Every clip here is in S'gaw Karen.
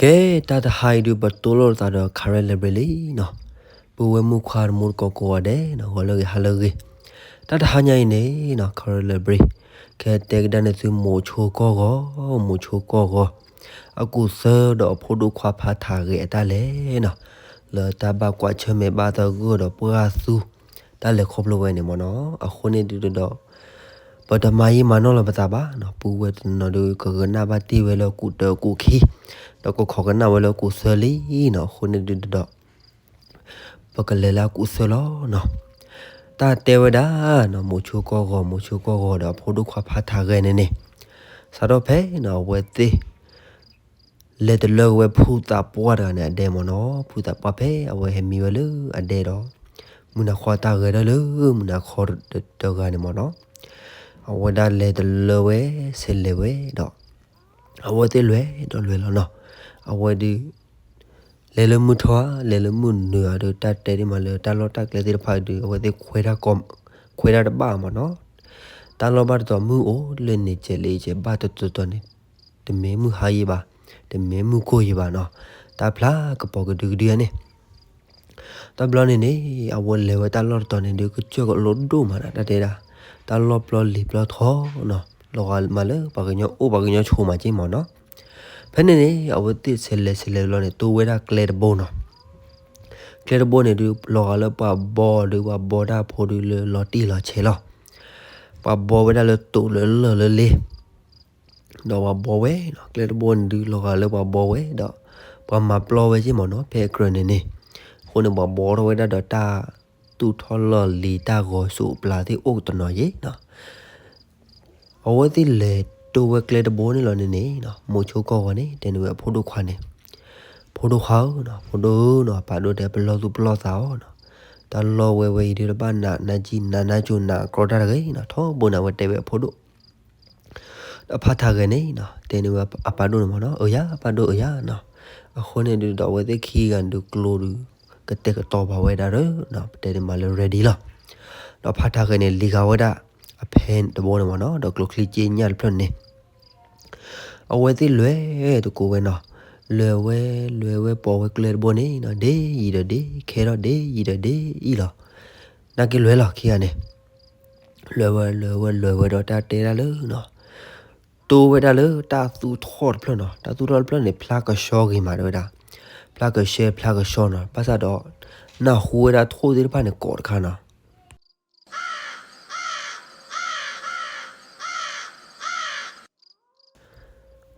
ကဲ, တၢ်တဟါအံၤဒုး ပတိၢ်လိာ်သးဒီး Karen Library လံနီၤ. ပုၢ်ဝဲၢ်မုၣ်ခွါတံၤသကိးကိးဂၤဒဲးနီၤ, ဂီၤလၢအဂ့ၤ ဟါလၢအဂ့ၤ. တၢ်တဟါညါအံၤန့ၣ်နီၤ, Karen Library ကတဲကဒါန့ၢ်သု မိၤဆိကီၢ်ဂီၤ, မိၤဆိကီၢ်ဂီၤ အကူၣ်သၢဒီးအဖိဒိၣ်ခွါဖးထးဂဲၤအတၢ်လဲၤနီၤ, လၢတၢ်ဘၣ်ကွၢ်ဆၢၣ်မဲာ်ဘၣ်သဂၢၢ်ဒီးပှၢ်သူ တၢ်လဲၤခီဖျိဝဲန့ၣ်မ့ၢ်နီၤ. အဃိန့ၣ်ဒုးဒီး ပတမၤယံာ်မၤနီၢ်လီၤပသးဘၣ်နီၤ, ပုၢ်ဝဲၢ်တနီၤဒုး ကကနၣ်ဘၣ်တ့ၢ်ဝဲလၢအကူၣ်တၢအကူၣ်ခံ, ဒီးကခိးကနၣ်ဝဲလၢအကူၣ်သၢလံနီၤ. အဃိန့ၣ်ဒုးဒီး ပကလဲၤလၢအကူၣ်သၢလီၤနီၤ. တၢ်တဲဝဲဒၣ်နီၤ, မိၤဆိကီၢ်ဂီၤ, မိၤဆိကီၢ်ဂီၤဒီးအဖိဒိၣ်ခွါဖးထးဂဲၤန့ၣ်န့ၣ်, စးထီၣ်ဖဲနီၤ အဝဲသ့ၣ် လဲၤတလၢက့ၤဝဲဖုသးပှၢ်တဂၤန့ၣ်အဒဲမ့ၢ်နီၤ. ဖုသးပှၢ်ဖဲအဝဲဟဲမံဝဲလၢအဒဲဒီး မုၢ်နၤခီတၢ်ဂဲၤထီၣ်လၢမုၢ်နၤခီတဂၤန့ၣ်မ့ၢ်နီၤ. အဝဲဒၣ်လဲၤတလၢဝဲ ဆဲးလဲၤဝဲဒီး အဝဲသ့ၣ်လဲၤဒီးလဲၤလီၤနီၤ. အဝဲဒုး လဲၤလၢမုၢ်ထီဧါ, လဲၤလၢမုၢ်နုာ်ဧါဒီး တၢ်တဲဒ်မးလၢတၢ်လီၢ်တၢ်ကျဲသ့ၣ်တဖၣ်ဒုး အဝဲသ့ၣ်ခွဲးတၢ်တဘၣ်မ့ၢ်နီၤ. တၢ်လီၢ်ဘၣ်တတီၤမုၢ်အိၣ်လၢန့ၣ် ကဲးလၢကဲးဘၣ်တတီၤတီၤန့ၣ်, တမ့ၢ်မုၢ်ဟါယံၤဘၣ်, တမ့ၢ်မုၢ်ကိၢ်ယံၤဘၣ်နီၤ. တၢ်ဖျါကပီၤကဒုကဒုန့ၣ် တဘျီန့ၣ်န့ၣ် အဝဲလဲၤဝဲတၢ်လီၢ်တတီၤန့ၣ်ဒုး ကစၢၢ်ကလိဒိၣ်မးဒီး တၢ်တဲဒၣ် တၢ်လီၢ်ပျီလံၤပျီထီနီၤ, လီၤဂာ်မးလၢပှၤကညီအိၣ် ပှၤကညီဆိးမးက့မ့ၢ်နီၤ. ဖဲန့ၣ်န့ၣ် အဝဲသ့ၣ်ဆဲးလဲၤဆဲးလဲၤဘျီန့ၣ် တိဝဲဒၣ်ကျဲတဘိနီၤ. ကျဲတဘိန့ၣ်ဒုး လီၤဂာ်လၢပှၤဘီဒုး ပှၤဘီတၢ်ဖိဒုးလၢလီၤတံၢ်လီၤဆဲးလီၤ. ပှၤဘီဝဲဒၣ်လၢတိာ်လၢလၢၢ်လၢလ့ ဒီးပှၤဘီဝဲနီၤ. ကျဲတဘိန့ၣ်ဒုး လီၤဂာ်လၢပှၤဘီဝဲဒီး ပှၤမၤပျီဝဲက့မ့ၢ်နီၤ, ဖဲအကြၢးန့ၣ်န့ၣ်. အဃိန့ၣ် ပှၤဘီထီၣ်ဝဲဒၣ်ဒီးတၢ်သူၣ်ထီၣ်လီၢ်လံၤ တၢ်ဂီၤစိးပျၤသ့ၣ်အိၣ်တနီၤယံၤနီၤ. အဝဲသ့ၣ်လဲၤတိဝဲကျဲတဘိန့ၣ်လီၤန့ၣ်န့ၣ်, မိၤဆိကီၢ်ဂီၤန့ၣ် တဲန့ၢ်ဝဲအဖိဒိၣ်ခွါန့ၣ်, ဖိဒိၣ်ခွါဧၢနီၤ, ဖိဒိၣ်ဧၢနီၤ, အပၢ်ဒိၣ်တဲ ပလီၢ်သူၣ်ပလီၢ်သးအီၤနီၤ, တၢ်လီၢ်ဝဲဝဲအံၤဒုး တဘၣ်နးနးကံနးနးကၠိနးကြီတၢ်တဂ့ၤနီၤ. ထီဘိန့ၣ်အဝဲတဲဝဲအဖိဒိၣ် ဒီးဖးထးဂဲၤန့ၣ်နီၤ, တဲန့ၢ်ဝဲအပၢ်ဒိၣ်န့ၣ်မ့ၢ်နီၤ, အၢယၤ အပၢ်ဒိၣ်အၢယၤနီၤ. အဃိန့ၣ်ဒုးဒီး အဝဲသ့ၣ်ခံဂၤန့ၣ်ဒုး ကျိဒုး ကတဲာ်ကတီၤဘၣ်ဝဲဒၣ်ဒီး ပတဲန့ၢ်မးလၢ ready လီၤ. ဒီးဖးထးဂဲၤန့ၣ် လံၤဂာ်ဝဲဒၣ် အဖဲတဘိန့ၣ်မ့ၢ်နီၤ, ဒီးကျိချံက့ညၣ်တဖျၢၣ်န့ၣ် အဝဲသ့ၣ်လဲၤတကိးဝဲနီၤ, လဲၤဝဲ လဲၤဝဲပိာ်ဝဲကျဲတဘိန့ၣ်နီၤ, ဒ့ယံာ်ဒီးဒ့ခဲထီၣ် ဒ့ယံာ်ဒီးဒ့အံၣ်လီၤ. နာ်က့လဲၤလီၤခံဂၤန့ၣ် လဲၤဝဲ လဲၤဝဲ လဲၤဝဲဒီးတၢ်တဲဒၣ်လၢနီၤ, တိဝဲဒၣ်လၢတၢ်သူၣ်ထီၣ်တဖျၢၣ်နီၤ, တၢ်သူၣ်ထီၣ်တဖျၢၣ်န့ၣ် ဖျါကဆှီဂ့ၤမးတဲဝဲဒၣ်, ဖျါကဆှဲ ဖျါကဆှီနီၤ, ဘၣ်ဆၣ်ဒီး နၢ်ဟူဝဲဒၣ်ထိၣ်သ့ၣ်တဖၣ်န့ၣ် ကိးတခါနီၤ.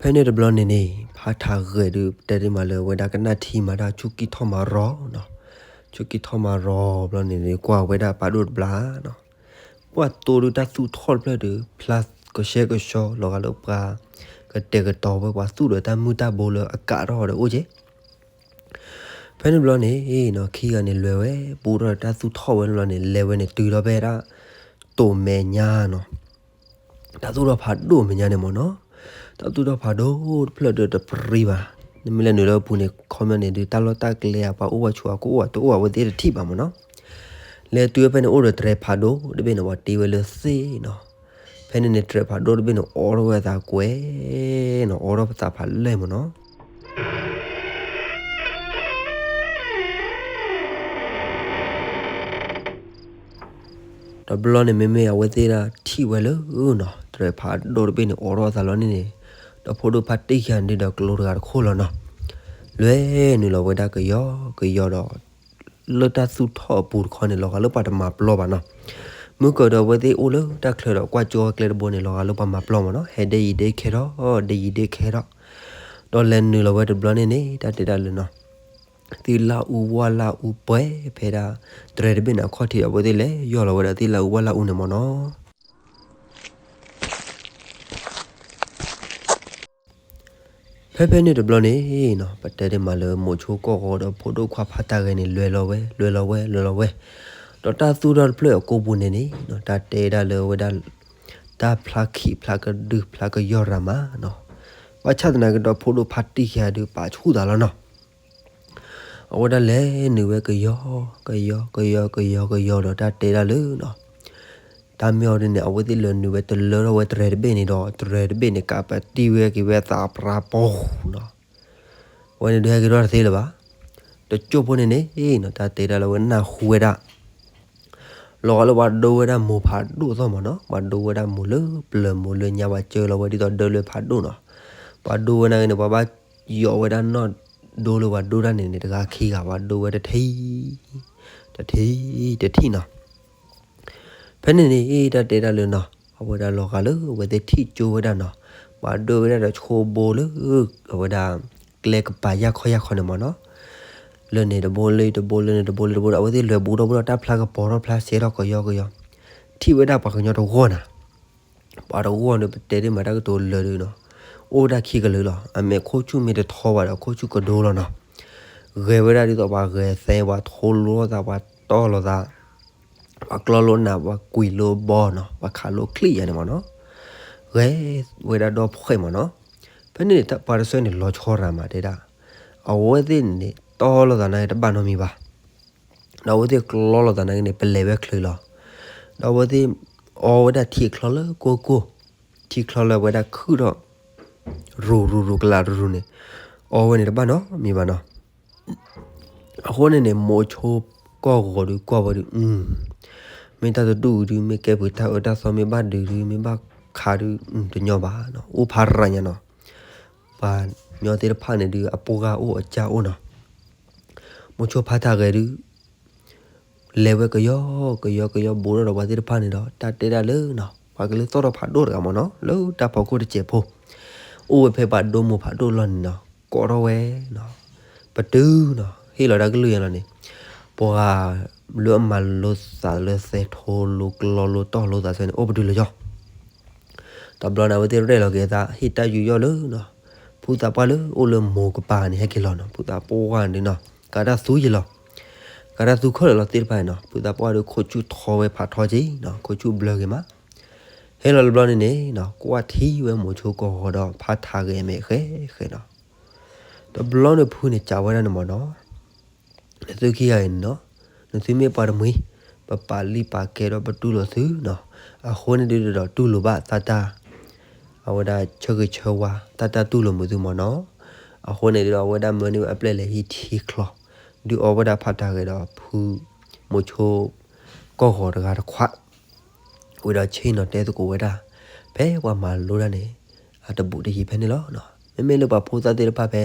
ဖဲန့ၣ်တဘျီန့ၣ်န့ၣ် ဖးထးဂဲၤဒုး ပတဲဒ်မးလၢ ဝဲဒၣ်ကနၣ်ထံမးတၢ် ဆူၣ်ကံၢ်ထီၣ်မၤရီနီၤ, ဆူၣ်ကံၢ်ထီၣ်မၤရီဘျီန့ၣ်န့ၣ် ကွၢ်ဝဲဒၣ်ပၢ်ဒိၣ်တဘျီနီၤ, ကွၢ်တိဒုးတၢ်သူၣ်ထီၣ်တဖျၢၣ်ဒုး ဖျါကဆှဲကဆှီ လီၤဂာ်လၢပှၤကတဲာ်ကတီၤဝဲ ပှၤသူၣ်ဒီးတၢ်မုၢ်တၢ်ဘိလၢအကးထီၣ်ဒီးအိၣ်က့ ဖဲန့ၣ်တဘျီန့ၣ်နီၤ ခံဂၤန့ၣ်လဲၤဝဲ ဘူးထီၣ်ဒီးတၢ်သူၣ်ထီၣ်ဝဲန့ၣ်လီၤန့ၣ် လဲၤဝဲန့ၣ်တုၤဒီးဖဲဒၣ် တိာ်မဲာ်ညါနီၤ, တၢ်သူၣ်ထီၣ်ဖးဒိၣ်မဲာ်ညါန့ၣ်မ့ၢ်နီၤ, တၢ်သူၣ်ထီၣ်ဖးဒိၣ်တဖျၢၣ်ဒီးတပြံဘၣ်, နမ့ၢ်လဲၤနုာ်လၢအပူၤန့ၣ် ခီပညီန့ၣ်ဒုး တၢ်လီၢ်တၢ်ကျဲဧါ ပှၤအိၣ်ဝဲဆိးအကိၣ်အိၣ်ဝဲတအိၣ်ဝဲသ့ၣ်တထံၣ်ဘၣ်မ့ၢ်နီၤ, လဲၤတုၤဝဲဖဲန့ၣ်အိၣ်ဒီးတြဲၤဖးဒိၣ်တဘ့ၣ်န့ၣ် ပှၤတ့ဝဲလၢသ့ၣ်နီၤ, ဖဲန့ၣ်န့ၣ် တြဲၤဖးဒိၣ်တဘ့ၣ်န့ၣ် အိးထီၣ်ဝဲအသးကွဲၤနီၤ, အိးထီၣ်ပသးဖးလဲၢ်မ့ၢ်နီၤ. တဘျီန့ၣ် မ့မ့ၢ်အဝဲသ့ၣ်ဒၣ်ထံၣ်ဝဲလၢနီၤ တြဲၤဖးဒိၣ်တဘ့ၣ်န့ၣ် အိးထီၣ်အသးလီၤန့ၣ်န့ၣ်, ဒီးဖိဒိၣ်ဖးတံၢ်ခံဂၤန့ၣ်ဒီးကျိတဂၤတခိၣ်လီၤနီၤ, လဲၤနုာ်လီၤဝဲဒၣ်ကယီကယီဒီး လၢတၢ်သူၣ်ထီၣ်အပူၤတခီန့ၣ် လီၤဂာ်လၢပှၤတမၤပျီဘၣ်နီၤ, မုၢ်ကီၢ်ဒီးအဝဲသ့ၣ်အိၣ်လၢတၢ်ချၢဒီးကွၢ်ကၠိကျဲတဘိန့ၣ် လီၤဂာ်လၢပှၤမၤပျီမ့ၢ်နီၤ, ဟဲဒ့ယံၤဒ့ခဲထီၣ် ဒ့ယံၤဒ့ခဲထီၣ်, ဒီးလဲၤနုာ်လီၤဝဲတဘျီန့ၣ်န့ၣ် တၢ်တဲဒၣ်လၢနီၤ သ့ၣ်လၣ်အူဝၣ်လၣ်အူပှဲၤဖဲဒၣ် တြဲၤတဘ့ၣ်န့ၣ်အခီၣ်ထံးဒီး အဝဲသ့ၣ်လဲၤယီၢ်လီၤဝဲဒၣ်သ့ၣ်လၣ်အူဝၣ်လၣ်အူန့ၣ်မ့ၢ်နီၤ. ဖဲဖဲန့ၣ်တဘျီန့ၣ်နီၤ ပတဲဒၣ်မးလၢမိၤဆိကီၢ်ဂီၤဒီးဖိဒိၣ်ခွါဖးတၢ်ဂဲၤန့ၣ် လဲၤလီၤဝဲ လဲၤလီၤဝဲ လဲၤလီၤဝဲ, ဒီးတၢ်သူၣ်ထီၣ်တဖျၢၣ်အကိာ်ပူၤန့ၣ်န့ၣ်နီၤ တၢ်တဲဒၣ်လၢဝဲဒၣ် တၢ်ဖျါခံးဖျါကဒု ဖျါကယီၢ်ရၤမးနီၤ, ဘၣ်ဆၣ်သနာ်က့ဒီးဖိဒိၣ်ဖးတံၢ်ခံဂၤဒုး ပာ်ဆူၣ်သးလီၤနီၤ. အဝဲဒၣ်လဲၤနုာ်ဝဲကယီ ကယီ ကယီ ကယီ ကယီဒီးတၢ်တဲဒၣ်လၢနီၤ, တၢ်မ့ၢ်အီၤဒ်န့ၣ် အဝဲသ့ၣ်လဲၤနုာ်ဝဲတလၢထီၣ်ဝဲတြဲၤတဘ့ၣ်န့ၣ်ဒီး တြဲၤတဘ့ၣ်န့ၣ် ကးပတံၢ်ဝဲက့ၤဝဲအသးပြါပီၤနီၤ. အဝဲန့ၣ်ဒုးဟဲက့ၤထီၣ်တသ့လၢၤဘၣ်. တစိၢ်ဖိန့ၣ်န့ၣ်နီၤ တၢ်တဲဒၣ်လၢအဝဲနၢ်ဟူဝဲဒၣ် လီၤဂာ်လၢပှၤဒိဝဲဒၣ်မိၢ်ဖးဒိၣ်အသီၣ်မ့ၢ်နီၤ, ပှၤဒိဝဲဒၣ်မိၢ်လၢပျၢၤမိၢ်လၢညါ ပှၤစၢလီၤဝဲဒ်သိးဒၢလွဲဖးဒိၣ်နီၤ. ပှၤဒိဝဲနာ်က့န့ၣ် ပှၤဘၣ်ယိးဝဲဒၣ်နီၢ်ဒိလၢပှၤဒိတၢ်န့ၣ်န့ၣ် တဂၤခံဂၤ ပှၤဒိဝဲတထံၣ် တထံၣ် တထံၣ်နီၤ. ဖဲန့ၣ်န့ၣ် တၢ်တဲဒၣ်လၢနီၤ အဝဲဒၣ်လီၤဂာ်လၢအဝဲသ့ၣ်ထံၣ်ကၠိဝဲဒၣ်နီၤ, ပှၤဒိဝဲဒၣ်ဒီးဆိဘိလၢ အဝဲဒၣ် ကျဲကပၤယၢ်ခီယၢ်ခီန့ၣ်မ့ၢ်နီၤ, လၢန့ၣ်တဘိလၢတဘိလၢန့ၣ်တဘိလၢတဘိဒီး အဝဲသ့ၣ်လဲၤဘူးထီၣ်ဘူးထီၣ် တၢ်ဖျါကပီၤထီၣ်ဖျါစဲထီၣ်ကယီကယီ, ထံၣ်ဝဲဒၣ်ပှၤကညီတဂီၢ်နီၤ. ပှၤတဂီၢ်န့ၣ် ပတဲဒ်မးတၢ်ကတိၤလၢာ်ဒုးနီၤ, အိၣ်ဝဲဒၣ်ခံကလုာ်လီၤ. အမဲာ်ခိၣ်ဆူၣ်မ့ၢ်တထီဘၣ်ဒီး ခိၣ်ဆူၣ်ကဒိလီၤနီၤ. ဂဲၤဝဲဒၣ်ဒ်သိးပှၤဂဲၤသဲ ပှၤထိလိသး ပှၤတီၢ်လိာ်သး ပှၤကျီလိနး ပှၤကွံာ်လိဘီနီၤ ပှၤခးလိချံၣ်ယါန့ၣ်မ့ၢ်နီၤ, ဂဲၤဝဲဒၣ်ဒီဖှဲၣ်မ့ၢ်နီၤ. ဖဲန့ၣ်န့ၣ် ပှၤတဆၢန့ၣ် လီၤဆီရၤမးတဲဒၣ်, အဝဲသ့ၣ်န့ၣ်န့ၣ် တီၢ်လိာ်သးနာ်က့တဘၣ်နီတမံၤဘၣ်. ဒီးအဝဲသ့ၣ်ကျီလိာ်သးနာ်က့န့ၣ် ပလဲၤဝဲချုးလီၤ. ဒီးအဝဲသ့ၣ်အီဝဲဒၣ်ထံချီလၢကိၢ်ကိၢ်, ထံချီလၢအဝဲဒၣ်ခုၣ်ထီၣ် ရူၤရူၤရူၤကလးရူၤရူၤန့ၣ်, အီဝဲန့ၣ်တဘၣ်နီတမံၤဘၣ်နီၤ. အဃိန့ၣ်န့ၣ် မိၤဆိကီၢ်ဂီၤဒုးကွၢ်ဝဲဒုး, မ့ၢ်တၢ်တဒူၣ်ဒုး မ့ၢ်ကဲပှ့ၤတၢ်အၢတၢ်သီ မ့ၢ်ဘၣ်ဒုးဒုး မ့ၢ်ဘၣ်ခးဒုး တညီဘၣ်နီၤ, အိၣ်ဖးရၤညါနီၤ. ပှၤကညီသ့ၣ်တဖၣ်န့ၣ်ဒုး အပှၢ်အိၣ်အစၢ်အိၣ်နီၤ. မိၤဆိဖးထးဂဲၤဒုး လဲၤဝဲကယီကယီကယီ ဘူးထီၣ်ဒီးပှၤသ့ၣ်တဖၣ်န့ၣ်ဒီး တၢ်တဲဒၣ်လၢနီၤ ပှၤကလုာ်သီၣ်ထီၣ်ဖးဒိၣ်တဂၤမ့ၢ်နီၤ လၢတၢ်ဖီခိၣ်တစဲးဖိ, အိၣ်ဝဲဖဲပှၤဒိမိၢ်ဖးဒိၣ်လီၢ်န့ၣ်နီၤ ကိးထီၣ်ဝဲနီၤ, ပတုၤနီၤ ဟ့ၣ်လီၤတၢ်ကလုၢ်ယါလီၤန့ၣ်, ပှၤလၢအမၤလိသးလၢသဲထိလိကျီလိတီၢ်လိသးစဲန့ၣ် အိၣ်ပတုၤလၢယီၤ တဘျီန့ၣ် အဝဲသ့ၣ်ရဲၣ်လီၤက့ၤအသး ဟ့ၣ်တၢ်ယူးယီၣ်လၢနီၤ ဖုသးပှၢ်လၢအိၣ်လၢမိၢ်ကပၤန့ၣ် ဟဲက့ၤလီၤနီၤ. ဖုသးပှၢ်န့ၣ်နီၤ ကးတၢ်သူယံာ်လီၤ, ကးတၢ်သူခဲလၢာ်လီၤသ့ၣ်တဖၣ်န့ၣ်နီၤ. ဖုသးပှၢ်ဒီး ခိၣ်ဆူၣ်ထီဝဲဖးထီက့ၤနီၤ, ခိၣ်ဆူၣ်ဘျၢက့ၤမး. ဟဲလီၤတဘျီန့ၣ်န့ၣ်နီၤ ကွၢ်ထံဝဲမိၤဆိကီၢ်ဂီၤဒီး ဖးထးဂဲၤအမဲာ်ဃဲဃဲနီၤ. တဘျီန့ၣ်ဖုန့ၣ် စံးဝဲဒၣ်န့ၣ်မ့ၢ်နီၤ နသုခံဂၤအံၤန့ၣ်နီၤ, နသုမ့ၢ်ပှၤတမှံၤ, ပပာ်လုၢ်ပာ်ကဲဒီးပတူၢ်လိာ်သုနီၤ. အဃိန့ၣ်ဒုးဒီးတူၢ်လိာ်ဘၣ်သးတၢ်, အဝဲဒၣ်ဆၢဂ့ၤဆၢဝါ တၢ်တၢ်တူၢ်လိာ်မုာ်သုမ့ၢ်နီၤ. အဃိန့ၣ်ဒုးဒီး အဝဲဒၣ်မၢန့ၢ်ဝဲအပျဲၢ်လဲၤဟံးထံချီ, ဒုးအီဝဲဒၣ်ဖးထးဂဲၤဒီးဖု မိၤဆိ ကီၢ်ဂီၤတဂၤတခွး ဝံၤဒီးဆ့ၣ်နီၤတဲသကိးဝဲဒၣ် ဖဲပှၤမၤလိတၢ်န့ၣ် အတဘူးတယံၤဖဲန့ၣ်လီၤ. မ့မ့ၢ်လၢပှၤဖိသၣ်သ့ၣ်တဖၣ်ဖဲ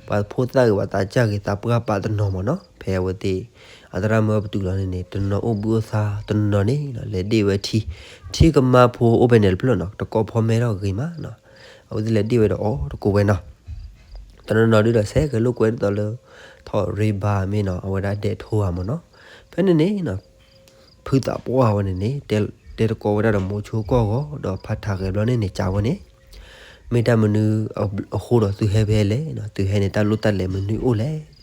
ပှၤဖိသၣ်ဂ့ၤ ပှၤသးစၢ်ဂ့ၤ သးပှၢ်ပာ်တနီၤမ့ၢ်နီၤ ဖဲအဝဲသ့ၣ် အသရၣ်မၢပတုာ်လီၤန့ၣ်န့ၣ် တနီၤအိၣ်ဘှံးအိၣ်သါ တနီၤန့ၣ် လဲၤဒ့ၣ်ဝဲထံ ထံကမါဖိအိၣ်ဖဲန့ၣ်တဖျၢၣ်နီၤ တကိးဖီမဲထီၣ်ဂ့ၤမးနီၤ အဝဲသ့ၣ်လဲၤဒ့ၣ်ဝဲဒီးအီၣ်တကိးဝဲနီၤ တနီၤနီၤဒုးဒီး ဆဲးကလိာ်ကွဲဒ်သိးလၢ ထီၣ်ရ့ဘါမ့ၢ်နီၤ အဝဲဒၣ်ဒဲးထိဧါမ့ၢ်နီၤ. ဖဲန့ၣ်န့ၣ်နီၤ ဖုသးပှၢ်ဝဲန့ၣ်န့ၣ် တဲတကိးဝဲဒၣ်ဒီးမိၤဆိကီၢ်ဂီၤ ဒီးဖးထးဂဲၤဘျီန့ၣ်န့ၣ် စံးဝဲန့ၣ် မ့ၢ်တၢ်မနုၤအဃိဒီးသုဟဲဖဲလဲၣ်နီၤ သုဟဲန့ၣ် တၢ်လိၣ်တၢ်လဲၤမနုၤအိၣ်လဲၣ်.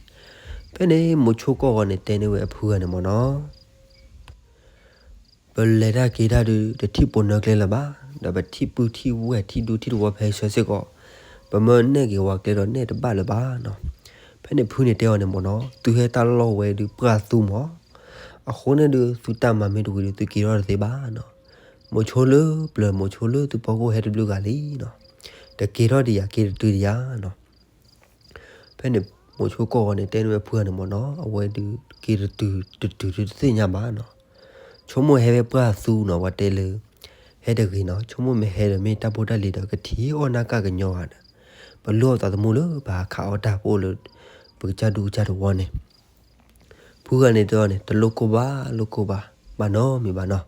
ဖဲန့ၣ်မိၤဆိကီၢ်ဂီၤန့ၣ် တဲန့ၢ်ဝဲအဖုဂၤန့ၣ်မ့ၢ်နီၤ ပလဲၤတၢ်က့ၤတၢ်ဒုး တထံၣ်ပိာ်နၢကျဲလၢၤဘၣ်, ဒီးပထံၣ်ပုၢ်ထံၣ်ဝဲၢ်ထံၣ်ဒူထံၣ်တဝီဖဲဆၢစ့ၢ်ကီး, ပမၢနဲၣ်က့ၤဝဲကျဲဒီးနဲၣ်တဘၣ်လၢၤဘၣ်နီၤ. ဖဲန့ၣ်ဖုန့ၣ်တဲအီၤန့ၣ်မ့ၢ်နီၤ သုဟဲတၢ်လီၢ်ဝဲဒုးပှၢ်သူမး, အဃိန့ၣ်ဒုး သုတၢ်မၤမ့ၢ်တဝံၤဒုး သုက့ၤထီၣ်တသ့ဘၣ်နီၤ. မိၤဆိလၢပျၢၤ မိၤဆိလၢသုဖီခိၣ်ဟဲတဘျုးဂၤလံနီၤ, တက့ၤထီၣ်ဒံးယၤ က့ၤတတုၤဒံးယၤနီၤ. ဖဲန့ၣ် မိၤဆိကီၢ်ဂီၤန့ၣ် တဲန့ၢ်ဝဲဖုဂၤန့ၣ်မ့ၢ်နီၤ အဝဲဒုး က့ၤတတုၤတတုၤဒုးတသ့ၣ်ညါဘၣ်နီၤ. ဆိကမိၣ်ဟဲဖဲပှၢ်သူနီၤ ပှၤတဲလၢ ဟဲတဂ့ၤနီၤ ဆိကမိၣ်မ့ၢ်ဟဲဒီးမ့ၢ်တၢ်ဖိတၢ်လံၤဒီး ကထံၣ်အီၣ်နၢ်ကၣ်ကညီဂၤဒီး ပလိၣ်အသးသမူလၢပဟးခးအီၣ်တၢ်ပအိၣ်လၢ ပကစၢ်ဒူကစၢ်တဝီန့ၣ် ဖုဂၤန့ၣ်တဲအီၤန့ၣ် တလိၣ်ကိၢ်ဘၣ် လိၣ်ကိၢ်ဘၣ် ဘၣ်နီတမံၤဘၣ်နီၤ.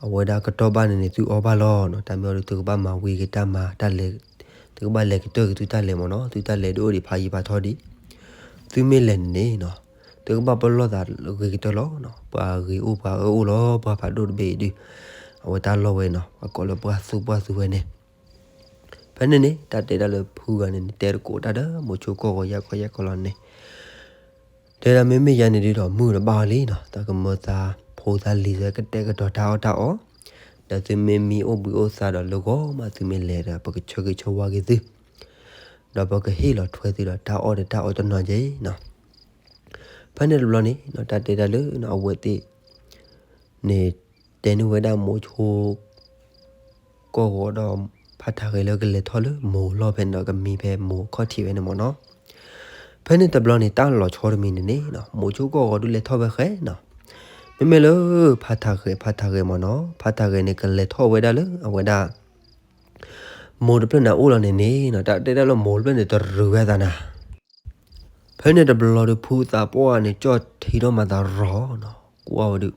အဝဲဒၣ်ကတီၢ်ဘၣ်န့ၣ်န့ၣ် သုအီၣ်ဘၣ်လီၤနီၤ. တၢ်မ့ၢ်အီၤဒီး သုကဘၣ်မၤဝံၤက့ၤတၢ်မၤတၢ်လဲၤ, သုကဘၣ်လဲၤကတၢၢ်က့ၤသုတၢ်လဲၤမ့ၢ်နီၤ. သုတၢ်လဲၤဒုးအိၣ်ဒံးဖးယံၤဖးထီဒံး, သုမ့ၢ်လဲၤန့ၣ်နီၤ သုကဘၣ်ပလီၢ်သးဂ့ၤကတၢၢ်လီၤနီၤ. ပှၤဂ့ၤအိၣ်ပှၤအၢအိၣ်လီၤ ပှၢ်ဖးဒိၣ်တဘ့ၣ်အံၤဒုး အဝဲတၢ်လီၢ်ဝဲနီၤ ပှၤကိးလၢပှၢ်သူပှၢ်သူဝဲန့ၣ် ဖဲန့ၣ်န့ၣ် တၢ်တဲဒၣ်လၢဖုဂၤန့ၣ်န့ၣ် တဲတကိးတၢ်ဒီးမိၤဆိကီၢ်ဂီၤယၢ်ခီယၢ်ခီလီၤန့ၣ် တဲဒၣ်မ့မ့ၢ်ယၤန့ၣ်ဒုးဒီး မုၢ်တဘၣ်အီၤလံနီၤ. တၢ်ကမၢသးဖိသၣ်လံၤသး ကတဲာ်ကတီၤတၢ်အီၣ်တၢ်အီ, ဒီးသုမ့ၢ်မံအိၣ်ဘှံးအိၣ်သါဒီး လၢဂီၤမးသုမ့ၢ်လဲၤဒီး ပကဆၢဂ့ၤဆၢဝါက့ၤသု, ဒီးပကဟ့ၣ်လီၤထွဲသုဒီးတၢ်အီၣ်ဒီးတၢ်အီတနီၤက့ၤနီၤ. ဖဲန့ၣ်တဘျီန့ၣ် တၢ်တဲဒၣ်လၢအဝဲသ့ၣ်န့ၣ် တဲန့ၢ်ဝဲဒၣ်မိၤဆိ ကီၢ်ဂီၤဒီး ဖးထးဂဲၤလၢကလဲၤထီၣ်လၢမိၤလီၢ်ဖဲန့ၣ်ဒီး ကမံဖဲမိၤခီၣ်ထံးဖဲန့ၣ်မ့ၢ်နီၤ. ဖဲန့ၣ်တဘျီန့ၣ် တၢ်လီၤဆီတမံၤန့ၣ်န့ၣ်နီၤ မိၤဆိကီၢ်ဂီၤဒုးလဲၤထီၣ်ဝဲဃဲနီၤ, မ့မ့ၢ်လၢ ဖါထးဂဲၤ ဖါထးဂဲၤမ့ၢ်နီၤ ဖါထးဂဲၤန့ၣ် ကလဲၤထီၣ်ဝဲဒၣ်လၢအဝဲဒၣ် မိၤတဖျၢၣ်န့ၣ်အိၣ်လီၤန့ၣ်န့ၣ်နီၤ တၢ်တဲဒၣ်လၢမိၤတဖျၢၣ်န့ၣ် တရုၤဝဲသးနၤ ဖဲန့ၣ်တဘျီဒီး ဖုသးပှၢ်န့ၣ် ကၠီၣ်ထံထီၣ်မၤသးရီၤနီၤ, ကွၢ်ဝဲဒုး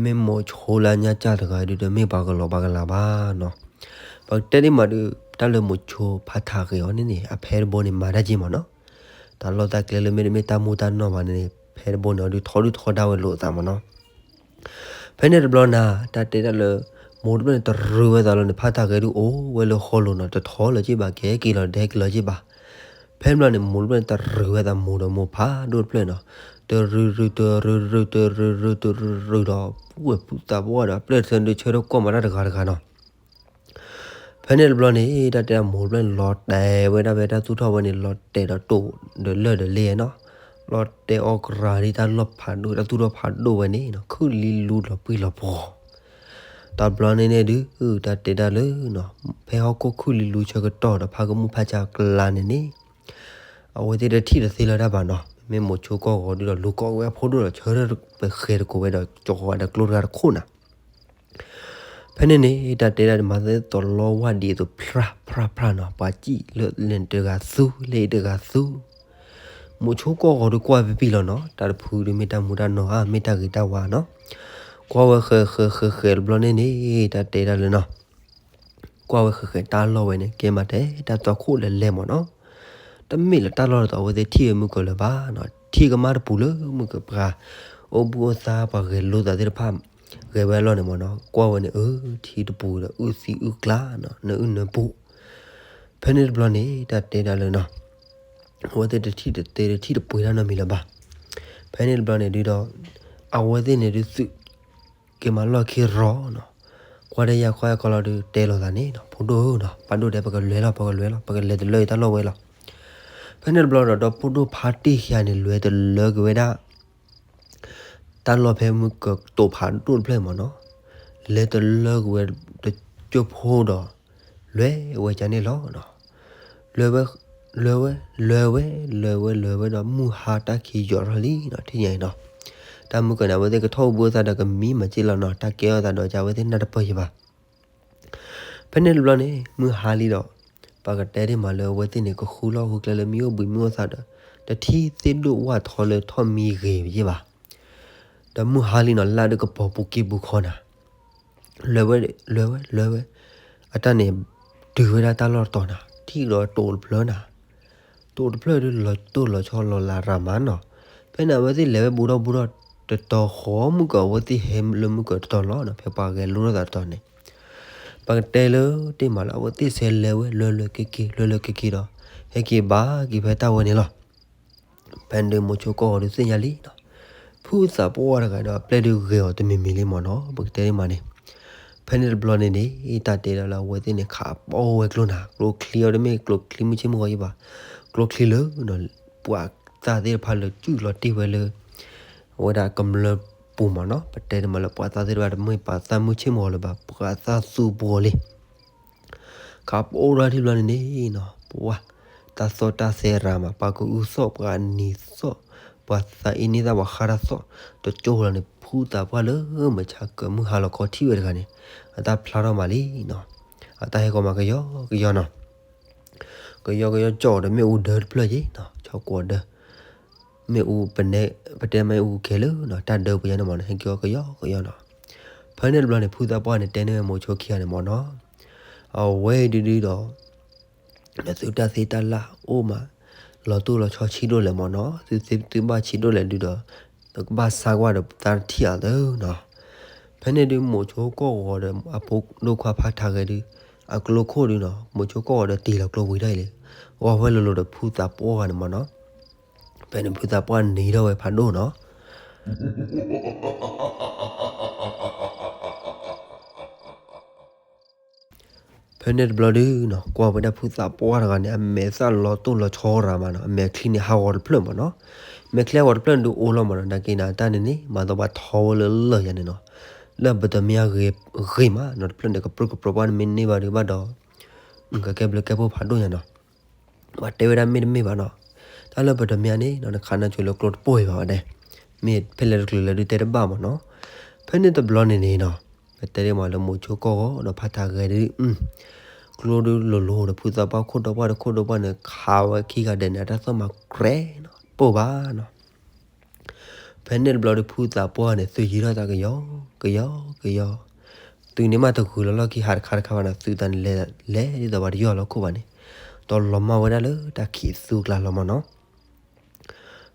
မ့မ့ၢ်မိၤဆိလၢညါစၢ်တဂၤဒုး တမ့ၢ်ပှၤကလီၤပှၤကလၤဘၣ်နီၤ, ပကတဲဒ်မးဒုး တၢ်လၢမိၤဆိဖါထးဂဲၤအီၤန့ၣ်န့ၣ် အဖဲတဘိန့ၣ် မၤတၢ်က့မ့ၢ်နီၤ, တၢ်လီၢ်တၢ်ကျဲလၢမ့တမ့ၢ်တၢ်မူတၢ်နီၢ်ဘၣ်န့ၣ်န့ၣ် ဖဲတဘိန့ၣ် အီၤဒုးထီဒုးထီဒါဝဲလိာ်အသးမ့ၢ်နီၤ ဖဲန့ၣ်တဘျီနၤ တၢ်တဲဒၣ်လၢ မိၤတဖျၢၣ်န့ၣ် တရုၤဝဲသးလီၤန့ၣ် ဖါထးဂဲၤဒုးအိၣ်ဝဲလၢဃီလိၤနီၤ တထီလၢၤက့ဘၣ် ကဟဲက့ၤလီၤ တဟဲက့ၤလီၤက့ဘၣ်, ဖဲန့ၣ်တဘျီန့ၣ် မိၤတဖျၢၣ်န့ၣ် တရုၤဝဲသးမိၤဒီးမိၤဖးဒိၣ်တဖျၢၣ်နီၤ, တရုၤရုၤ တရုၤရုၤ တရုၤရုၤ တရုၤရုၤဒီး ပှဲၤဖုသးပှၢ်ဒီး အပျဲၢ်တဆၢဒုးဆၢထၢၣ်ကွၢ်မၤတၢ်တဂၤတဂၤနီၤ ဖဲန့ၣ်တဘျီန့ၣ် တၢ်တဲဒၣ်မိၤတဖျၢၣ်န့ၣ် လီၤတဲာ်ဝဲဒၣ်ဖဲတၢ်သူၣ်ထီၣ်ဝဲန့ၣ် လီၤတဲာ်ဒီးတိၢ်ဒီးလၢၢ်ဒီးလ့နီၤ, လီၤတဲာ်အီၣ်ကရၤဒ်တၢ်လီၢ်ဖးဒိၣ် တၢ်သူၣ်ထီၣ်ဖးဒိၣ်ဝဲန့ၣ်နီၤ ခုၣ်လံလူလီၤပှံၢ်လီၤပှီၤ, တဘျီန့ၣ်န့ၣ်ဒုး တၢ်တဲဒၣ်လၢ ဖဲဟီၣ်ခိၣ်ခုၣ်လံလူဆၢကတီၢ်ဒီး ဖးကမူၣ်ဖးကၠၢ်ကျါန့ၣ်န့ၣ် အဝဲသ့ၣ်တထံၣ်တသ့လၢၤတၢ်ဘၣ်နီၤ, မ့ၢ်မိၤဆိကီၢ်ဂီၤဒုးဒီး လူၤကိးဝဲအဖိဒိၣ်ဒီး ဆၢထၢၣ်ပဃဲၤတကိးဝဲဒီး ကၠီၤဃီၤဒီးကျိတဂၤတခိၣ်နၤ ဖဲန့ၣ်န့ၣ် တၢ်တဲဒၣ်န့ၣ် မၤသးသီလီဝၢ်ဒံးအသိး ဖြၣ်ဖြၣ်ဖြၣ်နီၤ, ပှၤစံၣ်လၢလဲၣ်တဂၤသူ လၢအံၤတဂၤသူ, မိၤဆိကီၢ်ဂီၤဒုးကွၢ်ဖဲဖံလီၤနီၤ, တၢ်တဖုဒုးမ့ၢ်တၢ်မူတၢ်နီၢ်ဧါ မ့ၢ်တၢ်ဂ့ၤတၢ်ဝါနီၤ, ကွၢ်ဝဲဃဲၤဃဲၤဃဲၤဃဲၤတဘျီန့ၣ်န့ၣ် တၢ်တဲဒၣ်လၢနီၤ ကွၢ်ဝဲဃဲၤဃဲၤတၢ်လီၢ်ဝဲန့ၣ် ကဲမးတဲ တၢ်သွၣ်ခိၣ်လဲၤလဲၤမ့ၢ်နီၤ, တမ့ၢ်လၢတၢ်လီၢ်တတီၤ အဝဲသ့ၣ်ထံၣ်ဝဲမုၢ်ကီၤလၢၤဘၣ်နီၤ, ထံၣ်ကမၣ်တပူၤလၢမုၢ်ကီၤပှၤ အိၣ်ဘှံးအိၣ်သါပှၤဂဲၤလိာ်သးသ့ၣ်တဖၣ် ဂဲၤဝဲအလီၢ်န့ၣ်မ့ၢ်နီၤ, ကွၢ်ဝဲန့ၣ် အၢ ထံတပူၤဒီး အုၣ်သံအုၣ်ကျါနီၤ နအုၣ်နပူၤ, ဖဲန့ၣ်တဘျီန့ၣ် တၢ်တဲဒၣ်လၢနီၤ အဝဲသ့ၣ်တထံၣ်တတဲတထံၣ်တပှ့ၤတၢ်နီတမံၤလၢၤဘၣ်, ဖဲန့ၣ်တဘျီန့ၣ်ဒုးဒီး အဝဲသ့ၣ်န့ၣ်ဒုးသုး က့ၤမၤလီၢ်ခံရီနီၤ, ကွၢ်တၢ်ယါခီယါခီလီၤဒုး တဲလိာ်သးန့ၣ်နီၤ, ဖိဒိၣ်ဧၢနီၤ ပၢ်ဒိၣ်တဲ ပကလဲၤလီၤ ပကလဲၤလီၤ ပကလဲၤတလၢအံၤတၢ်လီၢ်ဝဲလီၤ, ဖဲန့ၣ်တဘျီဒီး ဒီဖိဒိၣ်ဖါတ့ၢ်ခံဂၤန့ၣ် လဲၤတလၢက့ၤဝဲဒၣ် တၢ်လီၢ်ဖဲမုၢ်ကတိၤဖးဒိၣ်တဖျၢၣ်မ့ၢ်နီၤ, လဲၤတလၢက့ၤဝဲတကၠိဖိဒီး လဲၤဝဲကန့ၣ်လီၤနီၤ, လဲၤဝဲ လဲၤဝဲ လဲၤဝဲ လဲၤဝဲ လဲၤဝဲဒီး မုၢ်ဟါတၢ်ခံးယီၤထီၣ်လံနီၤ ထံၣ်ညါအံၤနီၤ, တၢ်မုၢ်ကန့ၣ် အဝဲသ့ၣ်ကထီၣ်ဘှံးသးဒီးကမံမၤစ့ၢ်လီၤနီၤ, တၢ်ကဲထီၣ်သးဒီးကဝဲသ့ၣ်နၢ်တပၢၢ်ယံၤဘၣ် ဖဲန့ၣ်တဘျီန့ၣ် မုၢ်ဟါလံဒီး ပကတဲဒ်မးလၢအဝဲသ့ၣ်န့ၣ် ကဃုလီၢ်ဃုကျဲလၢမံအိၣ်ဘှံးမံအိၣ်သါဒီး တထံၣ်သ့ၣ်ဒိၣ်ဝၣ်ထီလၢထီၣ်မံဂ့ၤယံၤဘၣ်, ဒီးမုၢ်ဟါလံနီၤ လၢဒုးကပီၤပူၤက့ပူၤခီနၤ, လဲၤဝဲ လဲၤဝဲ လဲၤဝဲ, အတၢ်န့ၣ် တုၤဝဲဒၣ်တၢ်လီၢ်တတီၤနၤ ထံၣ်ဒီးတိၤတဖျၢၣ်နၤ, တိၤတဖျၢၣ်ဒုးလီၤတိၢ်လီၤဆီလီၤလးရၤမးနီၤ, ဖဲန့ၣ် အဝဲသ့ၣ်လဲၤဝဲဘူးထီၣ်ဘူးထီၣ်တတီၤဃီ မုၢ်ကီၤအဝဲသ့ၣ်ဟဲလၢမုၢ်ကီၤတတီၤလီၤနီၤ, ဖဲပှၤဂဲၤလိာ်သးတတီၤန့ၣ် ပကတဲလၢတ့ၢ်မးလၢအဝဲသ့ၣ်ဆဲးလဲၤဝဲ လဲၤလဲၤက့ၤက့ၤ လဲၤလဲၤက့ၤက့ၤဒီး ဟဲက့ၤဘၣ်က့ၤဖဲတၢ်ဝဲန့ၣ်လီၤ. ဖဲန့ၣ်ဒုးမိၤဆိကီၢ်ဂီၤဒုးသ့ၣ်ညါလံနီၤ, ဖုသးပှၢ်တဂၤဒီးအပျဲၢ်ဒုးဂဲၤအီၤတမံၤမံၤလံမ့ၢ်နီၤ, ပကတဲဒ်မးန့ၣ်, ဖဲန့ၣ်တဘျီန့ၣ်န့ၣ် တၢ်တဲဒၣ်လၢအဝဲသ့ၣ်န့ၣ် ခးပီဝဲကျိနၤ, ကျိချံအီၤတမ့ၢ်ကျိချံမုၢ်ဆ့ၣ်မုၢ်ဂီၤယံၤဘၣ်, ကျိချံလၢ ပှၤသးသ့ၣ်တဖၣ်လၢစုၣ်လီၤတ့ၢ်ဝဲလၢ အဝဲဒၣ်ကမျၢၢ်ပူၤမ့ၢ်နီၤ, ပတဲဒ်မးလၢပှၤသးသ့ၣ်တဖၣ်တမ့ၢ်ပှၤသးမုၢ်ဆ့ၣ်မုၢ်ဂီၤလၢၤဘၣ်, ပှၤသးသူပူၤလံ ခးပအိၣ်ဒၣ်ထံဘျီန့ၣ်န့ၣ်နီၤ, ပှၤတၢ်သီၣ်တၢ်သဲရၤမး, ပှၤကအုသီၣ် ပှၤအနံၤသီၣ်, ပှၤသးအ့န့ၢ်သၣ် ပှၤဃါတၢ်သီၣ်, တကၠိလီၤန့ၣ် ဖုသးပှၢ်လၢမုၢ်ဆါကမုၢ်ဟါလီၤခီထံၣ်ဝဲတဂၤန့ၣ်, အတၢ်ဖျါထီၣ်မးလံနီၤ, အတၢ်ဟဲကီးမးကယီကယီနီၤ, ကယီကယီ ကၠီအီၤဒီးမ့ၣ်အူဒၢတဖျၢၣ်ယံၤနီၤ, ကၠီကိးဒၢ, မ့ၣ်အူပနဲ, ပတဲမ့ၣ်အူကဲလၢနီၤ, တၢ်ဒၢပူၤယါန့ၣ်မ့ၢ်နီၤ, ဟဲက့ၤအီၤကယီကယီနီၤ, ဖဲန့ၣ်တဘျီန့ၣ် ဖုသးပှၢ်န့ၣ် တဲန့ၢ်ဝဲမိၤဆိခံဂၤန့ၣ်မ့ၢ်နီၤ, အဝဲဒုဒုဒီး ဒီးသုတၢ်သ့တၢ်လၢ်အိၣ်မး, လီၤတိၢ်လီၤဆီဆံးဒိၣ်လဲၣ်မ့ၢ်နီၤ, သုသ့သုဘၣ်ဆံးဒိၣ်လဲၣ်ဒုဒီး, ပကဘၣ်ဆါကွၢ်ဒီးပသးတထံၣ်အီၤသ့နီၤ, ဖဲန့ၣ်ဒု မိၤဆိကီၢ်ဂီၤဒီး အဖိဒိၣ်ခွါဖးထးဂဲၤဒု, အကျိခိၣ်ဒုနီၤ, မိၤဆိကီၢ်ဂီၤဒီးတ့ၢ်လီၤကျိဝံၤထီၣ်အံၤလံ, ဂီၤဝဲလိၤလိၤဒီးဖုသးပှၢ်ဂၤန့ၣ်မ့ၢ်နီၤ, ဖဲန့ၣ်ဖုသးပှၢ်နံၤထီၣ်ဝဲဖးဒိၣ်နီၤ ဖဲန့ၣ်တဘျီဒုနီၤ, ကွၢ်ဝဲဒၣ်ဖုသးပှၢ်တဂၤန့ၣ် အမဲာ်သၣ်လီၤတိၢ်လီၤဆီရၤမးနီၤ, အမဲာ်ချံန့ၣ်ဟးဂီၤတဖျၢၣ်မးနီၤ, မဲာ်ချံဟးဂီၤတဖျၢၣ်န့ၣ်ဒုအိၣ်လီၤမးနီၤ, နာ်က့နၤတၢ်န့ၣ်န့ၣ် မၤသီဘၣ်ထီဝဲလၢလၢၢ်ယၤန့ၣ်နီၤ, လၢပတမ့ၢ်အဂ့ၤမးနီၤ, တဖျၢၣ်န့ၣ် ကပြုၢ်ကပြီၤပှၢ်န့ၣ်မ့ၢ်န့ၢ်ဘၣ်ဒုဘၣ်ဒီး ကကဲဘျုးကဲဖှိၣ်ဖးဒိၣ်ညါနီၤ ပှၤတဲဝဲဒၣ်မ့ၢ်တမ့ၢ်ဘၣ်နီၤ, တၢ် အလၢပတမ့ၢ်န့ၣ်နီၤ နခးနၢ်ဆိလၢကျိတပိၢ်အံၤဘၣ်ဝဲဒၣ်, မ့ၢ်ဖဲလဲၣ်တကျိၤလဲၣ်ဒုးတဲတဘၣ်မ့ၢ်နီၤ. ဖဲန့ၣ်တဘျီန့ၣ်န့ၣ်နီၤ ပတဲဒ်မးလၢမိၤဆိကီၢ်ဂီၤဒီးဖါတၢ်ဂဲၤဒုး ကျိဒုးလိၤလိၤဒီး ဖုသးပှၢ်ခိၣ်ဒီပှၢ်ဒီးခိၣ်ဒီပှၢ်န့ၣ် ခးဝဲခံဂၤဒဲးန့ၣ် အတၢ်သီၣ်မၤကြဲးနီၤ ပိၢ်ဘၣ်နီၤ. ဖဲန့ၣ်တဘျီဒီးဖုသးပှၢ်န့ၣ် သုးယံၤထီၣ်သးကယီကယီကယီ, သုးန့ၣ်မးတဂုၤလီၤလီၢ်ခံ ဟးတခါတခါဘၣ်နီၤ, သုးတၢ်န့ၣ်လဲၤ လဲၤဒ်သိးပှၤတယီၢ်လီၤခိၣ်ဘၣ်န့ၣ်, ဒီးလီၤမၢ်ဝဲဒၣ်လၢတၢ်ခံးသူကျါလီၤမ့ၢ်နီၤ.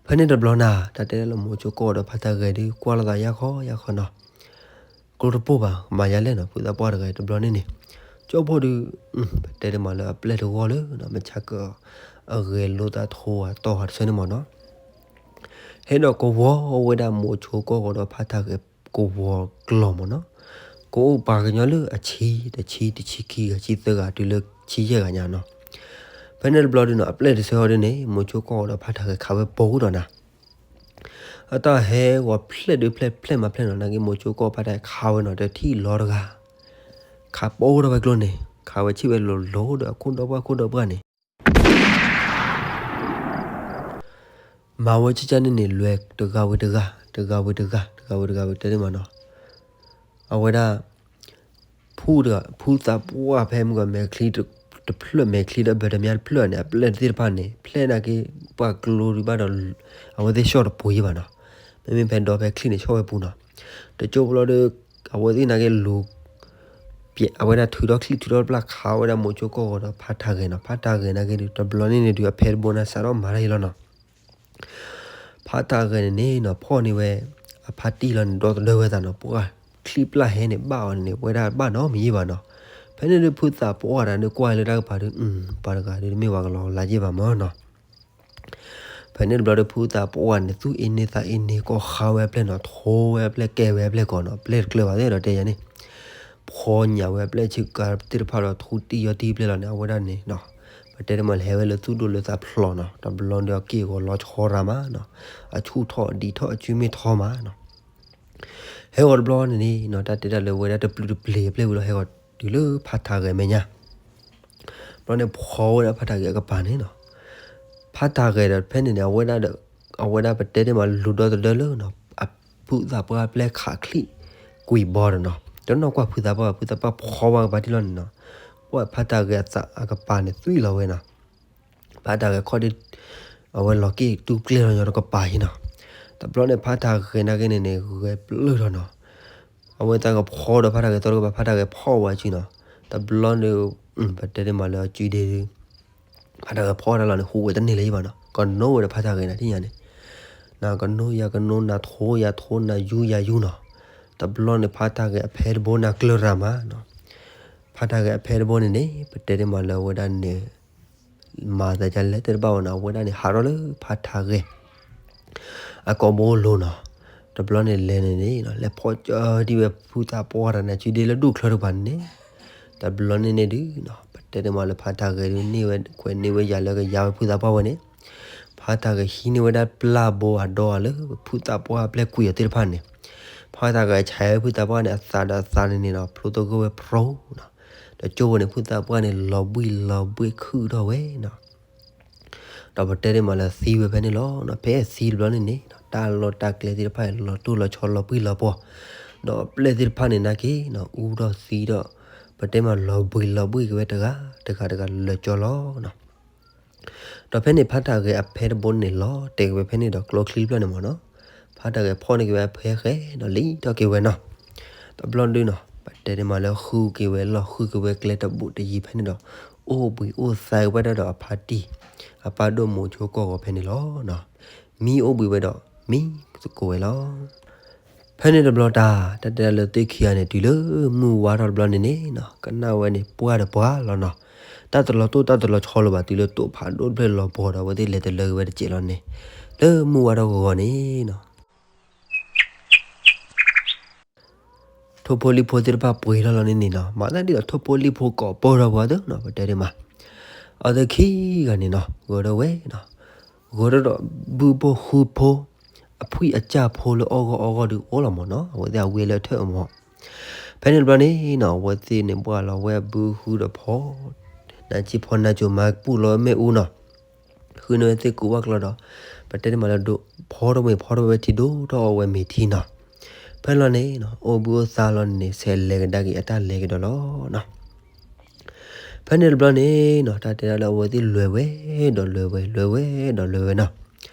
ဖဲန့ၣ်တဘျီန့ၣ် တၢ်တဲဒၣ်လၢမိၤဆိကီၢ်ဂီၤဒီးဖါတၢ်ဂဲၤဒုး ကွၢ်လိာ်သးယၢ်ခီယၢ်ခီနီၤ, ကျိတပိၢ်ဘၣ် မၤယါလဲၣ်နီၤ, ဖုသးပှၢ်တဂၤတဘျီန့ၣ်န့ၣ်, ကၠီဖိဒုး ပတဲဒ်မးလၢအပျဲၢ်တဂီၢ်လၢ မဆါက အဂဲၤလိာ်သးထိအတီၢ်ဟးတဆၢန့ၣ်မ့ၢ်နီၤ. ဟဲဒီးကဝီၤဝဲဒၣ်မိၤဆိကီၢ်ဂီၤဒီးဖါတၢ်ဂဲၤကဝီၤကျီမ့ၢ်နီၤ, ကအိၣ်ပှၤကညီလၢအဆံ တဆံ တဆံခံဂၤ ဆံသၢဂၤ တုၤလၢဆံယဲၢ်ဂၤညါနီၤ. ဖဲန့ၣ်တဘျီဒုးနီၤ အပျဲၢ်တဆၢဟီဒုးန့ၣ် မိၤဆိကီၢ်ဂီၤဒီးဖါတၢ်ဂဲၤခးဝဲပိာ်ကဒီးနၤ အတၢ်ဟဲဂီၤဖျဲၣ်ဒုးဖျဲၣ်ဖျဲၣ်မၤဖျဲၣ်နီၤ, နာ်က့မိၤဆိကီၢ်ဖါတၢ်ခးဝဲနီၤ တထံၣ်လီၤတဂၤ, ခးပိာ်ကဒီးဝဲကျိန့ၣ် ခးဝဲဆံၣ်ဝဲလိၤလိၤဒီးအခိၣ်ဒီပှၢ်ခိၣ်ဒီပှၢ်န့ၣ် မၤဝဲကၢ်ကၢ်န့ၣ်န့ၣ် လဲၤတဂၤဝံၤတဂၤ တဂၤဝံၤတဂၤ တဂၤဝံၤတဂၤဝံၤတဲန့ၣ်မ့ၢ်နီၤ, အဝဲဒၣ် ဖုတဂၤ ဖုသးပှၢ်ဖဲမုၢ်ဂီၤမဲာ်ချံတဖျၢၣ် မဲာ်ချံဒီးဘၢၣ်တမံၤတဖျၢၣ်န့ၣ် အပျဲၢ်သ့ၣ်တဖၣ်န့ၣ် ဖျဲၣ်နာ်က့ ပှၤကျိဒုးဘၣ်ဒီး အဝဲသ့ၣ်ဆီၣ်တပူၤယံၤဘၣ်နီၤ, မ့မ့ၢ်ဖဲဒီးဖဲချံန့ၣ်ဆီၣ်ဝဲပူၤနီၤ, တကၠိဖိလီၤဒီး အဝဲသ့ၣ်နာ်က့လူၤ အဝဲဒၣ်ထုးထီၣ်ချံထုးထီၣ်ပျၢ်ခးဝဲဒၣ်မိၤဆိကီၢ်ဂီၤဒီးဖါတၢ်ဂဲၤနီၤ, ဖါတၢ်ဂဲၤနာ်က့ဒုး တဘျီန့ၣ်န့ၣ်ဒုး အဖဲတဘိန့ၣ်စးထီၣ်မၤတၢ်အံၤလီၤနီၤ. ဖါတၢ်ဂဲၤန့ၣ်န့ၣ်နီၤ ဖီၣ်န့ၢ်ဝဲ အဖါတံၢ်လီၤန့ၣ် ဒီသဒၢဝဲသးနီၤ, ပှၤချံပျၢ်ဟဲန့ၣ် ဘၣ်အီၤန့ၣ် ဝဲဒၣ်ဘၣ်နီတမံၤယံၤဘၣ်နီၤ. ဖဲန့ၣ်ဒုးဖုသးပှၢ်တဂၤန့ၣ်ကွၢ်လၢတၢ်ကပၤဒုး ပှၤတဂၤဒုးတမ့ၢ်ပှၤကလီၤလးယံၤဘၣ်မ့ၢ်နီၤ. ဖဲန့ၣ်တဘျီဒီးဖုသးပှၢ်န့ၣ် သူၣ်အ့န့သးအ့န့ ကိးဃါဝဲအပျဲၢ်နီၤ, ထိဝဲအပျဲၢ် ကဲဝဲအပျဲၢ်ကီးနီၤ, ပျဲၢ်တကျၢၤဘၣ်သ့ၣ်ဒီးတဲယၤန့ၣ်, ဖီညၣ်ဝဲအပျဲၢ်ဆ့ကၤသ့ၣ်တဖၣ်ဒီး ထူတံၢ်ယီၤတံၢ်ပျဲၢ်လီၤန့ၣ် အဝဲဒၣ်န့ၣ်နီၤ, ပတဲတမးလၢဟဲဝဲလၢသူၣ်ဒိၣ်လၢသးဖျိးနီၤ, တဘျီဒီးအက့ၢ်အဂီၤလီၤဆီရၤမးနီၤ, အဆူၣ်ထီၣ်ဒံးထီၣ်အစုမ့ၢ်ထီမးနီၤ. ဟဲဂီၤတဘျီန့ၣ်န့ၣ်နီၤ, တၢ်တဲတၢ်လၢဝဲဒၣ်တပျုာ်တပျ့ၤအပျဲၢ်ဝံၤလီၤ, ဟဲဂီၤတုၤလၢဖါတၢ်ဂဲၤမဲာ်ညါ ဘျီန့ၣ်ဖီဝဲဒၣ်ဖါတၢ်ဂဲၤအကပၤန့ၣ်နီၤ, ဖါတၢ်ဂဲၤဒီးဖဲန့ၣ်န့ၣ် အဝဲဒၣ်ဒီး အဝဲဒၣ်ပတဲန့ၣ်မးလူၤဒီသဒၢလၢနီၤ, ဖုသးပှၢ်ပျဲၢ်ခးချံကွံာ်ဘီဒီးနီၤ, တနီၣ်ကွၢ်ဖုသးပှၢ် ဖုသးပှၢ်ဖီဝဲကပၤထံၣ်လီၤန့ၣ်နီၤ, ပှၢ်ဖါတၢ်ဂဲၤအသးအကပၤန့ၣ်သွံၣ်လီၤဝဲနီၤ. ဖါတၢ်ဂဲၤခီၣ်ဒုး အဝဲလီၤက့ၢ်တူၢ်ကျဲလီၤညီတကပၤဟံနီၤ. တဘျီန့ၣ် ဖါတၢ်ဂဲၤနာ်က့န့ၣ်န့ၣ် ဂဲၤပျုၢ်ထီၣ်နီၤ. အဝဲသးကဖီဒီးဖါတၢ်ဂဲၤသီတကပၤ ဖါတၢ်ဂဲၤဖီၣ်ဝဲအစုနီၤ. တဘျီန့ၣ် ပတဲဒ်မးလၢအစုဒ့ဒုး ဖါတၢ်ဂဲၤဖီၣ်တၢ်လီၤန့ၣ် ဟူးဝဲတန့ၢ်လၢၤဘၣ်နီၤ. ကနိဝဲဒီးဖါတၢ်ဂဲၤနၤထံၣ်ညါန့ၣ် နကနိယၤကနိ နထိယၤထိ နယူယၤယူနီၤ. တဘျီန့ၣ် ဖါတၢ်ဂဲၤအဖဲတဘိနၤကျၢၤရၤမးနီၤ. ဖါတၢ်ဂဲၤအဖဲတဘိန့ၣ်န့ၣ် ပတဲဒ်မးလၢအဝဲဒၣ်န့ၣ် မၤသးဒ်လဲၣ်တဲတဘၣ်ဝဲနီၤ, အဝဲဒၣ်န့ၣ် ဟးထီၣ်လၢဖါတၢ်ဂဲၤ အကိာ်ဘိလိၤနီၤ. တဘျီန့ၣ်လဲၤန့ၣ်န့ၣ်နီၤ, လဲၤဖီၣ်ကၢဒံးဝဲဖုသးပှၢ်တဂၤန့ၣ် စုဒ့လၢဒူၣ်ချၢတကပၤန့ၣ်န့ၣ်, တဘျီန့ၣ်န့ၣ်ဒုးနီၤ, ပတဲဒ်မးလၢဖါတၢ်ဂဲၤဒုးန့ၢ်ဝဲ ခွဲးန့ၢ်ဝဲယၤလၢကယါဝဲဖုသးပှၢ်ဝဲန့ၣ်, ဖါတၢ်ဂဲၤဟံးန့ၢ်ဝဲဒၣ်ပျၢ်ဘိအဒီအီၤလၢဖုသးပှၢ်ပျဲၢ်ကွံာ်အီၤသ့ၣ်တဖၣ်န့ၣ်, ဖါတၢ်ဂဲၤဆဲးဝဲဖုသးပှၢ်န့ၣ် အသးဒီးအသးန့ၣ်န့ၣ်နီၤ, ဖျိသဂၢၢ်ဝဲဖရိနီၤ. တကၠိဖိန့ၣ် ဖုသးပှၢ်န့ၣ် လီၤဘှံးလီၤဘှံးခုၣ်ထီၣ်ဝဲနီၤ. ဒီးပတဲဒ်မးလၢသံဝဲဖဲန့ၣ်လီၤနီၤ. ဖဲသံတဘျီန့ၣ်န့ၣ် တၢ်လီၢ်တၢ်ကျဲသ့ၣ်တဖၣ် လီၤတိၢ်လီၤဆီလီၤဘှံးလီၤပှီၢ်, ဒီးပျဲၢ်သ့ၣ်တဖၣ်န့ၣ်နာ်က့နီၤ အူဒီးသံဒီး ပတဲမးလီၤဘှံးလီၤဘှံးက့ၤဝဲတဂၤတဂၤတဂၤလၢာ်ကၠီလီၤနီၤ. ဒီးဖဲန့ၣ်ဖါတၢ်ဂဲၤအဖဲတဘိန့ၣ်လီၤတဲာ်က့ၤဝဲဖဲန့ၣ်ဒီးကျိချံတဖျၢၣ်န့ၣ်မ့ၢ်နီၤ, ဖါတၢ်ဂဲၤဖီၣ်န့ၢ်က့ၤဝဲအဖဲဃဲဒီးလံၣ်ထီၣ်က့ၤဝဲနီၤ. တဘျီဒုးနီၤ ပတဲဒ်မးလၢဃုက့ၤဝဲလီၢ် ဃုက့ၤဝဲကျဲတဘူးတယံၤဖဲန့ၣ်ဒီး အိၣ်ဘှံးအိၣ်သါက့ၤဝဲဒၣ်ဒီးအဖါတံၢ် အပၢ်ဒိၣ်မိၤဆိကီၢ်ဂီၤဖဲန့ၣ်လီၤနီၤ. မံအိၣ်ဘှံးဝဲဒီးမံသကိးဝဲလီၤ. ဖဲန့ၣ်တဘျီတၢ် တၢ်တဲဒၣ်လၢသ့ၣ်ခံဂၤန့ၣ် တုၤလၢမုၢ်ဝါထီၣ်တဘျီန့ၣ်န့ၣ်နီၤ ကနၣ်ဝဲန့ၣ်ပှၢ်ဒီးပှၢ်လီၤနီၤ. တၢ်တလီၤတိၢ်တၢ်တလီၤဆီလၢၤဘၣ် တုၤလၢတိၢ်ဖးဒိၣ်တဖျၢၣ်လီၤပှီၢ်ဒီး အဝဲသ့ၣ်လဲၤတလၢက့ၤဝဲတစဲးလီၤန့ၣ် လၢမုၢ်ဝါထီၣ်ဂီၤဂီၤန့ၣ်နီၤ ထိၣ်ဖိလံၣ်ဖိသ့ၣ်တဖၣ်ပှ့ၤထီၣ်လီၤန့ၣ်န့ၣ်နီၤ မၤသးဒ်သိးထိၣ်ဖိလံၣ်ဖိကိးပၢၢ်ထီၣ်ပှၤသ့နီၤ ပတဲဒ်မး အဝဲသ့ၣ်ခံဂၤန့ၣ်နီၤ ဂဲၤထီၣ်ဝဲနီၤ ဂဲၤထီၣ်ဒီးဘုၣ်ဘိၣ်ဃုဖိ အဖှံအစၢ်ဖိလၢအီၣ်ဂီၢ်အီၣ်ဂီၢ်ဒုးအိၣ်လီၤမ့ၢ်နီၤ အဝဲသ့ၣ်အဝံၤလၢထၢၣ်အမီၤ ဖဲန့ၣ်တဘျီန့ၣ်နီၤ အဝဲသ့ၣ်န့ၣ်ဘှၣ်လီၤဝဲအဘုဃုဒီးဖီ နါစံၣ်ဖီနါစိၤမၤပူၣ်လီၤမ့ၣ်အူနီၤ ဃုန့ၢ်ဝဲသ့ၣ်ကူးဝၣ်ကျီဒီး ပတဲတ့ၢ်မးလၢဒိး ဖီထီၣ်ဝဲ ဖီထီၣ်ဝဲထံဒိၣ်ထီၣ်အီဝဲမ့ၤထံနီၤ. ဖဲလီၤန့ၣ်နီၤ အိၣ်ဘှံးအိၣ်သါလီၤန့ၣ် ဆဲးလဲၤကဒါက့ၤအတၢ်လဲၤကဒီးလီၤနီၤ. ဖဲန့ၣ်တဘျီန့ၣ်နီၤ တၢ်တဲဒၣ်လၢအဝဲသ့ၣ်လဲၤဝဲဒီးလဲၤဝဲ လဲၤဝဲဒီးလဲၤဝဲနီၤ.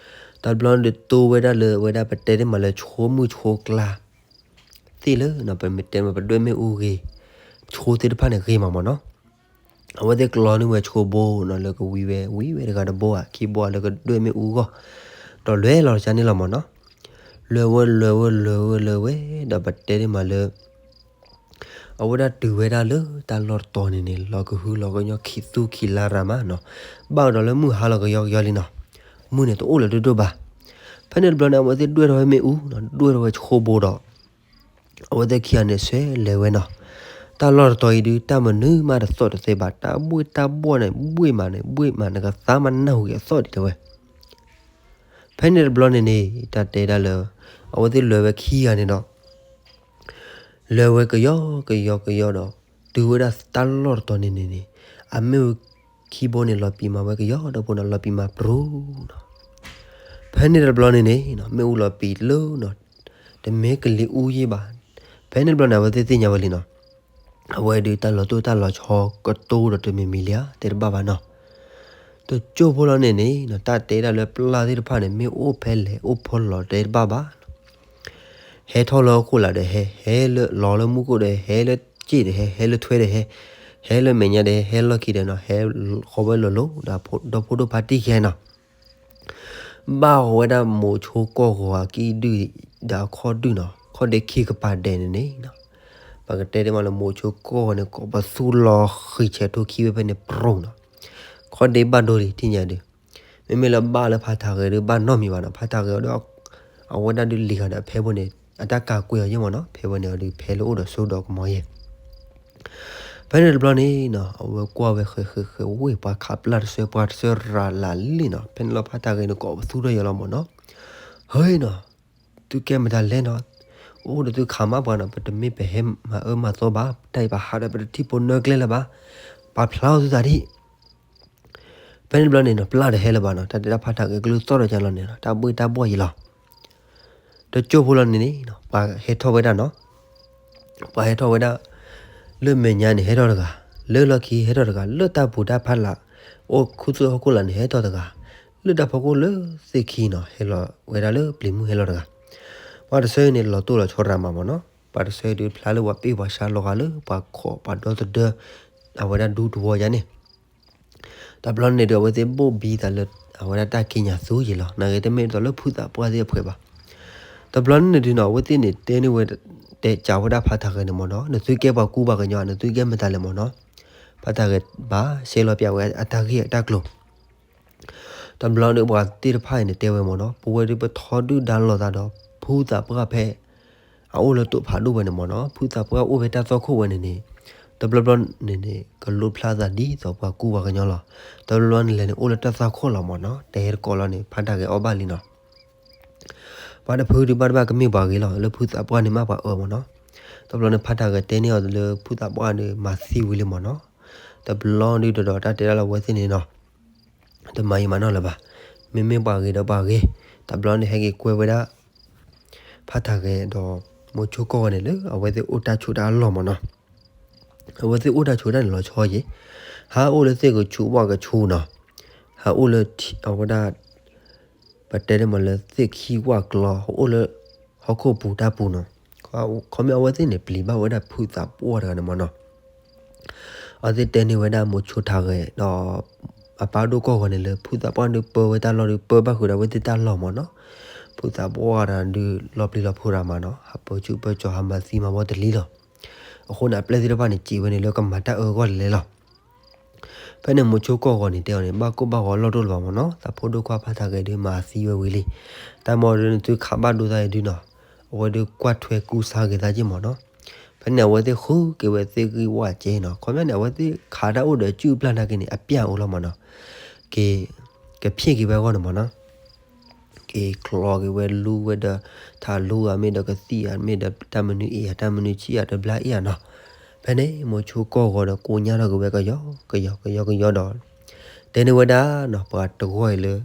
တဘျီန့ၣ်ဒုးတိဝဲဒၣ်လၢအဝဲဒၣ် ပတဲတ့ၢ်မးလၢဆိမိၣ်ဆိကျါ သ့ၣ်လၢ ပမ့ၢ်တဲမးပဒွဲၣ်မ့ၣ်အူဂ့ၤ ဆိသ့ၣ်တဖၣ်န့ၣ်ဂ့ၤမးမးနီၤ. အဝဲသ့ၣ်ကျီန့ၢ်ဝဲဆိဘိနီၤ လၢကဝံဝဲ ဝံဝဲတဂၤတဘိဧါ ခံဘိဧါ လၢကဒွဲၣ်မ့ၣ်အူဂီၢ် ဒီးလဲၤလီၤတၢ်န့ၣ်လီၤမးနီၤ. လဲၤဝဲ လဲၤဝဲ လဲၤဝဲ လဲၤဝဲ ဒီးပတဲတ့ၢ်မးလၢ အဝဲဒၣ်တုၤဝဲဒၣ်လၢတၢ်လီၢ်တတီၤန့ၣ်န့ၣ် လီၤကဟုလီၤကညီ ခံသူခံလါရၤမးနီၤ. ဘၣ်ကဒီးလၢမုၢ်ဟါလီၤကယီကယီလံနီၤ. မုၢ်န့ၣ်တအိၣ်လၢၤဒိၣ်ဒိၣ်ဘၣ်. ဖဲန့ၣ်တဘျီန့ၣ် အဝဲသ့ၣ်ဒွဲၣ်ထီၣ်ဝဲမ့ၣ်အူနီၤ ဒွဲၣ်ထီၣ်ဝဲဆိဘိဒီး အဝဲသ့ၣ်ခံဂၤန့ၣ်ဆဲးလဲၤဝဲနီၤ. တၢ်လီၢ်တတီၤအံၤဒုး တၢ်မနုၤမးတသီၣ်တသဲဘၣ်. တၢ်ဘှ့ၣ်တၢ်ဘှီၣ်န့ၣ် ဘှ့ၣ်မးန့ၣ် ဘှ့ၣ်မး နကသါမးနၢ်ဟူက့ၤအသီၣ်ဒံးတဲဝဲ. ဖဲန့ၣ်တဘျီန့ၣ်န့ၣ် တၢ်တဲဒၣ်လၢ အဝဲသ့ၣ်လဲၤဝဲခံဂၤန့ၣ်ဒီး လဲၤဝဲကယီကယီကယီဒီး တုၤဝဲဒၣ်တၢ်လီၢ်တတီၤန့ၣ်န့ၣ်န့ၣ် အမ့ၣ်အူခံဘိန့ၣ် လီၤပံာ်မးဝဲကယီဒီဖိနီၤ လီၤပံာ်မးပြူၤနီၤ. ဖဲန့ၣ်တဘျီန့ၣ်န့ၣ် မ့ၣ်အူလီၤပံာ်လၢနီၤ တမ့ၢ်ကလံၤအူယ့ၢ်ဘၣ်. ဖဲန့ၣ်တဘျီန့ၣ် အဝဲသ့ၣ်သ့ၣ်ညါဝဲလံနီၤ. အဝဲဒုးတၢ်လီၤတိၢ်တၢ်လီၤဆီကတိၤဒီးတမံၤမံၤလံဧါ တဲတဘၣ်ဘၣ်နီၤ. တကၠိၢ်ဖိလီၤန့ၣ်န့ၣ်နီၤ တၢ်တဲဒၣ်လၢပျၢ်သ့ၣ်တဖၣ်န့ၣ် မ့ၣ်အူအိၣ်ဖဲလဲၣ်အိၣ်ဖဲလဲၣ်တဲတဘၣ်ဘၣ်နီၤ. ဟဲထီၣ်လၢဟီၣ်ခိၣ်လာ်ဒီးဟဲ ဟဲလၢလီၤလၢမူခိၣ်ဒီး ဟဲလၢစ့ၣ်ဒီးဟဲ ဟဲလၢထွဲဒီးဟဲ ဟဲလၢမဲာ်ညါဒီး ဟဲလီၢ်ခံဒီးနီၤ ဟဲဃီဝဲလိၤလိၤ ဒီးဖိဒိၣ်ဖါတံၢ်ခဲနီၤ. ဘၣ်ဃီဝဲဒၣ်မိၤဆိကီၢ်ဂီၤအကံၢ်ဒုၣ်ဒီးအခီၣ်ဒုၣ်နီၤ ခီၣ်ဒ့ခံကပၤဒဲးန့ၣ်န့ၣ်နီၤ. ပကတဲတ့ၢ်မးလၢမိၤဆိကီၢ်ဂီၤန့ၣ် ကိးပသူလီၤဃံးဆဲးထိခံဝဲဖဲန့ၣ်ပြူၤနီၤ. ခီၣ်ဒ့ဘၣ်ဒိလံထံၣ်ညါဒုး မ့မ့ၢ်လၢဘၣ်လၢဖါထးဂဲၤဒုး ဘၣ်နီတမံၤဘၣ်နီၤ. ဖါထးဂဲၤအီၤဒီး အဝဲဒၣ်ဒုးလံၤဂၤဒီးဖဲဘိန့ၣ် အတၢ်ကၤကွံာ်အီၤယဲၢ်မးနီၤ. ဖဲဘိန့ၣ်အီၤဒုး ဖဲလၢအိၣ်ဒီးစိဒီးကမီၤယဲၢ်. ဖဲန့ၣ်တဘျီန့ၣ်နီၤ အဝဲကွၢ်ဝဲဃဲၤဃဲၤဃဲၤဝ့ၢ် ပှၤခးပျၢ်တဆၢ ပှၤတဆၢရၤလးလံနီၤ. ဖဲန့ၣ်လီၤဖါထးဂဲၤန့ၣ် ကိးပသူထီၣ်ယဲၢ်လီၤမးနီၤ. ဟဲနီၤ သုကဲမတၤလဲၣ်နီၤ. အိၣ်ဒီးသုခးမးပှၤနီၤ ပတမ့ၢ်ပဟဲမၤအၢမၤသီဘၣ် တၢ်အံၤပဟးဒီးပတထံၣ်ဖိနၢကျဲလၢၤဘၣ်. ပာ်ဖျါအီၤသုသးဒံး ဖဲန့ၣ်တဘျီန့ၣ်နီၤ ပျၢ်တဟဲလၢၤဘၣ်နီၤ. တၢ်တဲဒၣ်ဖါထးဂဲၤကလုၢ်သီၣ်ဒီးကလီၤန့ၣ်နီၤ တၢ်ဘှ့ၣ်တၢ်ဘှီၣ်ယံၤလီၤ. တကၠိၢ်ဖိလီၤန့ၣ်န့ၣ်နီၤ ပှၤဟဲထီၣ်ဝဲဒၣ်နီၤ ပှၤဟဲထီၣ်ဝဲဒၣ် လၢမဲာ်ညါန့ၣ်ဟဲထီၣ်တဂၤ, လၢလီၢ်ခံဟဲထီၣ်တဂၤ, လၢတၢ်ပူၤတၢ်ဖးလာ် အိၣ်ခူသူၣ်ဟီၣ်ခိၣ်လာ်န့ၣ်ဟဲထီၣ်တဂၤ, လၢတၢ်ဖီခိၣ်လၢသ့ၣ်ခံနီၤ ဟဲလီၤဝဲဒၣ်လၢပျံၤမုၢ်ဟဲလီၤတဂၤ. ပှၤတဆၢအံၤန့ၣ် လီၤတိၢ်လီၤဆီရၤမးမးနီၤ. ပှၤတဆၢအံၤဒုးဖျါလၢပှၤပ့ၢ်ပှၤဆါလီၤဂာ်လၢပှၤခိးပှၤဒီသဒၢ အဝဲဒၣ်ဒူသဝီယါန့ၣ် တဘျီန့ၣ်ဒုး အဝဲသ့ၣ်ဘိၣ်ဘံသးလၢ အဝဲဒၣ်တၢ်ကံးညာ်သူယံၤလီၤ. နာ်ဂ့ၤတမ့ၢ်ဒ်သိးလၢဖုသးပှၢ်သ့ၣ်အဖှဲးဘၣ်. တဘျီန့ၣ်ဒုးနီၤ အဝဲသ့ၣ်န့ၣ်တဲန့ၢ်ဝဲ တဲကးဝဲဒၣ်ဖါထးဂဲၤန့ၣ်မးနီၤ နသုကဲပှၤကူပှၤကညီ နသုကဲမတၤလဲၣ်မးနီၤ. ဖါထးဂဲၤဘၣ်ရှဲလီၤပျးဝဲအတၢ်ဂ့ၢ်အတၢ်ကျိၤ တဘျီန့ၣ်ပှၤသ့ၣ်တဖၣ်အံၤန့ၣ်တဲဝဲမးနီၤ ပဝဲဒုးပထီဒုၣ်ဒါလိာ်သးဒီး ဖုသးပှၢ်ဖဲ အအိၣ်လၢတိာ်ဖးဒိၣ်ဝဲန့ၣ်မးနီၤ ဖုသးပှၢ်အိၣ်ဖဲတၢ်သွၣ်ခိၣ်ဝဲန့ၣ်န့ၣ် တဘျီဘျီန့ၣ်န့ၣ် ကလိၣ်ဖျါသးဒ်သိးပှၤကူပှၤကညီလီၤ. တဘျီဘျီန့ၣ်လဲၤန့ၣ် အိၣ်လၢတၢ်သွၣ်ခိၣ်လီၤမးနီၤ တဟဲတကိးလီၤန့ၣ် ဖါထးဂဲၤအီၣ်ဘၣ်လံနီၤ. ပှၤတဖုဒုးဘၣ်တဘၣ်ကမ့ၢ်ပှၤဂ့ၤလီၤ လၢဖုသးပှၢ်န့ၣ်မ့ၢ်ပှၤအၢမးနီၤ. တဘျီန့ၣ်ဖါထးဂဲၤတဲန့ၢ်အီၤလၢဖုသးပှၢ်န့ၣ် မၤသံဝံၤလံမးနီၤ. တဘျီဒုးဒီးတၢ်တဲဒၣ်လၢအဝဲသ့ၣ်န့ၣ်နီၤ တမၤယံာ်မၤနီၢ်လၢၤဘၣ်. မ့မ့ၢ်ပှၤဂ့ၤဒီးပှၤဂ့ၤ တဘျီန့ၣ်ဟဲက့ၤကွဲဝဲဒၣ် ဖါထးဂဲၤဒီး မိၤဆိကီၢ်ဂီၤန့ၣ်လၢအဝဲသ့ၣ်အိၣ်တၢ်ဆိးတၢ်အလီၢ်မးနီၤ. အဝဲသ့ၣ်အိၣ်တၢ်ဆိးတၢ်န့ၣ်လီၤဆီယံၤ ဟးအိၣ်လၢသ့ၣ်ကဆူးဝၣ်ကဆူးနီၤ ဟးအိၣ်လၢထံ အဝဲဒၣ် ပတဲန့ၣ်မးလၢသ့ၣ်ခံဝၣ်ကျီ ဟးအိၣ်လၢ ဟီၣ်ခိၣ်ပူၤတၢ်ပူၤနီၤ. ခီမ့ၢ်အဝဲသ့ၣ်န့ၣ် ပျံၤဘၣ်ဝဲဒၣ်ဖုသးပှၢ်တဂၤန့ၣ်မးနီၤ. အဝဲသ့ၣ်တဲန့ၢ်ဝဲဒၣ်မိၤဆိထးဂဲၤဒီး အပၢ်ဒိၣ်ကီၢ်ဂီၤန့ၣ်လၢ ဖုသးပှၢ်ဒုးပၢဝဲတၢ်လီၢ်ဒုး ပၢဘၣ်ဃုာ်ဒီးအဝဲသ့ၣ်တၢ်လီၢ်မးနီၤ. ဖုသးပှၢ်တဂၤဒုး လီၤပျံၤလီၤဖုးရၤမးနီၤ ဟးပၢဆူၣ်ပၢကၠီၤ ဟးမၤသံမၤဝီတလံလီၤ. အဃိန့ၣ် အပျဲၢ်သ့ၣ်တဖၣ်န့ၣ် စံးဝဲန့ၣ်လၢကမၤတၢ်အၢဂီၢ်လဲၤလဲၤလီၤ. ဖဲန့ၣ်မိၤဆိကီၢ်ဂီၤန့ၣ်တဲအီၤန့ၣ် ဘၣ်ကိၢ်ဘၣ်ဂီၤလီၢ်တအိၣ်လၢၤဘၣ်မးနီၤ သးဖိဒိၣ်ခွါဖါထးဂဲၤဒုးမၤသံဝဲဝံၤလံ. တၢ်မ့ၢ်ဒုးနသုခးဘၣ်ဒိသးအံၤဒုးနီၤ အဝဲဒုးကွၢ်ထွဲကူစါက့ၤသးက့ၢ်မးနီၤ. ဖဲန့ၣ်အဝဲသ့ၣ်ဃုက့ၤဝဲသ့ၣ်ဂံၢ်ဝၣ်ကဲနီၤ ခီမ့ၢ်န့ၣ် အဝဲသ့ၣ်ခးတၢ်အိၣ်ဒီးစုၣ်ပျၢ်နာ်က့န့ၣ် အပျၢ်အိၣ်လီၤမးနီၤ. က့ၤ ကဖျ့ၣ်က့ၤဝဲအဂီၢ်န့ၣ်မးနီၤ က့ၤချီက့ၤဝဲလူဝဲဒီး ထးလူဧါမ့ၢ်ဒီးကသံၣ်ဧါမ့ၢ်ဒီးတၢ်မနုၤအ့ၣ်ဧါ တၢ်မနုၤဆံးဧါတဘျါအ့ၣ်ဧါနီၤ. ဖဲန့ၣ်မိၤဆိကီၢ်ဂီၤဒီးကိးညါထီၣ်က့ၤဝဲကယီကယီကယီကယီဒီး တဲန့ၢ်ဝဲဒၣ်နီၤ ပှၤတဂီၢ်အံၤလၢ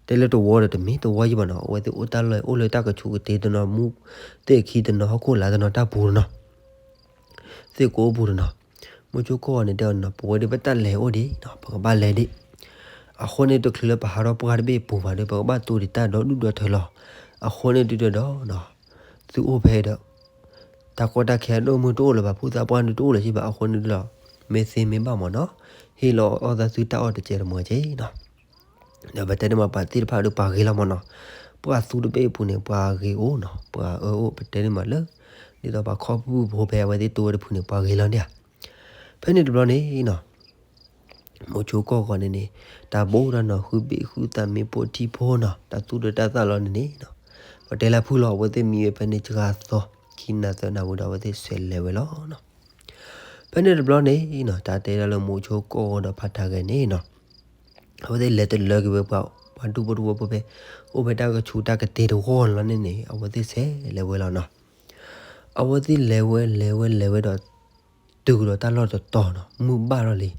တဲလၢတဝီဒီးတမ့ၢ်တဝီယံၤဘၣ်နီၤ, အဝဲသ့ၣ်အိၣ်တၢ်လီၢ်အံၤ အိၣ်လၢတၢ်ကဆူးကတ့ၤတနီၤ မူသ့ၣ်ခံတနီၤ ဟီၣ်ခိၣ်လာ်တနီၤ တၢ်ပူၤတနီၤ သ့ၣ်ကိးအိၣ်ပူၤတနီၤ. မိၤဆိကီၢ်ဂီၤန့ၣ်တဲအီၤနီၤ ပဝဲဒၣ်ပတၢ်လဲၤအိၣ်ဒံးနီၤ ပကဘၣ်လဲၤဒံး. အဃိန့ၣ်တချုးလၢပဟးထီၣ်ပှၢ်တဘ့ၣ်အပူၤဘၣ်ဒီး ပကဘၣ်တိၢ်ဒံးတၢ်ဒီဒူၣ်ဒီထၢလီၤ. အဃိန့ၣ်ဒုးဒီးနီၤ သုအိၣ်ဖဲဒီး တၢ်ကီတၢ်ခဲအဒိၣ်မုၢ်တအိၣ်လၢၤဘၣ် ဖိသၣ်ပှၢ်ဒုးတအိၣ်လၢၤဘၣ် အဃိန့ၣ်ဒုးလီၤ မ့ၢ်သ့မ့ၢ်ဘၣ်မ့ၢ်နီၤ ဟ့ၣ်လီၤအီၣ်သးသုတၢ်အီၣ်တကဲးတမီၤက့နီၤ. ဒီးပတဲန့ၢ်မးပှၤသ့ၣ်တဖၣ်ဒီးပှၤဂ့ၤလီၤမ့ၢ်နီၤ. ပှၢ်သူတဘ့ၣ်အပူၤန့ၣ် ပှၤဂ့ၤအိၣ်နီၤ ပှၤအၢအိၣ် ပတဲန့ၢ်မးလၢ ဒ်သိးပှၤခီဖျိဖိဖဲအဝဲသ့ၣ်တိဝဲတဖုန့ၣ် ပှၤဂ့ၤလီၤန့ၣ်ဧါ. ဖဲန့ၣ်တဘျီန့ၣ်နီၤ မိၤဆိကီၢ်ဂီၤန့ၣ်န့ၣ် တၢ်ဘိၣ်တၢ်နီၤ ဃုဘ့ၣ်ဃုသးမ့ၢ်ပိၢ်ထံဖိနီၤ တၢ်သူၣ်ဒၢတၢ်သၣ်လီၤန့ၣ်န့ၣ်နီၤ ပတဲလၢဖုၣ်လီၤ အဝဲသ့ၣ်မံဝဲဖဲန့ၣ် စှၤသီ ခံနၤသၢနၤဝံၤဒီး အဝဲသ့ၣ်ဆဲးလဲၤဝဲလီၤနီၤ. ဖဲန့ၣ်တဘျီန့ၣ်နီၤ တၢ်တဲဒၣ်လၢမိၤဆိကီၢ်ဂီၤဒီးဖါတၢ်ဂဲၤန့ၣ်နီၤ အဝဲသ့ၣ်လဲၤတလၢက့ၤဝဲပှၤ ပှၤဒူၣ်ဖိတဝီဖိဖဲ အိၣ်ဖဲတၢ်ကဆူးတၢ်ကတ့ၤတဝီလီၤန့ၣ်န့ၣ် အဝဲသ့ၣ်ဆဲးလဲၤဝဲလီၤနီၤ. အဝဲသ့ၣ်လဲၤဝဲလဲၤဝဲလဲၤဝဲဒီး တုၤကဒီးတၢ်လီၢ်တတီၤနီၤ မုၢ်ဘၣ်ထီၣ်လံ.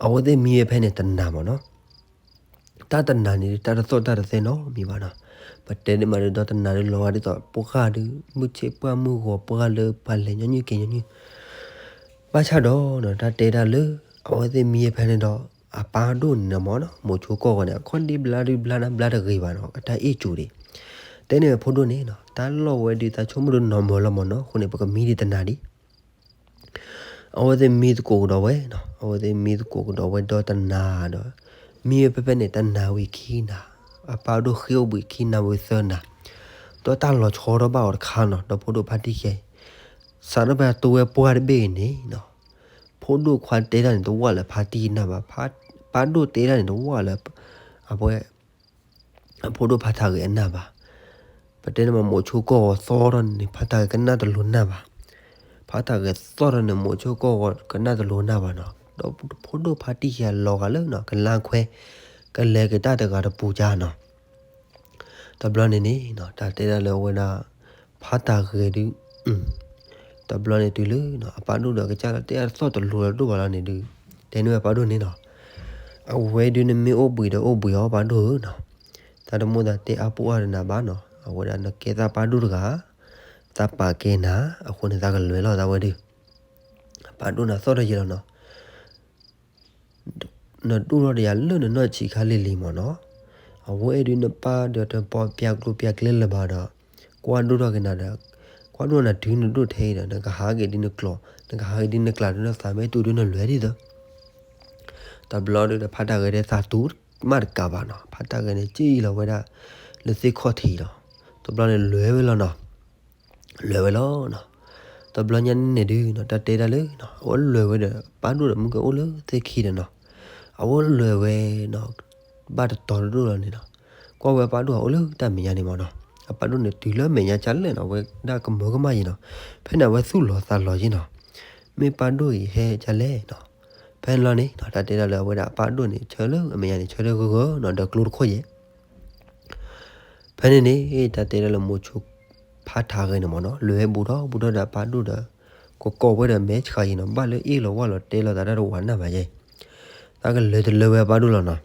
အဝဲသ့ၣ်မံဝဲဖဲန့ၣ်တနၤမ့ၢ်နီၤ တၢ်တနၤန့ၣ် တၢ်တသီၣ်တၢ်တသဲနီတမံၤဘၣ်နီၤ. ပတဲန့ၢ်မးဒီးတနၤဒုးလီၤဂာ်ဒ်သိးပှၢ်ဒုး မုၢ်ဆ့ၣ်ပှၢ်မုၢ်ဂီၤပှၢ်လၢပှၤလဲၤညီနုၢ်က့ၤညီနုၢ် ဘၣ်ဆၣ်ဒီးနီၤ တၢ်တဲဒၣ်လၢ အဝဲသ့ၣ်မံဝဲဖဲန့ၣ်ဒီး အပၢ်ဒိၣ်န့ၣ်မ့ၢ်နီၤ မိၤဆိကီၢ်ဂီၤန့ၣ် အခီၣ်ဒ့ဘျါဒုးဘျါနၤဘျါတဂ့ၤဘၣ်နီၤ အတၢ်အ့ၣ်စူၤဒံး တဲန့ၢ်ဝဲဖိဒိၣ်န့ၣ်နီၤ တၢ်လီၢ်ဝဲဒုးသးဆိကမိၣ်ဒုးနီၢ်မၢၤလီၤမ့ၢ်နီၤ အဃိန့ၣ် ပကမံဒံးတနၤဒံး အဝဲသ့ၣ်မံသကိးကဒီးဝဲနီၤ အဝဲသ့ၣ်မံသကိးကဒီးဝဲဒီးတနၤဒီး မံဝဲဖဲဖဲန့ၣ် တနၤဝံၤခံနၤ အပၢ်ဒိၣ်ဃ့အိၣ်ဘှံးခံနၤဝံၤသၢနၤ ဒီးတၢ်လီၤဆီထီၣ်ဘၣ်အီၤတခါနီၤ ဒီးဖိဒိၣ်ဖါတံၢ်ဃဲ စးထီၣ်ဖဲတိဝဲပှၢ်တဘ့ၣ်အံၤန့ၣ်နီၤ ဖိဒိၣ်ခွါတဲတၢ်န့ၣ် တဝၣ်လၢဖါတံၢ်နၢ်ဘၣ် ပၢ်ဒိၣ်တဲတၢ်န့ၣ် တဝၣ်လၢ အဝဲ အဖိဒိၣ်ဖါတၢ်ဂဲၤအနၢ်ဘၣ်. ပတဲန့ၢ်မး မိၤဆိကီၢ်ဂီၤသီထီၣ်န့ၣ် ဖါတၢ်ဂဲၤကနၣ်တလိၤနၢ်ဘၣ်. ဖါတၢ်ဂဲၤသီထီၣ်န့ၣ် မိၤဆိကီၢ်ဂီၤကနၣ်တလိၤနၢ်ဘၣ်နီၤ. ဒီးဖိဒိၣ်ဖါတံၢ်ဃဲလီၤဂာ်လၢနီၤ ကလါခွဲ ကလဲၤက့ၤတၢ်တဂၤတပူၤကါနီၤ. တဘျီန့ၣ်န့ၣ်နီၤ တၢ်တဲဒၣ်လၢအဝဲဒၣ် ဖါတၢ်ဂဲၤဒုး တဘျီန့ၣ်တုၤလၢနီၤ အပၢ်ဒိၣ်ဒီးကစၢ်လီၤတဲအသီၣ်တလိၤလီၤဒိၣ်ဘၣ်လီၤန့ၣ်ဒုး တဲန့ၢ်ဝဲပၢ်ဒိၣ်န့ၣ်နီၤ အဝဲဒုးနမ့ၢ်အိၣ်ဘှံးဒီးအိၣ်ဘှံးအီၤပၢ်ဒိၣ်ဧၢနီၤ. တၢ်တမိၣ်သးတဲအါပူၤအါတနၤဘၣ်နီၤ အဝဲဒၣ်နကဲသးပၢ်ဒိၣ်တဂၤ သးပာ်ကဲနၤ အဃိန့ၣ်သးကလဲၤလီၤသးဝဲဒုး အပၢ်ဒိၣ်နၤသီၣ်ထီၣ်ယဲလီၤနီၤ နဒိၣ်ထီၣ်ဒီးယၤလၢနနီၢ်ဆံးခါလံၤလံၤမ့ၢ်နီၤ. အဝဲအံၤဒုးနပၢ်ဒီးတပီပျါကျိပျါကျဲလၢၤဘၣ်ဒီး ကွၢ်ဒိၣ်ထီၣ်က့ၤနၤဒီး ကွၢ်ဒိၣ်နၤတုၤနဒိၣ်ထဲအံၤဒီး နကဟးက့ၤဒ်နကျိာ် နကဟးက့ၤဒ်နကျးဒ်နသးမ့ၢ်တူၢ်ဒ်နလွဲၤဒ်သိး တဘျီဒုးဒီးဖါတၢ်ဂဲၤဒဲးသးတူၤမးတကးဘၣ်နီၤ. ဖါတၢ်ဂဲၤန့ၣ် စံၣ်လီၤဝဲဒၣ်လၢသ့ၣ်ခီၣ်ထံးလီၤ. တဘျီန့ၣ်လွဲၤဝဲလီၤနီၤ. လွဲၤဝဲလီၤနီၤ. တဘျီညါန့ၣ်ဒုးနီၤ တၢ်တဲဒၣ်လၢနီၤ အဝဲလွဲၤဝဲဒီး ပၢ်ဒိၣ်ဒီးမုၢ်ကအိၣ်လၢသ့ၣ်ခံဒီးနီၤ အဝဲလွဲၤဝဲနီၤ ဘၣ်တတီၤတဒိၣ်လီၤန့ၣ်နီၤ ကွၢ်ဝဲပၢ်ဒိၣ်အအိၣ်လၢတၢ်မဲာ်ညါန့ၣ်မ့ၢ်နီၤ. အပၢ်ဒိၣ်န့ၣ်တုၤလၢမဲာ်ညါကလဲၣ်နီၤ အဝဲဒၣ်ကမၢကမၣ်ယံၤနီၤ. ဖဲန့ၣ်အဝဲသူၣ်လီၤသးလီၤယံၤနီၤ မ့ၢ်ပၢ်ဒိၣ်အံၤဟဲကလဲၣ်နီၤ. ဖဲန့ၣ်လီၤန့ၣ်နီၤ တၢ်တဲဒၣ်လၢအဝဲဒၣ်အပၢ်ဒိၣ်န့ၣ် ဆၢလၢအမဲာ်ညါန့ၣ် ဆၢထၢၣ်ဂၢၢ်ဂၢၢ်နီၤ ဒီးကျိတခိၣ်ယဲၢ် ဖဲန့ၣ်န့ၣ် တၢ်တဲဒၣ်လၢမိၤဆိဖါထးဂဲၤန့ၣ်မ့ၢ်နီၤ လွဲၤဘူးထီၣ်ဘူးထီၣ်ဒီးအပၢ်ဒိၣ်ဒီး ကကိးဝဲဒီးမဲာ်ဆှးယံၤနီၤ ဘၣ်လၢအ့ၣ်လီၤဝၣ်လီၤတဲလီၤသးတၢ်တဝၤနၢ်ဘၣ်ယဲၢ် သးကလဲၤတလၢဝဲအပၢ်ဒိၣ်လီၤနီၤ.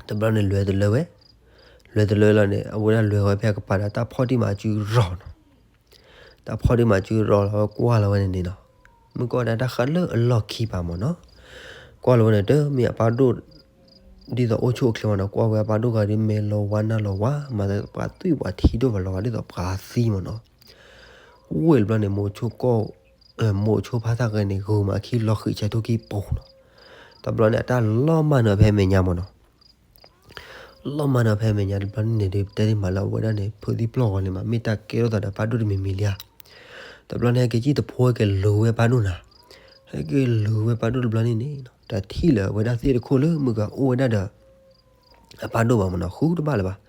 တဘျီန့ၣ်လွဲၤတလၢဝဲ လွဲၤတလၢလီၤန့ၣ် အဝဲဒၣ်လွဲၤဝဲဖဲအကပၤဒီးတၢ်ဖီၣ်တံၢ်မၤစုရီၤနီၤ တၢ်ဖီၣ်တံၢ်မၤစုရီၤလီၤဝဲကွၢ်လီၤဝဲန့ၣ်န့ၣ်နီၤ မုၢ်ကီၢ်ဒၣ်တၢ်ဃးလၢအလီၢ်ခံပၤမ့ၢ်နီၤ ကွၢ်လီၤဝဲန့ၣ် တမ့ၢ်အပၢ်ဒိၣ် ဒ်သိးအိၣ်ဆူၣ်အိၣ်ချ့မ့ၢ်နီၤ ကွၢ်ဝဲအပၢ်ဒိၣ်ဂၤဒ်မဲာ်လီၤဝါနါလီၤဝါ မၤသးပှၤသွံၣ်ပှၤထံဒိၣ်ဘၣ်လီၤဂာ်ဒ်သိးပှၤသံမ့ၢ်နီၤ ဝ့ၢ်တဘျီန့ၣ် မိၤဆိကီၢ် မိၤဆိဖါတၢ်ဂဲၤန့ၣ် ဂုာ်မးခံလီၤဃံးဆဲးထူခံပူၤနီၤ တဘျီန့ၣ် အတၢ်လီၤမၢ်နုာ်ဖဲမဲာ်ညါမ့ၢ်နီၤ လီၤမၢ်နုာ်ဖဲမဲာ်ညါတဘျီန့ၣ်ဒုး တဲဒ်မးလၢအဝဲဒၣ်န့ၣ် ဖုးသံပျီၢ်ဂီၤလံမး မ့ၢ်တၢ်ကဲထီၣ်သးဒီးပၢ်ဒိၣ်တမံၤမံၤလံဧါ တဘျီန့ၣ် ဟဲက့ၤကံၣ်တဖိဟဲက့ၤလူၤဝဲပၢ်ဒိၣ်နၤ ဟဲက့ၤလူၤဝဲပၢ်ဒိၣ်တဘျီန့ၣ်န့ၣ် တၢ်ထံၣ်လၢအဝဲဒၣ်သ့ၣ်တခိၣ်လၢမုၢ်ကအိၣ်ဝဲဒၣ်ဒီး အပၢ်ဒိၣ်ဘၣ်မ့ၢ်နီၤ ဃုတဘၣ်လၢၤဘၣ်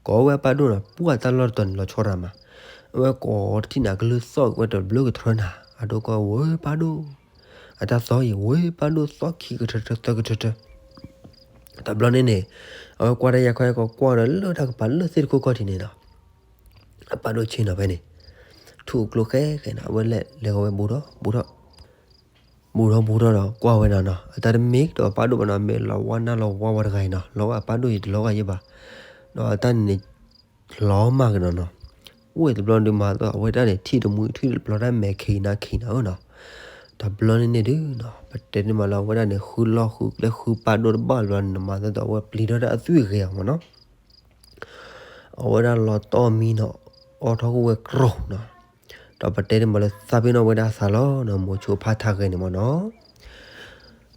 ကိးဝဲအပၢ်ဒိၣ်နီၤ ပှၢ်တၢ်လီၢ်တတီၤန့ၣ်လီၤဆီဒၣ်မး အဝဲကိးတထံၣ်နၤကလုၢ်သီၣ်ဝဲတဘျုးကထြၢနၤ အဒိကီၢ်ဝဲပၢ်ဒိၣ် အတၢ်သီအံၤဝဲပၢ်ဒိၣ်သီခံကထၢထၢသၢကထၢထၢ တဘျီန့ၣ်န့ၣ် အဝဲကွၢ်တၢ်ယါခီယါခီကွၢ်ဒီးလၢတၢ်ကပၤလၢသ့ၣ်တခိၣ်ခီၣ်ထံးန့ၣ်နီၤ အပၢ်ဒိၣ်ဆ့ၣ်နီၤဖဲန့ၣ် ထူၣ်အကျိဃဲဃဲနီၤ အဝဲလဲၤလဲၤဂီၤဝဲဘူးထီၣ်ဘူးထီၣ် ဘူးထီၣ်ဘူးထီၣ်ဒီးကွၢ်ဝဲဒၣ်နီၤ, အတၢ်တမ့ၢ်ကဒီးအပၢ်ဒိၣ်ဘၣ်နီၤ, မ့ၢ်လီၤဝါနၢ်လီၤဝါဝဲတဂၤအံၤနီၤ, လီၤဝဲအပၢ်ဒိၣ်အံၤတလီၤဂာ်ယဲဘၣ်, ဒီးအတၢ်န့ၣ်န့ၣ် လီၤမၢ်ကဒီးနီၤ, အိၣ်ဝဲတဘျီဒုးမၤသီၣ်အဝဲဒၣ်န့ၣ် ထံၣ်တမှံထံၣ်တဘျီတၢ်မဲာ်ခံနၤခံနၤဧၢနီၤ, တဘျီန့ၣ်န့ၣ်ဒုးနီၤ ပတဲန့ၣ်မးလၢအဝဲဒၣ်န့ၣ် ဃုလီၢ်ဃုကျဲဃုပၢ်ဒိၣ်တဘၣ်ဘျီန့ၣ် မၤသီၣ်သီၣ်အဝဲပျံၤထီၣ်ဒၣ်အသွံၣ်ဂ့ၤအီၤမးနီၤ အဝဲဒၣ်လီၤတီၢ်မံနီၤ, အီထီၣ်ကဝဲၤကြိၤနီၤ, ဒီးပတဲန့ၣ်မးလၢသးပ့ၤနီၣ်ဝဲဒၣ်သးလီၤနီၤ, မိၤဆိဖါထးဂဲၤန့ၣ်မးနီၤ,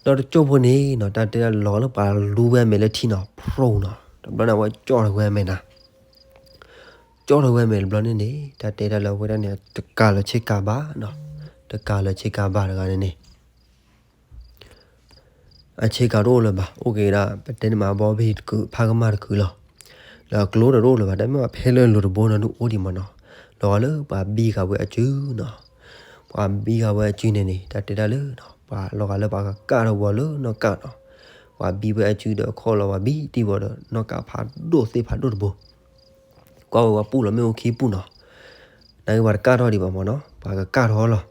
ဒီးတကၠိၢ်ဖိန့ၣ်နီၤ တၢ်တဲဒၣ်လီၤလၢပှၤလူဝဲအမဲာ်လၢထံနီၤ ဖျိနီၤ, တဘျီန့ၣ်အဝဲကၠီၣ်ထီၣ်ဝဲအမဲာ်နၤ, ကၠီၣ်ထီၣ်ဝဲအမဲာ်တဘျီန့ၣ်န့ၣ် တၢ်တဲဒၣ်လၢအဝဲဒၣ်န့ၣ် တကးလၢဆ့ကၤဘၣ်နီၤ, တကးလၢဆ့ကၤဘၣ်တဂၤန့ၣ်န့ၣ် အဆ့ကၤတအိၣ်လၢၤဘၣ်, အိၣ်က့ၤဒၣ် ပတဲန့ၣ်မးဘီဘံၣ်တကုာ် ဖးကမၣ်တကုာ်လီၤ, လၢအကျိတအိၣ်လၢၤဘၣ်, တၢ်မ့ၢ်ဘၣ်ဖဲလၢလိၤတဘိနီၤ ဒုးအိၣ်ဒံးမးနီၤ, လီၤဂာ်လၢပှၤဘံဂာ်ဝဲအစုနီၤ, ပှၤဘံဂာ်ဝဲအစုန့ၣ်န့ၣ် တၢ်တဲဒၣ်လၢ ပှၤလီၤဂာ်လၢပှၤကကၢ်ထီၣ်ဝဲလၢနီၢ်ကၢ်နီၤ, ပှၤဘံဝဲအစုဒီးအခီၣ်လီၤ ပှၤဘံတံၢ်ဝဲဒီးနီၢ်ကၢ်ဖးဒိၣ်သ့ၣ်ဖးဒိၣ်တဘိ ကွၢ်ဝဲပှၤပူၣ်လီၤမ့ၣ်အူခံပူၣ်နီၤ, နာ်က့ပှၤတကၢ်ထီၣ်ဒံးဘၣ်မးနီၤ, ပှၤကကၢ်ထီၣ်လီၤ,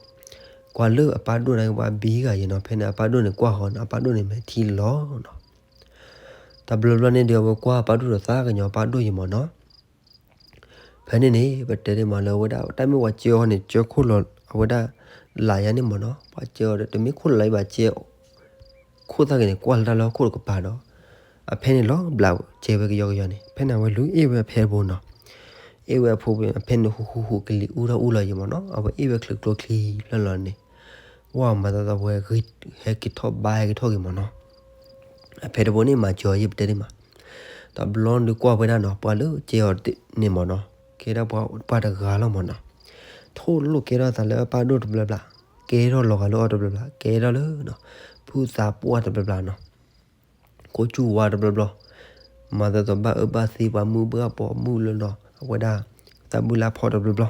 ကွၢ်လၢအပၢ်ဒိၣ်နာ်က့ပှၤဘံဂာ်ယဲနီၤ, ဖဲန့ၣ်အပၢ်ဒိၣ်န့ၣ်ကွၢ်ဃီၤနီၤ, အပၢ်ဒိၣ်န့ၣ်မဲာ်ထံလီၤနီၤ, တဘျီဘျီန့ၣ်ဒီးအဝဲကွၢ်အပၢ်ဒိၣ်ဒီးသးကညီၤအပၢ်ဒိၣ်ယဲမးနီၤ ဖဲန့ၣ်န့ၣ် ပတဲန့ၣ်မးလၢအဝဲဒၣ် တၢ်မ့ၢ်ပှၤကၢအီၤန့ၣ် ကၢခိၣ်လီၤအဝဲဒၣ် လၢယါန့ၣ်မးနီၤ, ပှၤကၢအီၤဒီး တမ့ၢ်ခိၣ်လၢယါဘၣ် ကၢခိၣ်သၣ်ဂ့ၤန့ၣ် ကွၢ်လၢတၢ်လၢဟီၣ်ခိၣ်တကပၤဒီး အဖဲန့ၣ်လီၤဘျးကၢဝဲကယီကယီန့ၣ် ဖဲန့ၣ်အဝဲလူၤအ့ၣ်ဝဲအဖဲတဘိနီၤ, အ့ၣ်ဝဲအဖိ အဖဲန့ၣ်ဟူးဟူးဟူးကလံၤအူထီၣ်အူလီၤယဲမးနီၤ, အဝဲအ့ၣ်ဝဲချုးကျိချံလၢလီၤန့ၣ်, ဝဲမၤသီသီဝဲ ဟဲက့ၤထီၣ်ဘါဟဲက့ၤထီၣ်က့ၤမးနီၤ အဖဲတဘိန့ၣ်မၤစၢၤယဲပတဲန့ၣ်မး, တဘျီဒုးကွၢ်ဝဲဒၣ်နီၤ ပှၤလၢကဲအီၤန့ၣ်မးနီၤ, ကဲဒၣ်ပှၤပှၤတဂၤလီၤမးနီၤ, ထိၣ်လိာ်ကဲထီၣ်သးလၢအပၢ်ဒိၣ်တဘျီဘျီ, ကဲထီၣ်လီၤဂာ်လၢအီၤတဘျီဘျီ, ကဲထီၣ်လၢ ဖုသးပှၢ်တဘျီဘျီနီၤ, ခိၣ်ကၠူၣ်ဝါတဘျီဘျီ, မၤသီသီဘၣ်အၢဘၣ်သီပှၤမုၢ်ဘၣ်ပိာ်မုၣ်လၢနီၤ အဝဲဒၣ် သးဘုၣ်လၢဖီၣ်တဘျီဘျီ,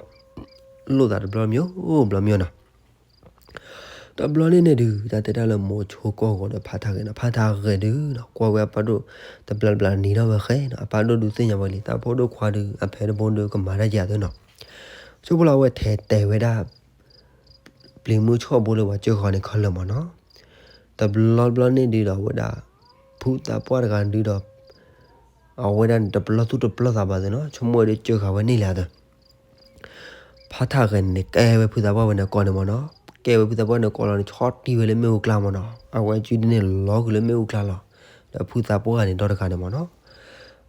လိၣ်သးတဘျီမံၤဘျီမံၤနီၤ တဘျီန့ၣ်န့ၣ်ဒုး တၢ်တဲတၢ်လၢမိၤဆိကီၢ်ဂီၤဒီးဖါထးဂဲၤနီၤ, ဖါထးဂဲၤဒုးနီၤ ကွၢ်ဝဲအပၢ်ဒိၣ်တဘျီဘျီနံၤထီၣ်ဝဲဃဲနီၤ, အပၢ်ဒိၣ်ဒုးသ့ၣ်ညါဝဲလံ တၢ်ဖိဒိၣ်ခွါဒုး အဖဲတဘိဒုးကမၤတၢ်ယၤသ့နီၤ, ဆိပလီၤအဝဲထဲတဲဝဲဒၣ် ပျံၤမုၢ်ဆီၣ်ဘိလၢပှၤကၢဃီၤန့ၣ်ခဲလၢာ်မးနီၤ, တဘျီဘျီန့ၣ်ဒုးဒီးအဝဲဒၣ် ဖုသးပှၢ်တဂၤဒုးဒီး အဝဲဒၣ်န့ၣ် တပလီၢ်သူၣ်တပလီၢ်သးဘၣ်သ့နီၤ, ဆိကမိၣ်ဝဲဒုးကၢဃီၤဝဲန့ၣ်လၢအသး ဖါထးဂဲၤန့ၣ် ကဲဝဲဖုသးပှၢ်ဝဲန့ၣ်ကိးန့ၣ်မးနီၤ, ကဲဝဲဖုသးပှၢ်န့ၣ်ကိးလီၤန့ၣ် ဆီၣ်တံၢ်ဝဲလၢမ့ၣ်အူကျါမးနီၤ, အဝဲအစုဒ်န့ၣ်လီၤဃုာ်လၢမ့ၣ်အူကျါလီၤ, ဒီးဖုသးပှၢ်ဂၤန့ၣ်ဒီတဂၤန့ၣ်မးနီၤ,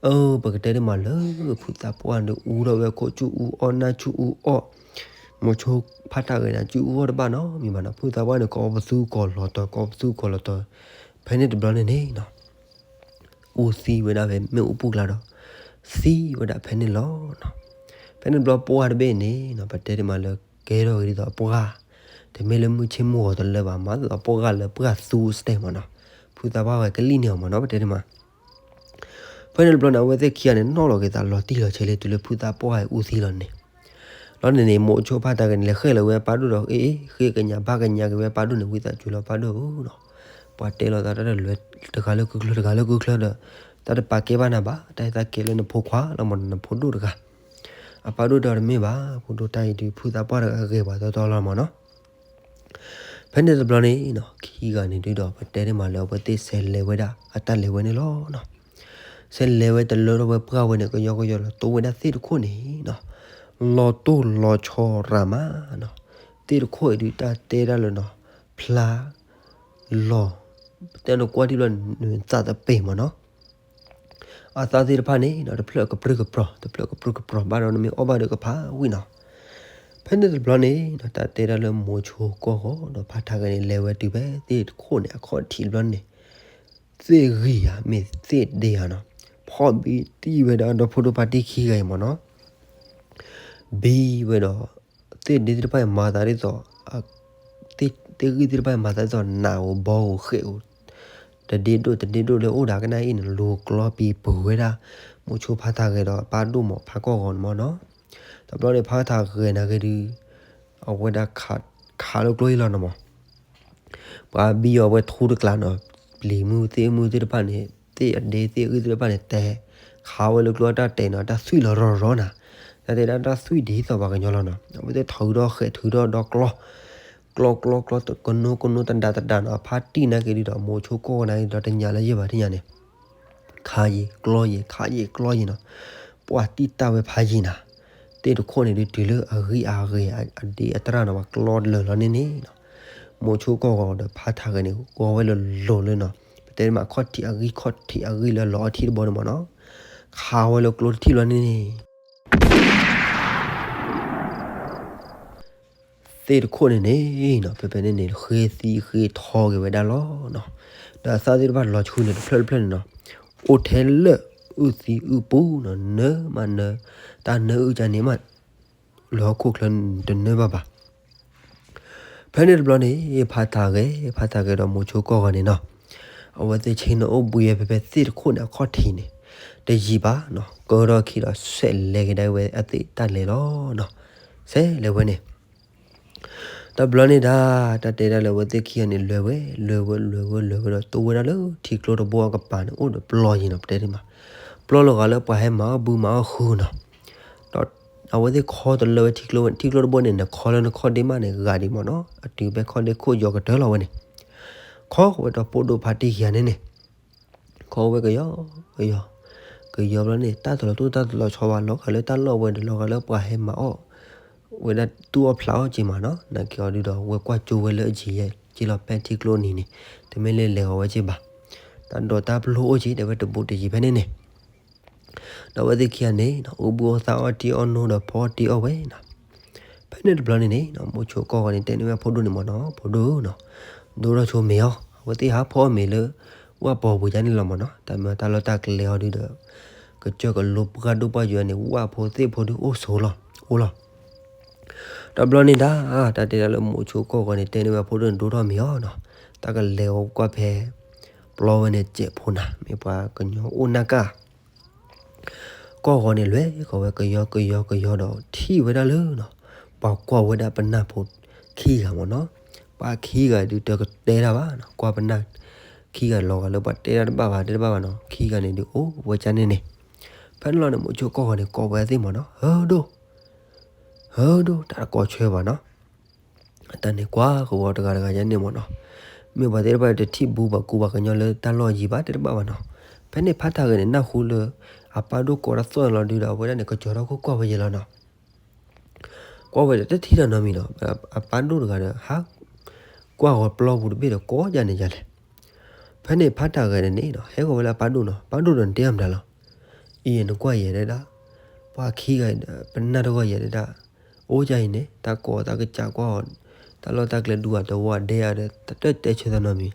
အၢ ပကတဲန့ၣ်မးလၢ ဖုသးပှၢ်န့ၣ်အူထီၣ်ဝဲခိၣ်ကၠူၣ်အူအီၣ်နၢ်ကၠူၣ်အူအီၣ်, မိၤဆိဖါထးဂဲၤန့ၣ် ကၠူၣ်အူအီၣ်တဘၣ်နီတမံၤဘၣ်နီၤ, ဖုသးပှၢ်န့ၣ်ကိးပသူကိးလီၤတီၤ ကိးပသူကိးလီၤတီၤ, ဖဲန့ၣ်တဘျီန့ၣ်န့ၣ်နီၤ အူသံဝဲဒၣ်ဖဲမ့ၣ်အူပူၤကျါဒီး သံဝဲဒၣ်ဖဲန့ၣ်လီၤနီၤ. ဖဲန့ၣ်တဘျီပှၢ်တဘ့ၣ်န့ၣ်နီၤ ပတဲဒ်မးလၢကဲထီၣ်က့ၤဒ်သိးအပှၢ်, တမ့ၢ်လၢမုၢ်ဆ့ၣ်မုၢ်ဂီၤတလၢဘၣ် မၤသိးအပှၢ်လၢပှၢ်သူစတဲမးနီၤ, ဖုသးပှၢ်ဝဲကလံၣ်န့ၢ်အီၤမးနီၤ ပတဲဒ်မး ဖဲန့ၣ်တဘျီန့ၣ် အဝဲသ့ၣ်ခံဂၤန့ၣ် နီၣ်လီၤက့ၤသးလီၤတံၢ်လီၤဆဲးလံ တုၤလၢဖုသးပှၢ်အူသံလီၤန့ၣ် လီၤန့ၣ်န့ၣ် မိၤဆိဖါတးဂဲၤန့ၣ် လဲၤဃဲလီၤဝဲအပၢ်ဒိၣ်ဒီး အ့ၣ် အ့ၣ် ဃ့ကညးဘၣ်ကညးက့ၤဝဲအပၢ်ဒိၣ်န့ၣ် ဝံသးစူၤလီၤပၢ်ဒိၣ်ဧၢနီၤ, ပှၤတဲလီၤသးတၢ်တလဲၤတဂၤလၢကုချၢ တဂၤလၢကုချၢဒီး တၢ်တပာ်ကဲဘၣ်နၤဘၣ် တၢ်အဲၣ်တၢ်ကဲလၢနဖိခွါလီၤမး နဖိဒိၣ်တဂၤ, အပၢ်ဒိၣ်တဲအီၤတမ့ၢ်ဘၣ် ဖိဒိၣ်တၢ်အံၤဒုး ဖုသးပှၢ်တဂၤဂဲၤပှၤတီတီလီၤမးနီၤ ဖဲန့ၣ်တဘျီန့ၣ်နီၤ ခံဂၤန့ၣ်ဒုးဒီး ပတဲန့ၣ်မးလၢအဝဲသ့ၣ်ဆဲးလဲၤဝဲဒၣ်အတၢ်လဲၤဝဲန့ၣ်လီၤနီၤ. ဆဲးလဲၤဝဲတလၢထီၣ်ဝဲပှၢ်ဝဲန့ၣ် ကယီကယီလီၤတိၢ်ဝဲဒၣ်သ့ၣ်တခိၣ်န့ၣ်နီၤ, လီၤတိၢ်လီၤဆီရၤမးနီၤ. သ့ၣ်တခိၣ်အံၤဒုးတၢ်တဲဒၣ်လၢနီၤ ဖျါ လီၤ ပတဲနကွၢ်ထံၣ်ဘျီနသးသပ့ၤမးနီၤ. အသးသ့ၣ်တဖၣ်န့ၣ်နီၤ တဖျၢၣ်ကပြုၢ်ကပြီၤ တဖျၢၣ်ကပြုၢ်ကပြီၤဘၣ်ဒီး နမ့ၢ်အီၣ်ဘၣ်ဒီးကဖးဝံၤနီၤ. ဖဲန့ၣ်တဘျီန့ၣ်နီၤ တၢ်တဲဒၣ်လၢမိၤဆိကီၢ်ဂီၤဒီးဖါထးဂဲၤန့ၣ် လဲၤဝဲတုၤဖဲသ့ၣ်တခိၣ်န့ၣ် အခီၣ်ထံးတဘျီန့ၣ် သ့ၣ်ဂံၢ်ဧါမ့ၢ်သ့ၣ်ဒ့ဧါနီၤ ဖီၣ်ဘံတံၢ်ဝဲဒၣ်ဒီဖိဒိၣ်ပၢ်တံၢ်ခံဂၤအံၤမးနီၤ. ဘံဝဲဒီး သ့ၣ်ဒ့သ့ၣ်တဖၣ်အံၤမၤသးဒ်သိး သ့ၣ်ဂံၢ်သ့ၣ်တဖၣ်အံၤမၤသးဒ်သိးနးဧိၤဘီဧိၤဃဲးဧိၤ တဒ့ဒိၣ်တဒ့ဒိၣ်လၢအိၣ်ဒၣ်ကနၣ်အံၤန့ၣ် လူၤကျီပံၤပှဲၤဝဲဒၣ် မိၤဆိဖါထးဂဲၤဒီးပၢ်ဒိၣ်မးဖါကီၢ်ဂီၤန့ၣ်မးနီၤ. တဘျီန့ၣ်ဖါထးဂဲၤနာ်က့ဒုး အဝဲဒၣ်ခးလၢကျိအံၤလီၤနီၤမး ပှၤဘံအီၤဝဲထူတကျါနီၤ ပျံၤမုၢ်သ့ၣ်မုၢ်သ့ၣ်တဖၣ်န့ၣ် သ့ၣ်အဒ့သ့ၣ်အဂံၢ်သ့ၣ်တဖၣ်န့ၣ် တဲခးဝဲလၢကျိအတၢ်တဲနီၤ တၢ်သွံၣ်လီၤရီၤရီၤနၤ တၢ်တဲဒၣ်တၢ်သွံၣ်ဒ်သိးပှၤကညီလီၤနီၤ အဝဲသ့ၣ်ထုးထီၣ်ဃဲးထုးထီၣ်ဒီကျီ ကျီကျီကျီ ကနိကနိ တဒးတဒးနီၤ အဖါတံၢ်နာ်က့ၤဒုဒီး မိၤဆိကီၢ်ဂီၤနာ်က့ၤဒီး တညးလၢယဲၢ်ဘၣ်တညးန့ၣ် ခးယံၤကျီယံၤ ခးယံၤကျီယံၤနီၤ, ပှၤတံၢ်တၢ်ဝဲဖးယံၤနၤ, သ့ၣ်တခိၣ်န့ၣ်ဒုတုၤလၢအဂံၢ်အဂ့ၤ အဒ့အတရၣ်နီၤ ပှၤကျီလၢာ်လီၤန့ၣ်န့ၣ်နီၤ, မိၤဆိကီၢ်ဂီၤဒီးဖါထးဂဲၤန့ၣ် ဂီၤဝဲလၢာ်လီၤလၢနီၤ, ပတဲမးခီၣ်ထံးအဂံၢ် ခီၣ်ထံးအဂံၢ်လၢလီၤအထံတဘိန့ၣ်မ့ၢ်နီၤ, ခးဝဲလၢကျိတထံၣ်လီၤန့ၣ်န့ၣ် သ့ၣ်တခိၣ်န့ၣ်န့ၣ်နီၤ ဖဲဖဲန့ၣ်န့ၣ် ဃ့သံဃ့ထီက့ၤဝဲဒၣ်လီၤနီၤ, ဒီးအသၣ်သ့ၣ်တဖၣ်လီၤဆှုန့ၣ် တဖျၢၣ်တဖျၢၣ်န့ၣ်နီၤ, အိၣ်ထဲလၢအုၣ်သံအုၣ်ပူၤနီၤ နၢမးနၢ, တၢ်နၢအုၣ်ကန့ၣ်မး လၢဟီၣ်ခိၣ်ချၢတနၢဘၣ်ဘၣ် ဖဲန့ၣ်တဘျီန့ၣ် ဖါထးဂဲၤ ဖါထးဂဲၤဒီးမိၤဆိကီၢ်ဂီၤန့ၣ်နီၤ, အဝဲသ့ၣ်ဆ့ၣ်နီၤအိၣ်ဘှံးဝဲဖဲဖဲသ့ၣ်တခိၣ်န့ၣ် အခီၣ်ထံးန့ၣ် တယံာ်ဘၣ်နီၤ, ကၢထီၣ်ခံဒီးဆဲးလဲၤက့ၤဒၣ်ဝဲအသ့ၣ်တၢ်လဲၤလီၤနီၤ, ဆဲးလဲၤဝဲန့ၣ် တဘျီန့ၣ်ဒၣ် တၢ်တဲဒၣ်လၢအဝဲသ့ၣ်ခံဂၤန့ၣ် လဲၤဝဲ လဲၤဝဲ လဲၤဝဲ လဲၤဝဲဒီး တိဝဲဒၣ်လၢထံကျိတဘိအကပၤန့ၣ် အိၣ်ဒီးပျီယံၤနီၤ ပတဲဒ်မး, ပျီလီၤဂာ်လၢပှၤဟဲမၤအီၣ်ဘုမၤအီၣ်ဃုနီၤ, ဒီးအဝဲသ့ၣ်ခီတလၢဝဲထံကျိဝဲ ထံကျိတဘိန့ၣ် နခီလၢနခီၣ်ဒ့မးန့ၣ် ဂာ်ဒံးမ့ၢ်နီၤ, အတုၤဖဲခီၣ်ဒ့ခိၣ်ယီၤကတၢၢ်လီၤဝဲန့ၣ်, ခီဝဲဒီးဖိဒိၣ်ဖါတံၢ်ခံဂၤန့ၣ်န့ၣ် ခီဝဲကယီကယီ, ကယီဘျီန့ၣ် တၢ်တလီၤတိၢ်တၢ်တလီၤဆီဘၣ် လီၤဂာ်လၢတၢ်လီၢ်ဝဲဒီး လီၤဂာ်လၢပှၤဟဲမၤအီၣ်ဝဲဒၣ်သူၣ်အီၣ်ဖျးအီၣ်က့ၤမးနီၤ, နာ်က့ၤအီၤဒုဒီး ဝဲကွၢ်ကၠိဝဲလၢအယံၤယဲၢ်က့ၤလီၤ ဖဲထံကျိနံၤန့ၣ် တမ့ၢ်လၢလဲၤဂီၤဝဲက့ၤဘၣ်, တၢ်ဒိးတၢ်ပျိအိၣ်က့ၤ တဲဝဲတဘူးတယံၤဖဲန့ၣ်န့ၣ် ဒီးအဝဲသ့ၣ်ခံဂၤန့ၣ် အိၣ်ဘှံးအိၣ်သါအီၣ်တ့အီၣ်နိဒီးဖီအီၣ်တ့အီၣ်ဝဲနီၤ, ဖဲန့ၣ်တဘျီန့ၣ်န့ၣ် မိၤဆိကီၢ်ဂီၤန့ၣ် တဲန့ၢ်ဝဲဖိဒိၣ်န့ၣ်မ့ၢ်နီၤ ဖိဒိၣ်နီၤ, ဒိၣ်ထီၣ်ဆိမ့ၤအီၤ အဝဲသ့ၣ်ဟးဖီအီၣ်မ့ၤလၢ ဝၣ်ပီၤပူၤယါန့ၣ်လီၤမ့ၢ်နီၤ, တၢ်မ့ၢ်တၢ်လီၢ်တၢ်ကျဲအီၤဒုဒီး ကစၢၢ်ကလိပှၢ်ဒိၣ်ပှၢ်ယိာ်န့ၣ် ဝၣ်ဖိသ့ၣ်ဖိဒုအိၣ်ဆိလီၤ အိၣ်လီၤ တဘျီန့ၣ်ဒၣ် တၢ်တဲဒၣ်လၢမိၤဆိကီၢ်ဂီၤန့ၣ် တဲန့ၢ်ဝဲဖိဒိၣ်န့ၣ် ဒိၣ်ထီၣ်မ့ၤအီၤနီၤ, တၢ်ကလဲၤအီၤကွၢ်ဖဲ ပျီဝဲန့ၣ်စဲးဖိနၤ မ့ၢ်ပှၤကညီအိၣ်နၢ်ကၢ် ကီၢ်ဂီၤန့ၣ် လွဲၢ်ကီးဝဲကယီကယီကယီဒီး ထံၣ်ဝဲဒၣ်လၢနီၤ, ပှၤကွၢ်ဝဲဒၣ်ပနၢ်ဖိခံဂၤမ့ၢ်နီၤ, ပှၤခံဂၤဒုးတကတဲတၢ်ဘၣ်နီၤ, ကွၢ်ပနၢ်ခံဂၤလီၤဂာ်လၢ ပှၤတဲတၢ်တဘၣ်ဘၣ် တဲတဘၣ်ဘၣ်နီၤ, ခံဂၤန့ၣ်ဒုးအိၣ်ဝဲကၢ်န့ၣ်န့ၣ်, ဖဲန့ၣ်လီၤန့ၣ် မိၤဆိကီၢ်ဂီၤန့ၣ် ကိးဝဲသ့ၣ်မ့ၢ်နီၤ, ဟၢဒိၣ် ဟၢဒိၣ် တၢ်တကိးဆၢဘၣ်နီၤ တၢ်န့ၣ်ကွၢ်ကဝီၤတဂၤတဂၤယါန့ၣ်မ့ၢ်နီၤ, မ့ၢ်ပှၤသ့ၣ်တဖၣ်တထံၣ်ဘူးပှၤကူပှၤကညီလၢတၢ်လီၢ်ယံၤဘၣ်တဲတဘၣ်ဘၣ်နီၤ, ဖဲန့ၣ်ဖါထးဂဲၤန့ၣ် နၢ်ဟူလၢ အပၢ်ဒိၣ်ကိးတၢ်သီၣ်န့ၣ်လီၤဒုးဒီး အဝဲဒၣ်န့ၣ် ကစီၤထီၣ်ခိၣ်ကွၢ်ဝဲယဲလီၤနီၤ, ကွၢ်ဝဲဒီးတထံၣ်တၢ်နီတမံၤနီၤ, အပၢ်ဒိၣ်တဂၤဒီး ဟး ကွၢ်ဂီၤပျီပူၤတဘ့ၣ်ဒီး ကိးယါန့ၣ်ယါလဲၣ်, ဖဲန့ၣ်ဖါထးဂဲၤန့ၣ်န့ၣ်နီၤ ဟဲဂီၤဝဲလၢအပၢ်ဒိၣ်နီၤ, ပၢ်ဒိၣ်ဒီးနတဲအမတၤလီၤ အံၤနကွၢ်ယဲဒၣ်, ပှၤခံဂၤအံၤ ပနၢ်တဂီၢ်ယဲဒၣ်, အိၣ်ကၢ်အံၤန့ၣ် တၢ်ကိးတၢ်ကစးကွၢ်အီၤ, တၢ်လီၢ်တၢ်ကျဲဒူၣ်အတဝီဒဲဧါဒီး တတဲဆၢသးနီတမံၤ,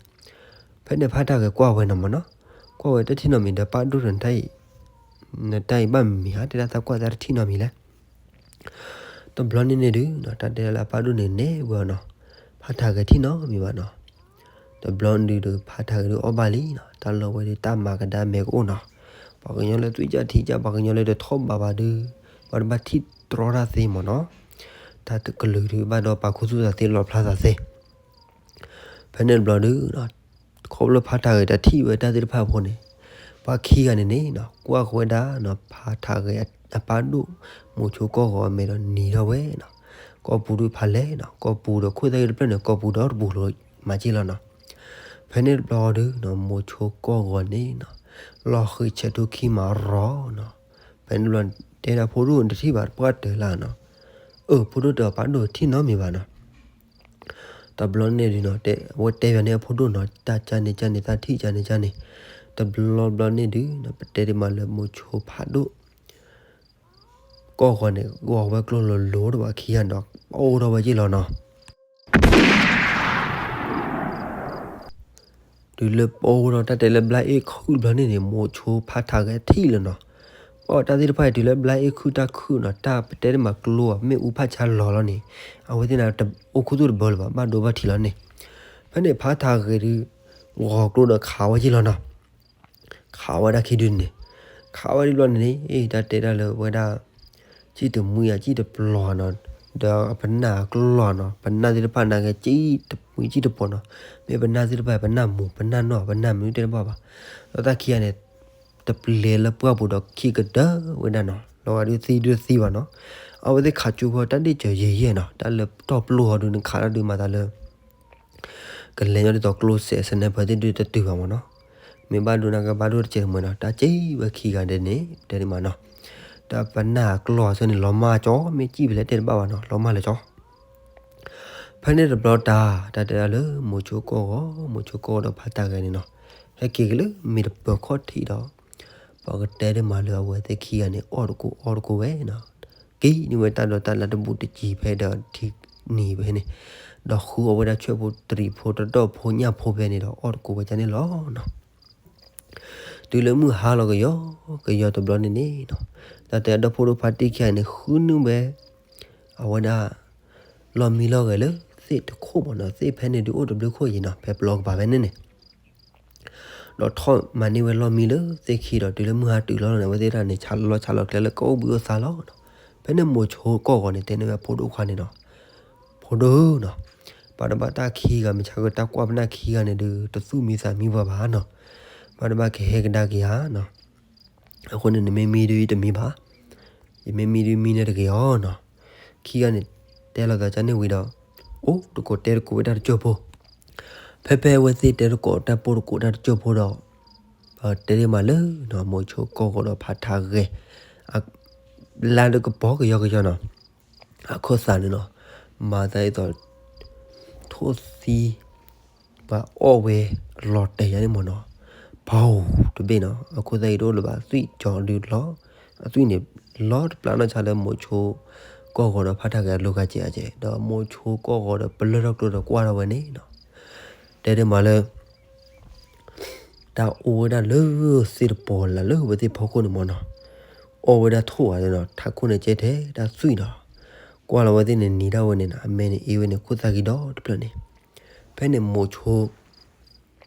ဖဲန့ၣ်ဖါထးဂဲၤကွၢ်ဝဲနီၤမ့ၢ်နီၤ, ကွၢ်ဝဲတထံၣ်နီတမံၤဒီး ပၢ်ဒိၣ်ဒီးနတၢ်အံၤ, နတၢ်အံၤဘၣ်မံၤဧါ တဲဒၣ်သးကွၢ်သးတထံၣ်နီတမံၤလဲၣ် တဘျီန့ၣ်န့ၣ်ဒုး တၢ်တဲဒၣ်လၢအပၢ်ဒိၣ်န့ၣ်နဲၣ်ဝဲအီၤနီၤ, ဖါထးဂဲၤတထံၣ်နီတမံၤဘၣ်နီၤ, တဘျီဒုးဒီးဖါထးဂဲၤဒုးအီၣ်ဘၣ်လံနီၤ, တၢ်လီၢ်ဝဲဒၣ်တၢ်မၤကဒါမဲာ်ကအိၣ်နီၤ, ပှၤကညီလၢသွံၣ်ကၢ်ထံကၢ် ပှၤကညီလၢတထီၣ်ဘးဘၣ်ဒုး ပှၤတဘၣ်ထံၣ်တြီတၢ်သ့မ့ၢ်နီၤ, တၢ်တကလုာ်ဒုးဘၣ်ဒီးပာ်ခူသူၣ်သးသ့ လီၤဖျါသးသ့ ဖဲန့ၣ်တဘျီဒုး ခီဖျိဖါထးဂဲၤတထံၣ်ဝဲတၢ်သ့ၣ်တဖၣ်အဃိန့ၣ်, ပှၤခံဂၤန့ၣ်န့ၣ် ကွၢ်ဃီဝဲဒၣ်နီၤ ဖါထးဂဲၤအပၢ်ဒိၣ် မိၤဆိကီၢ်ဂီၤအမဲာ်ဒီးနံၤထီၣ်ဝဲနီၤ, ကီၢ်ပူၤဒုးဖးလဲၢ်နီၤ, ကီၢ်ပူၤဒီးခိၣ်သၣ်ဂ့ၢ်တဖျၢၣ်န့ၣ် ကီၢ်ပူၤဒီတပူၤလီၤမၤက့ၢ်လီၤနီၤ, ဖဲန့ၣ်တဘျီဒုး မိၤဆိကီၢ်ဂီၤန့ၣ်နီၤ, လီၤဃံးဆဲးထူခံမၤရီၤနီၤ, ဖဲန့ၣ်တဘျီ တဲဒၣ်ဖိဒိၣ်တထံၣ်ဘၣ်ပှၢ်တၢၢ်လၢနီၤ, အၢ ဖိဒိၣ်တဲအီၤပၢ်ဒိၣ်တထံၣ်နီတမံၤဘၣ်နီၤ တဘျီန့ၣ်ဒုးနီၤ အဝဲတဲဘၣ်န့ၣ်အဖိဒိၣ်နီၤ တၢ်ကၢ်န့ၣ်ကၢ်န့ၣ် တၢ်ထံၣ်ကၢ်န့ၣ်ကၢ်န့ၣ်, တဘျီဘျီန့ၣ်ဒုးနီၤ ပတဲဒ်မးလၢမိၤဆိဖးဒိၣ် ကီၢ်ဂီၤန့ၣ် ဂီၤဝဲကျိလိၤလိၤတဘၣ်ခံဂၤဒီး ပအိၣ်ထီၣ်ဝဲက့ၢ်လီၤနီၤ တုၤလၢပအိၣ်ထီၣ် တၢ်တဲလၢဘျါအ့ၣ်ခုၣ်တဘျီန့ၣ်န့ၣ် မိၤဆိဖါထးဂဲၤထံၣ်လၢၤနီၤ, ပှၤတၢ်သ့ၣ်တဖၣ်အံၤတုၤလၢဘျါအ့ၣ်ခုၣ်တၢ်ခုၣ်နီၤ တၢ်ပတဲတမးကျိအမ့ၣ်အူဖးဆါလီၤလီၤန့ၣ်, အဝဲသ့ၣ်န့ၣ် အိၣ်ခူသူၣ်တဘၢလၢၤဘၣ် ဘၣ်ဒိဘၣ်ထံးလီၤန့ၣ်, ဖဲန့ၣ်ဖါထးဂဲၤဒုး ဂီၤကျိဒီးခးဝဲက့ၢ်လီၤနီၤ ခးဝဲဒၣ်ခံဒုန့ၣ်, ခးဝဲဒ်ဘျီန့ၣ်န့ၣ် တၢ်တဲဒၣ်လၢဝဲဒၣ် ကံၣ်တမှံဧါ ကံၣ်တပျီၤနီၤ, ဒီးပနၢ်အကျီၢ်နီၤ, ပနၢ်သ့ၣ်တဖၣ်နာ်က့ ကံၣ်တမှံကံၣ်တပျီၤနီၤ, မ့ၢ်ပနၢ်သ့ၣ်တဖၣ် ပနၢ်မူၤ ပနၢ်နီၢ် ပနၢ်မနုၤတဲတဘၣ်ဘၣ်, ဒီးတၢ်ခံဂၤန့ၣ် တပျဲလၢပှၢ်ပူၤဒီးခံကတၢၢ်ဝဲဒၣ်နီၤ, လီၤဂာ်ဒုးသံဒုးသံဘၣ်နီၤ, အဝဲသ့ၣ်ခးကၠိဖိတၢ်ဒ့ၣ်စၢၤယဲၢ်ယဲၢ်နီၤ, တၢ်လၢတီၢ်ပျိအီၤဒုး နခးတၢ်ဒုးမၤသးလၢ ကလဲၤညီဒ်သိးကျိစဲး sniper သ့ၣ်ဒုးတတုၤဘၣ်မ့ၢ်နီၤ, မ့ၢ်ဘၣ်ဒိနၢ်ကဘၣ်ဒိတကဲးတမှဲၤနီၤ, တၢ်စံးဝဲခံဂၤဒဲးန့ၣ် တဲဒ်မးနီၤ, တၢ်ပနၢ်ကျီၢ်အဆၢန့ၣ် လီၤမၢ်ကၠီ မ့ၢ်စံးဖဲလဲၣ်တဲတဘၣ်ဘၣ်နီၤ, လီၤမၢ်လၢကၠီ ဖဲန့ၣ်တဘျီတၢ် တၢ်တဲဒၣ်လၢမိၤဆိကီၢ်ဂီၤ, မိၤဆိကီၢ်ဂီၤဒီးဖါတၢ်ဂဲၤန့ၣ်နီၤ, ဟဲက့ၤက့ၤလၢမ့ၢ်တပၢၤခီၣ်ထံးဒီး ပှၤကတဲဒ်မးလၢအဝဲသ့ၣ်ခံဂၤန့ၣ် အီၣ်တကိးအီတကိးဝဲနီၤ, က့ၤန့ၢ်ဝဲတၢ်ဒိးတၢ်လၢတဘူးတကံၤဖဲဒီးထံနံၤဖဲန့ၣ်, ဒီးဃုအီၣ်ဝဲဒၣ်ဆွဲၣ်ဖိတရံးဖိတဒီၣ်ဖိညၣ်ဖိဖဲန့ၣ်ဒီး အီၣ်တကိးဝဲဒ်န့ၣ်လီၤနီၤ. တုၤလၢမုၢ်ဟါလီၤကယီကယီတဘျီန့ၣ်န့ၣ်နီၤ, တၢ်တဲအဒီဖိဒိၣ်ဖါတံၢ်ခံဂၤန့ၣ် ဃုန့ၢ်ဝဲ အဝဲဒၣ် လီၢ်မံလီၢ်ဂဲၤလၢသ့ၣ်တခိၣ်မ့ၢ်နီၤ, သ့ၣ်ဖဲန့ၣ်ဒုးအိၣ်တဘျုးခိၣ်ယံၤနီၤ, ဖဲပျီကပၤဖဲန့ၣ်န့ၣ် ဒီးထီၣ်မၤန့ၢ်ဝဲလီၢ်မံလၢသ့ၣ်ခံဒီး တုၤလၢမုၢ်ဟါတုၤလီၤန့ၣ် အဝဲသ့ၣ်တၢ်န့ၣ် ဆါလီၤဆါလီၤကျဲလၢကအိၣ်ဘှံးအိၣ်သါလီၤနီၤ. ဖဲန့ၣ်မိၤဆိကီၢ်ဂီၤန့ၣ် တဲန့ၢ်ဝဲဖိဒိၣ်ခွါန့ၣ်နီၤ, ဖိဒိၣ်နီၤ, ပှၤတဘၣ်တၢ်ခံဂၤ မ့ၢ်ဆါကတၢ်ကွၢ်ပနၢ်ခံဂၤန့ၣ်ဒုး တသူၣ်မံသးမံပှၤဘၣ်နီၤ, ပှၤတဘၣ်ကဟဲကဒါက့ၤဧါနီၤ. အဃိန့ၣ် နမ့ၢ်မံဒုးယတမံဘၣ်, ယမ့ၢ်မံဒုးမံန့ၢ်တဂ့ၤအီၤနီၤ. ခံဂၤန့ၣ် တဲလိာ်သးကန့ၣ်ဝံၤဒီး အိၣ်တကိးတဲတကိးဝဲတၢ်တစိၢ်ဖိ, ဖဲဖဲအဝဲသ့ၣ်တဲတကိးတၢ်ပိၢ်တကိးတၢ်တစိၢ်ဖိဒီး တဲဒ်မးလၢနီၤ မိၤဆိကီၢ်ဂီၤဒီးဖါတၢ်ဂဲၤ လါဒုးကပီၤကယီကယီနီၤ, အခီၣ်သးန့ၣ်နီၤ, မၤသးဒ်သိး ထိၣ်သံ ပှၤအီၣ်ဝဲအလီၤတဲာ်ယါန့ၣ်မ့ၢ်နီၤ, ပီတဘ့ၣ်နီၤ, အခိၣ်သၣ်အံၤတအိၣ်လၢၤဘၣ် အသွံၣ်ကၠီဒုးလီၤ, အသွံၣ်န့ၣ် လီၤတပျၢ်နီၢ်ဆါလၢမိၤဆိကီၢ်ဂီၤဒီးဖါတၢ်ဂဲၤအလိၤဂၤကဲးဂၤကဲး, ဒီးမိၤဆိကီၢ်ဂီၤဒီးပလၢထီၣ်ကျိဒီးကွၢ်ထီၣ်ဝဲန့ၣ်နီၤ, တဲဒ်မးလၢ တၢ်အိၣ်ဝဲဒၣ်လၢသ့ၣ်တပီၤလၢ်လၢဝဲသ့ၣ်ဖီခိၣ်န့ၣ်မ့ၢ်နီၤ, အီၣ်ဝဲဒၣ်ထိၣ်ဂၤန့ၣ်နီၤ, ထးခိၣ်န့ၣ်ကဲထဲတၢ်သွံၣ်နီၤ, ကွၢ်လီၤဝဲသ့ၣ်န့ၣ်နံၤဒၣ်ဝဲန့ၣ်နီၤ, အမဲာ်န့ၣ်အ့ဝဲန့ၣ် ခိၣ်သၣ်ဂံၢ်ဒီတဖျၢၣ်န့ၣ်, ဖဲန့ၣ်မိၤဆိ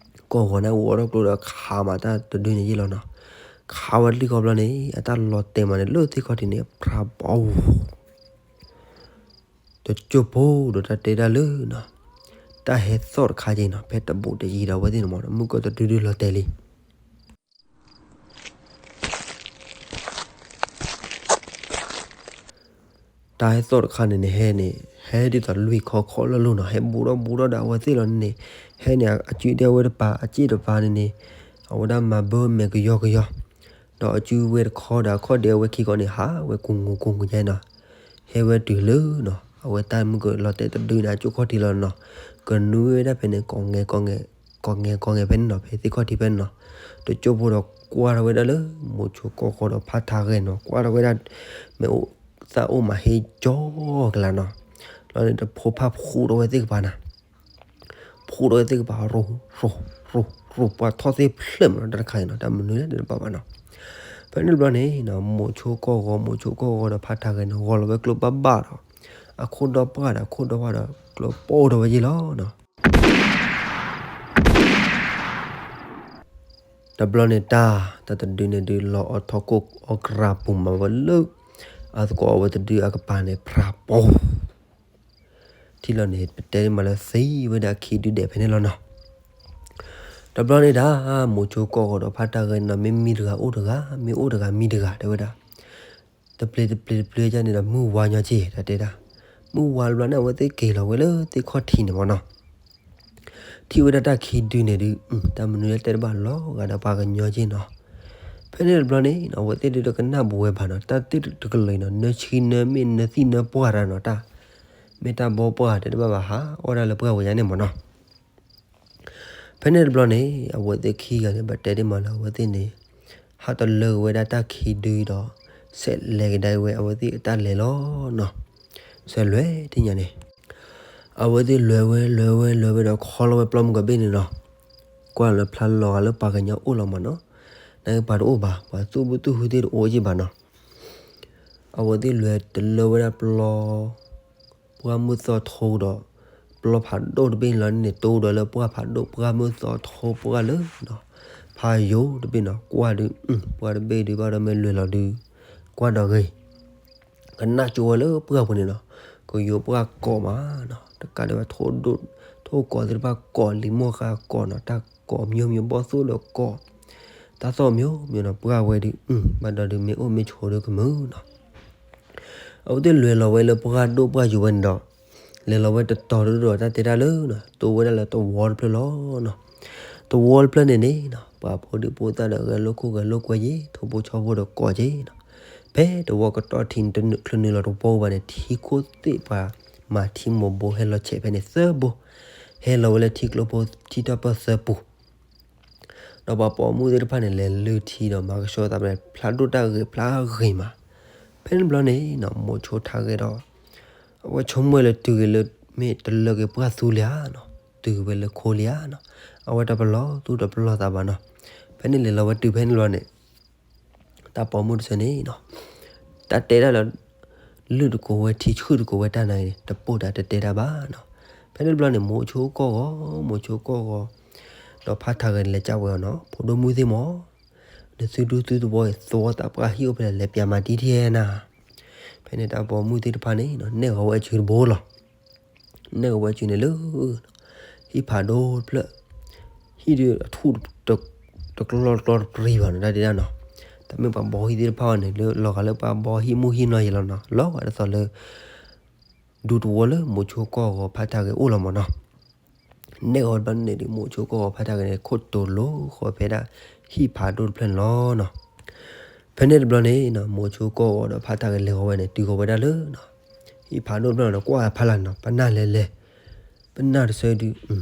ကီၢ်ဂီၤန့ၣ်အိၣ်ထီၣ်ကျိဒီးခးမးတၢ်တဒုန့ၣ်ယ့ၣ်လီၤနီၤ, ခးဝဲတလံၣ်ခီဘျီန့ၣ် အတၢ်လီၤတဲာ်မးန့ၣ် လၢသ့ၣ်ခီၣ်ထံးန့ၣ် ဖြးပီ တစိၢ်ဖိဒီးတၢ်တဲဒၣ်လၢနီၤ, တၢ်ဟဲသီၣ်တခါက့ၤနီၤ, ဖဲတဘူးတယံၤဒီးအဝဲသ့ၣ်န့ၣ်မ့ၢ်နီၤ, မုၢ်ကီၢ်တဒုဒုလီၤတဲာ်လံ တၢ်ဟဲသီၣ်တခါန့ၣ်န့ၣ် ဟဲန့ၣ် ဟဲဒ်သိးလွံၢ်ခီခီလၢ်လၢ်နီၤ, ဟဲဘူးထီၣ်ဘူးထီၣ်ဒီးအဝဲသ့ၣ်လီၤန့ၣ်န့ၣ်, ဟဲန့ၣ် အစုဒၣ်ဝဲတပၤ အစ့ၣ်တပၤန့ၣ်န့ၣ်, အဝဲဒၣ်မၤဘၢမဲာ်ကယီကယီ, ဒီးအစုဝဲတခီဒီးအခီၣ်ဒဲးအဝဲခံခီန့ၣ် ဟးဝဲကိးငိးကိးငိးယါနီၤ, ဟဲဝဲတုၤလၢနီၤ အဝဲတၢ်မုၢ်ကီၢ်လီၤတဲာ်တဒုန့ၣ် အကၠိၣ်ခီၣ်ထံးလီၤနီၤ, ကနွံဝဲဒၣ်ဖဲန့ၣ် ကိးငဲၤကိးငဲၤ ကိးငဲၤကိးငဲၤဖဲန့ၣ်နီၤ, ဖဲသ့ၣ်ခီၣ်ထံးဖဲန့ၣ်နီၤ, တစိၢ်ဖိဒီးကွၢ်ထီၣ်ဝဲဒၣ်လၢ မိၤဆိကီၢ်ဂီၤဒီးဖါတၢ်ဂဲၤနီၤ, ကွၢ်ထီၣ်ဝဲဒၣ် မ့ၢ်အိၣ်သၣ်အိၣ်မးဟ့ကၠီကလါနီၤ, လီၤန့ၣ်တဖိဖးဖှူးထီၣ်ဝဲသ့ၣ်ကပၤနီၤ, ဖှူးထီၣ်ဝဲသ့ၣ်ကပၤ ရိၤ ရိၤ ရိၤ ရိၤ ပှၤထီၣ်သ့ၣ်ဖျၢၣ်မးနီၤ, တၢ်တခါအံၤနီၤ တၢ်မနုၤလဲၣ်တဘၣ်ဘၣ်နီၤ, ဖဲန့ၣ်တဘျီန့ၣ်နီၤ မိၤဆိကီၢ်ဂီၤ မိၤဆိကီၢ်ဂီၤဒီးဖါတၢ်ဂဲၤန့ၣ် ဂီၤလီၤဝဲကျိဘၣ်ဘၣ်ဒီး အခိၣ်ဒီပှၢ်ဒီး အခိၣ်ဒီပှၢ်ဒီး ကျိပိၢ်ထီၣ်ဝဲယ့ၣ်လီၤနီၤ တဘျီန့ၣ်တၢ် တၢ်တဒုန့ၣ်ဒုးလီၤအီၣ်ထီၣ်ကိၢ်အီၣ်ကရၢပူၤမးဝဲလၢ အသကိးအဝဲတဒုအကပၤန့ၣ် ဖြးပီၤ ထံၣ်လီၤန့ၣ် ပတဲမးလၢသံဝဲဒၣ်ခံဒုဒဲးဖဲန့ၣ်လီၤနီၤ. တဘျီန့ၣ်ဒၣ် မိၤဆိကီၢ်ဂီၤဒီးဖါတၢ်ဂဲၤနီၤ မ့ၢ်မံတဂၤအိၣ်တဂၤ မ့ၢ်အိၣ်တဂၤမံတဂၤ တဲဝဲဒၣ် တပျ့ၤတပျ့ၤတပျ့ၤဒ်န့ၣ်ဒီး မုၢ်ဝါညီက့ၤ တၢ်တဲဒၣ်. မုၢ်ဝါတဘျီန့ၣ် အဝဲသ့ၣ်က့ၤလီၤဝဲလၢသ့ၣ်ခီၣ်ထံးန့ၣ်မ့ၢ်နီၤ. ထံၣ်ဝဲဒၣ်တၢ်ခံဒုန့ၣ်ဒုး တၢ်မနုၤလၢတဲတဘၣ်လီၤဂာ်ဒီးပှၤကညီက့ၤနီၤ. ဖဲန့ၣ်တဘျီန့ၣ် အဝဲသ့ၣ်ဒုးတကနၣ်ဘူးဝဲဘၣ်နီၤ. တၢ်သ့ၣ်တကလုာ်အံၤနီၤ နၢဆံနၢမ့ၢ်နၢသံနၢပှၢ်တၢ်နီၤ တၢ် မ့ၢ်တၢ်ဘီပှၢ်တဲတဘၣ်ဘၣ် ဟးအီၣ်ဒၣ်လၢပှၢ်ဝဲယါန့ၣ်မ့ၢ်နီၤ. ဖဲန့ၣ်တဘျီန့ၣ် အဝဲသ့ၣ်ခံဂၤန့ၣ် ဘၣ်တဲဒ်မးလၢအဝဲသ့ၣ်န့ၣ် ဟးတလၢက့ၤဝဲဒၣ်တၢ်ခံဒုဒီး ဆဲးလဲၤကဒါဝဲအဝဲသ့ၣ်အတၢ်လဲၤလီၤနီၤ. ဆဲးလဲၤထံၣ်ညါန့ၣ် အဝဲသ့ၣ်လဲၤဝဲလဲၤဝဲလဲၤဝဲဒီးခီလီၤဝဲပျီမုၢ်ကဘ့ၣ်န့ၣ်နီၤ. ကွၢ်လၢဖျါလီၤဂာ်လၢပှၤကညီအိၣ်လီၤမ့ၢ်နီၤ. နာ်က့ပှၤတအိၣ်ဘၣ် ပှၤသူၣ်ဘုသူၣ်ဟုသ့ၣ်တအိၣ်က့ၤဘၣ်နီၤ. အဝဲသ့ၣ်လဲၤတလၢဝဲဒၣ်ပျီ ပှၢ်မုၢ်သီထိဒီး ပျီဖးဒိၣ်တဘ့ၣ်န့ၣ်လီၤန့ၣ် တိဒီးလၢပှၢ်ဖးဒိၣ် ပှၢ်မုၢ်သီထိပှၢ်လၢ ဖးယိာ်တဘ့ၣ်နီၤ ကွၢ်ဒုး ပှၢ်တဘ့ၣ်ဒုးဘၣ်ဒီးမ့ၢ်လွဲၢ်လီၤဒုး ကွၢ်ဒီးဂ့ၤ ကနၣ်ကၠိဝဲလၢပှၢ်ပူၤန့ၣ်နီၤ ကယိၤပှၢ်ကိးမးနီၤ တကးဒံးဘၣ် ထိၣ်ကိးသ့ၣ်တဖၣ်ကိး လံာ်မိၢ်ဃါကိးနီၤ တၢ်ကိးမျိုးမျိုး ဘီၣ်သိၣ်ဒီးကိး တၢ်သီၣ်မျိုးမျိုးနီၤ ပှၢ်ဝဲဒုး ဘၣ်ဒီးဒုးမ့ၢ်အိၣ်မ့ၢ်ဆိးဒုးကမုာ်နီၤ. အဝဲသ့ၣ်လဲၤလီၤဝဲလၢပှၢ်ဒိၣ်ပှၢ်ယိာ်ဝဲန့ၣ်ဒီး လဲၤလီၤဝဲတတီၤဒိၣ်ဒီး တၢ်တဲတၢ်လၢ တိဝဲဒၣ်လၢသဝီတဖျၢၣ်လီၤနီၤ. သဝီတဖျၢၣ်န့ၣ်န့ၣ်နီၤ ပှၤဖိဒံဖိသၣ်ဒီး ဂဲၤလိာ်ခိၣ်ဂဲၤလိာ်ကွဲယ့ၣ် ထိၣ်ဖိဆီဖိဒီးကိးက့နီၤ. ဖဲသဝီကတီၢ်ထံန့ၣ် တချုးနုာ်လီၤသဝီဘၣ်န့ၣ် ထံခိၣ်သ့ၣ်ပှၤမၤထံမိၢ်ဘိဟဲလီၤဆဲးဖဲန့ၣ်သၢဘိ, ဟဲလီၤဝဲလၢထံကျိဖိထံတၢ်ပၢၢ်သၢပူၤ ဒီးပှၤပိာ်မုၣ်သ့ၣ်တဖၣ်န့ၣ် လဲၤလုၢ်ထံဒီးမၤကဆှီသးဖဲန့ၣ် ဖျါဒိၣ်တၢ်ဂဲၤဖျါဂ့ၤမး. ဖဲန့ၣ်တဘျီန့ၣ်နီၤ မိၤဆိထါဂဲၤဒီး အဝဲဆိကမိၣ်လၢတုၤဂ့ၤလၢ မ့ၢ်တလၢက့ၤပှၢ်သူလံဧါနီၤ, တုၤဝဲလၢခိလံဧါနီၤ, အဝဲတပလီၢ်သူၣ်တပလီၢ်သးဘၣ်နီၤ. ဖဲန့ၣ်လဲၤလီၤဝဲတုၤဖဲန့ၣ်တဘျီန့ၣ် တၢ်ပိာ်မုၣ်တဆၢန့ၣ်နီၤ တၢ်တဲဒၣ်လၢ လုၢ်တကိးဝဲထံဆှုၣ်တကိးဝဲတၢ်နၤအံၤန့ၣ် တပိၢ်တၢ်တတဲတၢ်ဘၣ်နီၤ. ဖဲန့ၣ်တဘျီန့ၣ် မိၤဆိကီၢ်ဂီၤ မိၤဆိကီၢ်ဂီၤ ဒီးဖါထါဂဲၤန့ၣ် လဲၤကၢ်ဝဲအီၤနီၤ, ဖိဒိၣ်မုၣ်သ့ၣ်မး နသုဒူသုသဝီအံၤ သဝီသးပှၢ်ဟံၣ်အိၣ်ဖဲလဲၣ် လဲၤပျးမၤတံၢ်ထံၣ်နၤ. ဖဲန့ၣ်တၢ်ပိာ်မုၣ်သ့ၣ်တဖၣ်န့ၣ်နီၤ နဲၣ်ဂီၤဝဲအစုတဘိလီၤ. နဲၣ်ဂီၤဝဲအစုန့ၣ်လၢ ဟံၣ်ဖးဒိၣ်တဖျၢၣ်, ဟံၣ်ဒုးအထူၣ် တကျီတကျီတပြံၤဘၣ်နီၤ တၢ်တဲဒၣ်နီၤ. တၢ်မ့ၢ်ပှၤဘီဟံၣ်သ့ၣ်တဖၣ်အံၤန့ၣ် လၢလီၤဂာ်လၢပှၤဘီဟံၣ်မုၢ်ဟံၣ်နီၤယံၤလီၤနီၤ, လီၤဂာ်ဒ်သိးလၢ ဒူသဝီလၢမိၤဆိကီၢ်ဂီၤဖါထါဂဲၤအိၣ်လီၤမးနီၤ. နဲၣ်ဂီၤတဘျီန့ၣ်ဒုး မိၤဆိကီၢ်ဂီၤဖါထါဂဲၤန့ၣ် ခိၣ်တိၤလိာ်ဃီဖဲဒၣ် ဟံၣ်ဖးဒိၣ်တဖျၢၣ်န့ၣ်လီၤနီၤ. ဖဲန့ၣ်တဘျီန့ၣ်နီၤ မိၤဆိကီၢ်ဂီၤဒီးဖါထါဂဲၤလဲၤဂီၤဝဲန့ၣ် တုၤဂီၤဝဲဒၣ်လၢနီၤ ဟံၣ်ဖးဒိၣ်တဖျၢၣ်န့ၣ်ဒီး ကွၢ်ဖးလၢ်နီၤ ပနၢ်လဲၤလဲၤ ပနၢ်တဆၢဒုး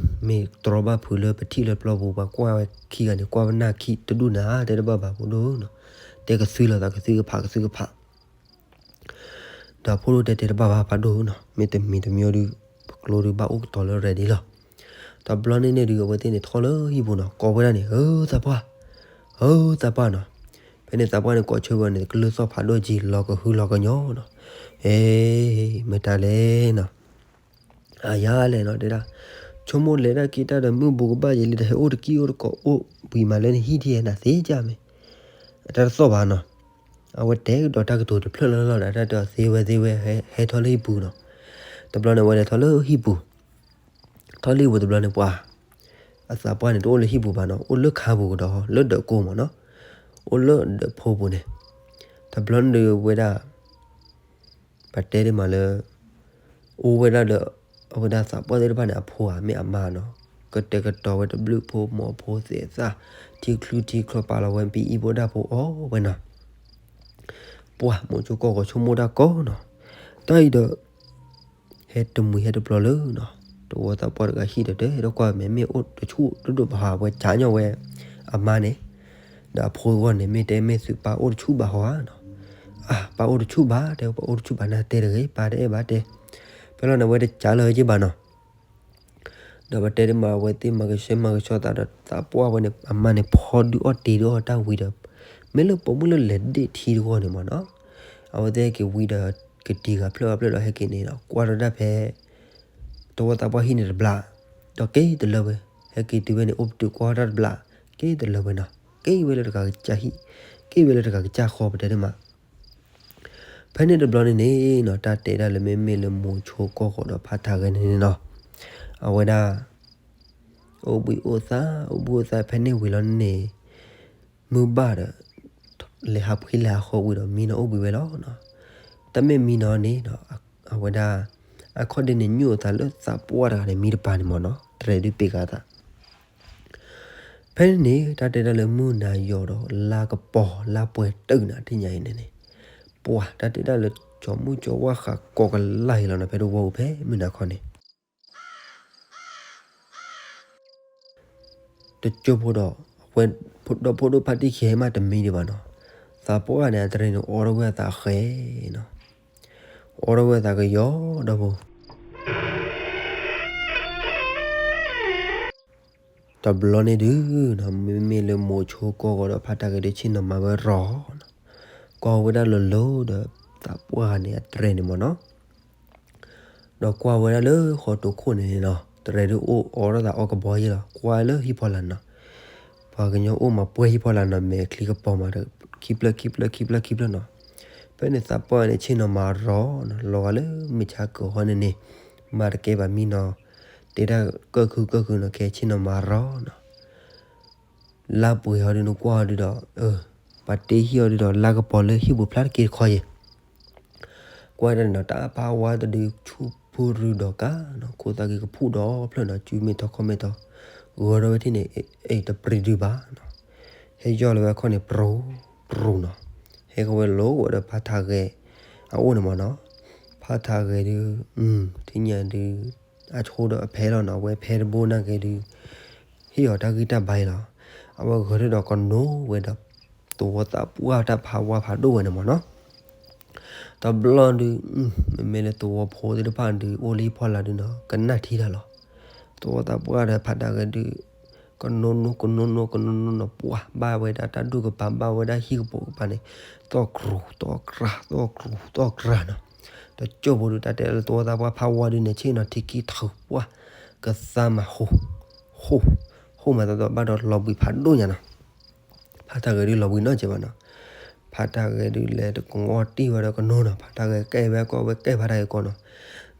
မ့ၢ်တြီဘၣ်ဖုးလၢပထံၣ်လၢပျီပူၤ ပှၤကွၢ်ဝဲခံဂၤန့ၣ် ကွၢ်ပနၢ်ခံတဒူၣ်နၤ တဲတဘၣ်ဘၣ်ဖိဒိၣ်နီၤ, တဲကသုလီၤသးကသုကဖးကသုကဖး ဒီးဖိဒိၣ်တဲတဲတဘၣ်ဘၣ်ဖးဒိၣ်နီၤ, မ့တမံၤတမံၤဒုး ပကျိဒုးဘၣ်အိၣ်ကတီၤလၢရဲၣ်ဒံးလီၤ. တဘျီန့ၣ်န့ၣ်ဒုး အဝဲသ့ၣ်န့ၣ်ထီၣ်လၢဟံၣ်ပူၤနီၤ ကိးဝဲဒၣ်န့ၣ် ဧၢ သးပှၢ်, ဧၢ သးပှၢ်နီၤ. ဖဲန့ၣ်သးပှၢ်န့ၣ်ကိးဆၢဝဲန့ၣ် ကလုၢ်သီၣ်ဖးဒိၣ်ကံ လီၤကဟုလီၤကညီနီၤ, အဲ မတၤလဲၣ်နီၤ အယၤလဲၣ်နီၤ တဲဒၣ်, ဆိကမိၣ်လဲၤတၢ်က့ၤတၢ်ဒီး မုၢ်ဘူးကဘၣ်ယံာ်လံဒီး ဟဲအိၣ်တကံၢ်အိၣ်တကိးအိၣ်ဘှံးမးလၢနဟံၣ်ထံၣ် နသ့ကၢ်မ့ၢ် အတၢ်တသီၣ်ဘၣ်နီၤ. အဝဲတဲကဒီးတၢ်ကတိၤတဖျၢၣ်လၢလီၢ်ဒီး တၢ်တဲအီၤသ့ဝဲသ့ဝဲ ဟဲထီၣ်လၢဟံၣ်ပူၤနီၤ. တဘျီန့ၣ် အဝဲလဲၤထီၣ်လၢဟံၣ်ပူၤ, ထီၣ်လၢဟံၣ်ပူၤတဘျီန့ၣ် ပှၤ အသးပှၢ်န့ၣ် တအိၣ်လၢဟံၣ်ပူၤဘၣ်နီၤ, အိၣ်လၢခါပူၤကဒီး လၢဒၢးကိးမးနီၤ, အိၣ်လၢဒၢးဖိပူၤန့ၣ်. တဘျီန့ၣ်ဒုးဝဲဒၣ် ပတဲဒ်မးလၢ အိၣ်ဝဲဒၣ်ဒီး အဝဲဒၣ်သးပှၢ်သ့ၣ်တဖၣ်န့ၣ် အဖိဧါ မ့ၢ်အမါနီၤ, ကတဲာ်ကတီၤဝဲတဘျုးဖိမီၤဖိသ့ၣ်သၣ် ထံချူထံချီပာ်လီၤဝဲ ပအံၣ်ဖိဒၣ်ဖိအီၣ်ဝဲနီၤ. ပှၤမိၤဆိကီၢ်ဂီၤဆိကမိၣ်တၢ်ကီနီၤ, တၢ်အံၤဒီး ဟဲတမှံၤဟဲတပျီလၢနီၤ, သဝီသးပှၢ်တဂၤဟံၣ်ဒီး တဲဒီးကွၢ်မဲာ်မ့ၢ်အိၣ်တဆူၣ်ဒိၣ်ဒိၣ်ဘၣ်ဟီ အဝဲကၠါညီဝဲ အမါန့ၣ် ဒီးအဖိအဂီၢ်န့ၣ် မ့ၢ်တဲမ့ၢ်သုပၢ်အိၣ်တဆူၣ်ဘၣ်ဟီဧါနီၤ. အၢ ပၢ်အိၣ်တဆူၣ်ဘၣ် တဲ ပၢ်အိၣ်တဆူၣ်ဘၣ် နတဲတဂ့ၤ ပၢ်တအဲၣ်ဘၣ်တဲ. ဖဲလီၤန့ၣ် အဝဲတကးလၢၤက့ဘၣ်နီၤ. ဒီးပတဲဒ်မး အဝဲသ့ၣ်မၤကဆှဲမၤကဆှီသးဒီးသးပှၢ်ဝဲန့ၣ် အမါန့ၣ် ဖီဒုးအီၣ်တ့ၤဒုးအီၣ်တၢ်ဝံၤဒီး မ့ၢ်လၢပိာ်မုၣ်လၢလဲၤဒ့ၣ်ထံတဂီၢ်န့ၣ်မးနီၤ. အဝဲသ့ၣ်ဟဲက့ၤဝံဒီး ကတံၤဂၤဖျၢၣ်ဂၤဖျၢၣ်ဒီး ဟဲက့ၤန့ၣ်ဒီး ကွၢ်ထီၣ်တၢ်ဖဲ သဝီသးပှၢ်ဟံၣ်န့ၣ်တဘျါ, ဒီးက့ၤတလၢဝဲ, ဟဲက့ၤတုၤဝဲန့ၣ် အိၣ်ပတုာ်ကွၢ်ထီၣ်တၢ်တဘျါ, က့ၤတလၢဝဲနီၤ, က့ၤဝဲလၢတဂၤကစၢ်ဟံၣ်, က့ၤဝဲလၢတဂၤကစၢ်ဃီ ပတဲဒ်မး. ဖဲန့ၣ်တဘျီန့ၣ်န့ၣ်နီၤ တၢ်တဲဒၣ်လၢမ့မ့ၢ်လၢမိၤဆိကီၢ်ဃီၤဒီးဖါထါဂဲၤန့ၣ်န့ၣ်နီၤ, အဝဲဒၣ် အိၣ်ဘှံးအိၣ်သါ အိၣ်ဘှံးအိၣ်သါ ဖဲန့ၣ်ဝံၤလီၤန့ၣ် မုၢ်ဘၣ်ဒီး လဲၤဟးဖှံလဲၤဟးဃီဝံၤဒီး မံနီၤအိၣ်ဘှံးဝဲလီၤနီၤ. တၢ်မ့ၢ်မံနီၤန့ၣ်နီၤ အဝဲဒၣ် အခီၣ်ဒ့န့ၣ် ညိၣ်အသးလၢသးပှၢ်တဂၤန့ၣ် မံတပၤန့ၣ်မးနီၤ တရဲဒုးပ့ၤဃာ်သး ဖဲန့ၣ်န့ၣ် တၢ်တဲဒၣ်လၢမုၢ်နၤယီၤဒီး လါကပီၤ လါပှဲၤတုာ်နၤ ထံၣ်ညါအံၤန့ၣ်န့ၣ် ပှၤ တၢ်တဲဒၣ်လၢ ကၠီၤမုၣ်ကၠီၤဝါဃးကိးကလၢ်အံၤလီၤနီၤ ဖဲတဝီပူၤဖဲမုၢ်နၤခီန့ၣ် တကၠိဖိဒီး အဝဲဒီဖိဒိၣ်ဖါတံၢ်ခံဟဲမးတမံဒံးဘၣ်နီၤ သးပှၢ်န့ၣ် အတရံးန့ၣ် အိးထီၣ်ဝဲအသးဃဲနီၤ အိးထီၣ်ဝဲအသးကယီဒီဖိ တဘျီန့ၣ်ဒုးနီၤ မ့မ့ၢ်လၢမိၤဆိကီၢ်ဂီၤဒီးဖါတၢ်ဂဲၤဒုးဆ့ၣ်နီၤမၤဝဲရီၤနီၤ ကွၢ်ဝဲဒၣ်လိၤလိၤဒီး သးပှၢ်န့ၣ်အတရံးန့ၣ်မးနီၤ ဒီးကွၢ်ဝဲဒၣ်လၢဃီတိၤခိၣ်န့ၣ်နီၤ တရံးဒုးအိၣ်အီၣ်ထီၣ်သးအီၣ်ကဘီယ့ၣ်လီၤ ကွၢ်လၢဟံၣ်ဖီလာ်နီၤ ပှၤကညီအိၣ်မၤပှဲၤဟံၣ်ဖီလာ်နီၤ မဲာ်ချံကပီၤမး ခံဖျၢၣ်ခံဖျၢၣ်ခံဖျၢၣ်ခံဖျၢၣ်နီၤ ဖဲန့ၣ်သးပှၢ်န့ၣ်ဆ့ၣ်နီၤမၤရီၤနီၤ လီၤဂာ်လၢမုၢ်ဆါကၢၤဃီန့ၣ်န့ၣ် မၤတကဲဘၣ်မံနီၤ တဲဒၣ်ကၢၣ်ခုကၢၣ်ခုနီၤ ခဲဆ့ၣ်နီၤမၤရီၤနီၤ လါပှဲၤဟီဒုးနကွၢ်ဟီဒုးဒီး ပှၤတ့ဟံၣ်ဟီဒုးဒီး လါကပီၤလၢဟံၣ်ပူၤဖျါတက့ၢ်တခီယဲၢ် ကွၢ်တၢ်န့ၣ်နီၤ တၢ်ဖးဝါတဒုဆူၣ်ဖုရူဒီးကါနီၤ ခိၣ်သၣ်က့ၤကဖူၣ်ဒီဖျၢၣ်နီၤ စုမ့ၢ်ထီၣ်ခီၣ်မ့ၢ်ထီၣ် ဂၢၢ်ထီၣ်ဝဲထံၣ်န့ၣ် အ့ၣ် တပြံဒုဘၣ်နီၤ ဟဲယီၢ်လီၤဝဲအခီၣ်န့ၣ် ပြူၤပြူၤနီၤ ဟဲဃီၤဝဲလိၤဝဲဒီးဖးထးဂဲၤအအိၣ်န့ၣ်မးနီၤ ဖးထးဂဲၤဒု ထံၣ်ညါဒု အဆိဒီးအဖဲလီၤနီၤ အဝဲဖဲတဘိနာ်က့ဒု ဟ့ၣ်အီၤတၢ်ဂံၢ်တၢ်ဘါအံၤလီၤ အဝဲဂၢၢ်ထီၣ်ဒီးကနိဝဲဒီး သဝီသးပှၢ်တၢ်ဖးဝါဖးဒိၣ်ဝဲန့ၣ်မးနီၤ တဘျီဒု မ့မ့ၢ်လၢသဝီဖိသ့ၣ်တဖၣ်ဒု အိၣ်လၢဟံၣ်ဖီလာ်ဒုနီၤ ကနၣ်ထံတၢ်လီၤ သဝီသးပှၢ်ဒီးဖးထးဂဲၤဒု ကနိနိကနိနိကနိနိနီၤ ပှၢ်ဘၣ်ဝဲဒၣ်တၢ်ဒူၣ်ကပၤ ဘၣ်ဝဲဒၣ်ဟံၣ်ကပိာ်ကပၤန့ၣ် သီၣ်ကြူၤသီၣ်ကြၤ သီၣ်ကြူၤသီၣ်ကြၤနီၤ တကၠိၢ်ဖိဒု တၢ်တဲလၢသဝီသးပှၢ်ဖးဝါဒုန့ၣ် ဆ့ၣ်နီၤထံခံထုးပှၢ် ကသါမၤဟူ ဟူ ဟူမၤသီသီဘၣ်ဒီးလီၤဘှံးဖးဒိၣ်ညါနီၤ ဖးထးဂဲၤဒုလီၤဘှံးနီတစဲးဘၣ်နီၤ ဖးထးဂဲၤဒုလဲၤတကဝီၤတံၢ်ဝဲဒီးကနိနီၤ ဖးထးဂဲၤကဲဝဲကီၢ်ဝဲကဲဖးထးဂဲၤကီၢ်နီၤ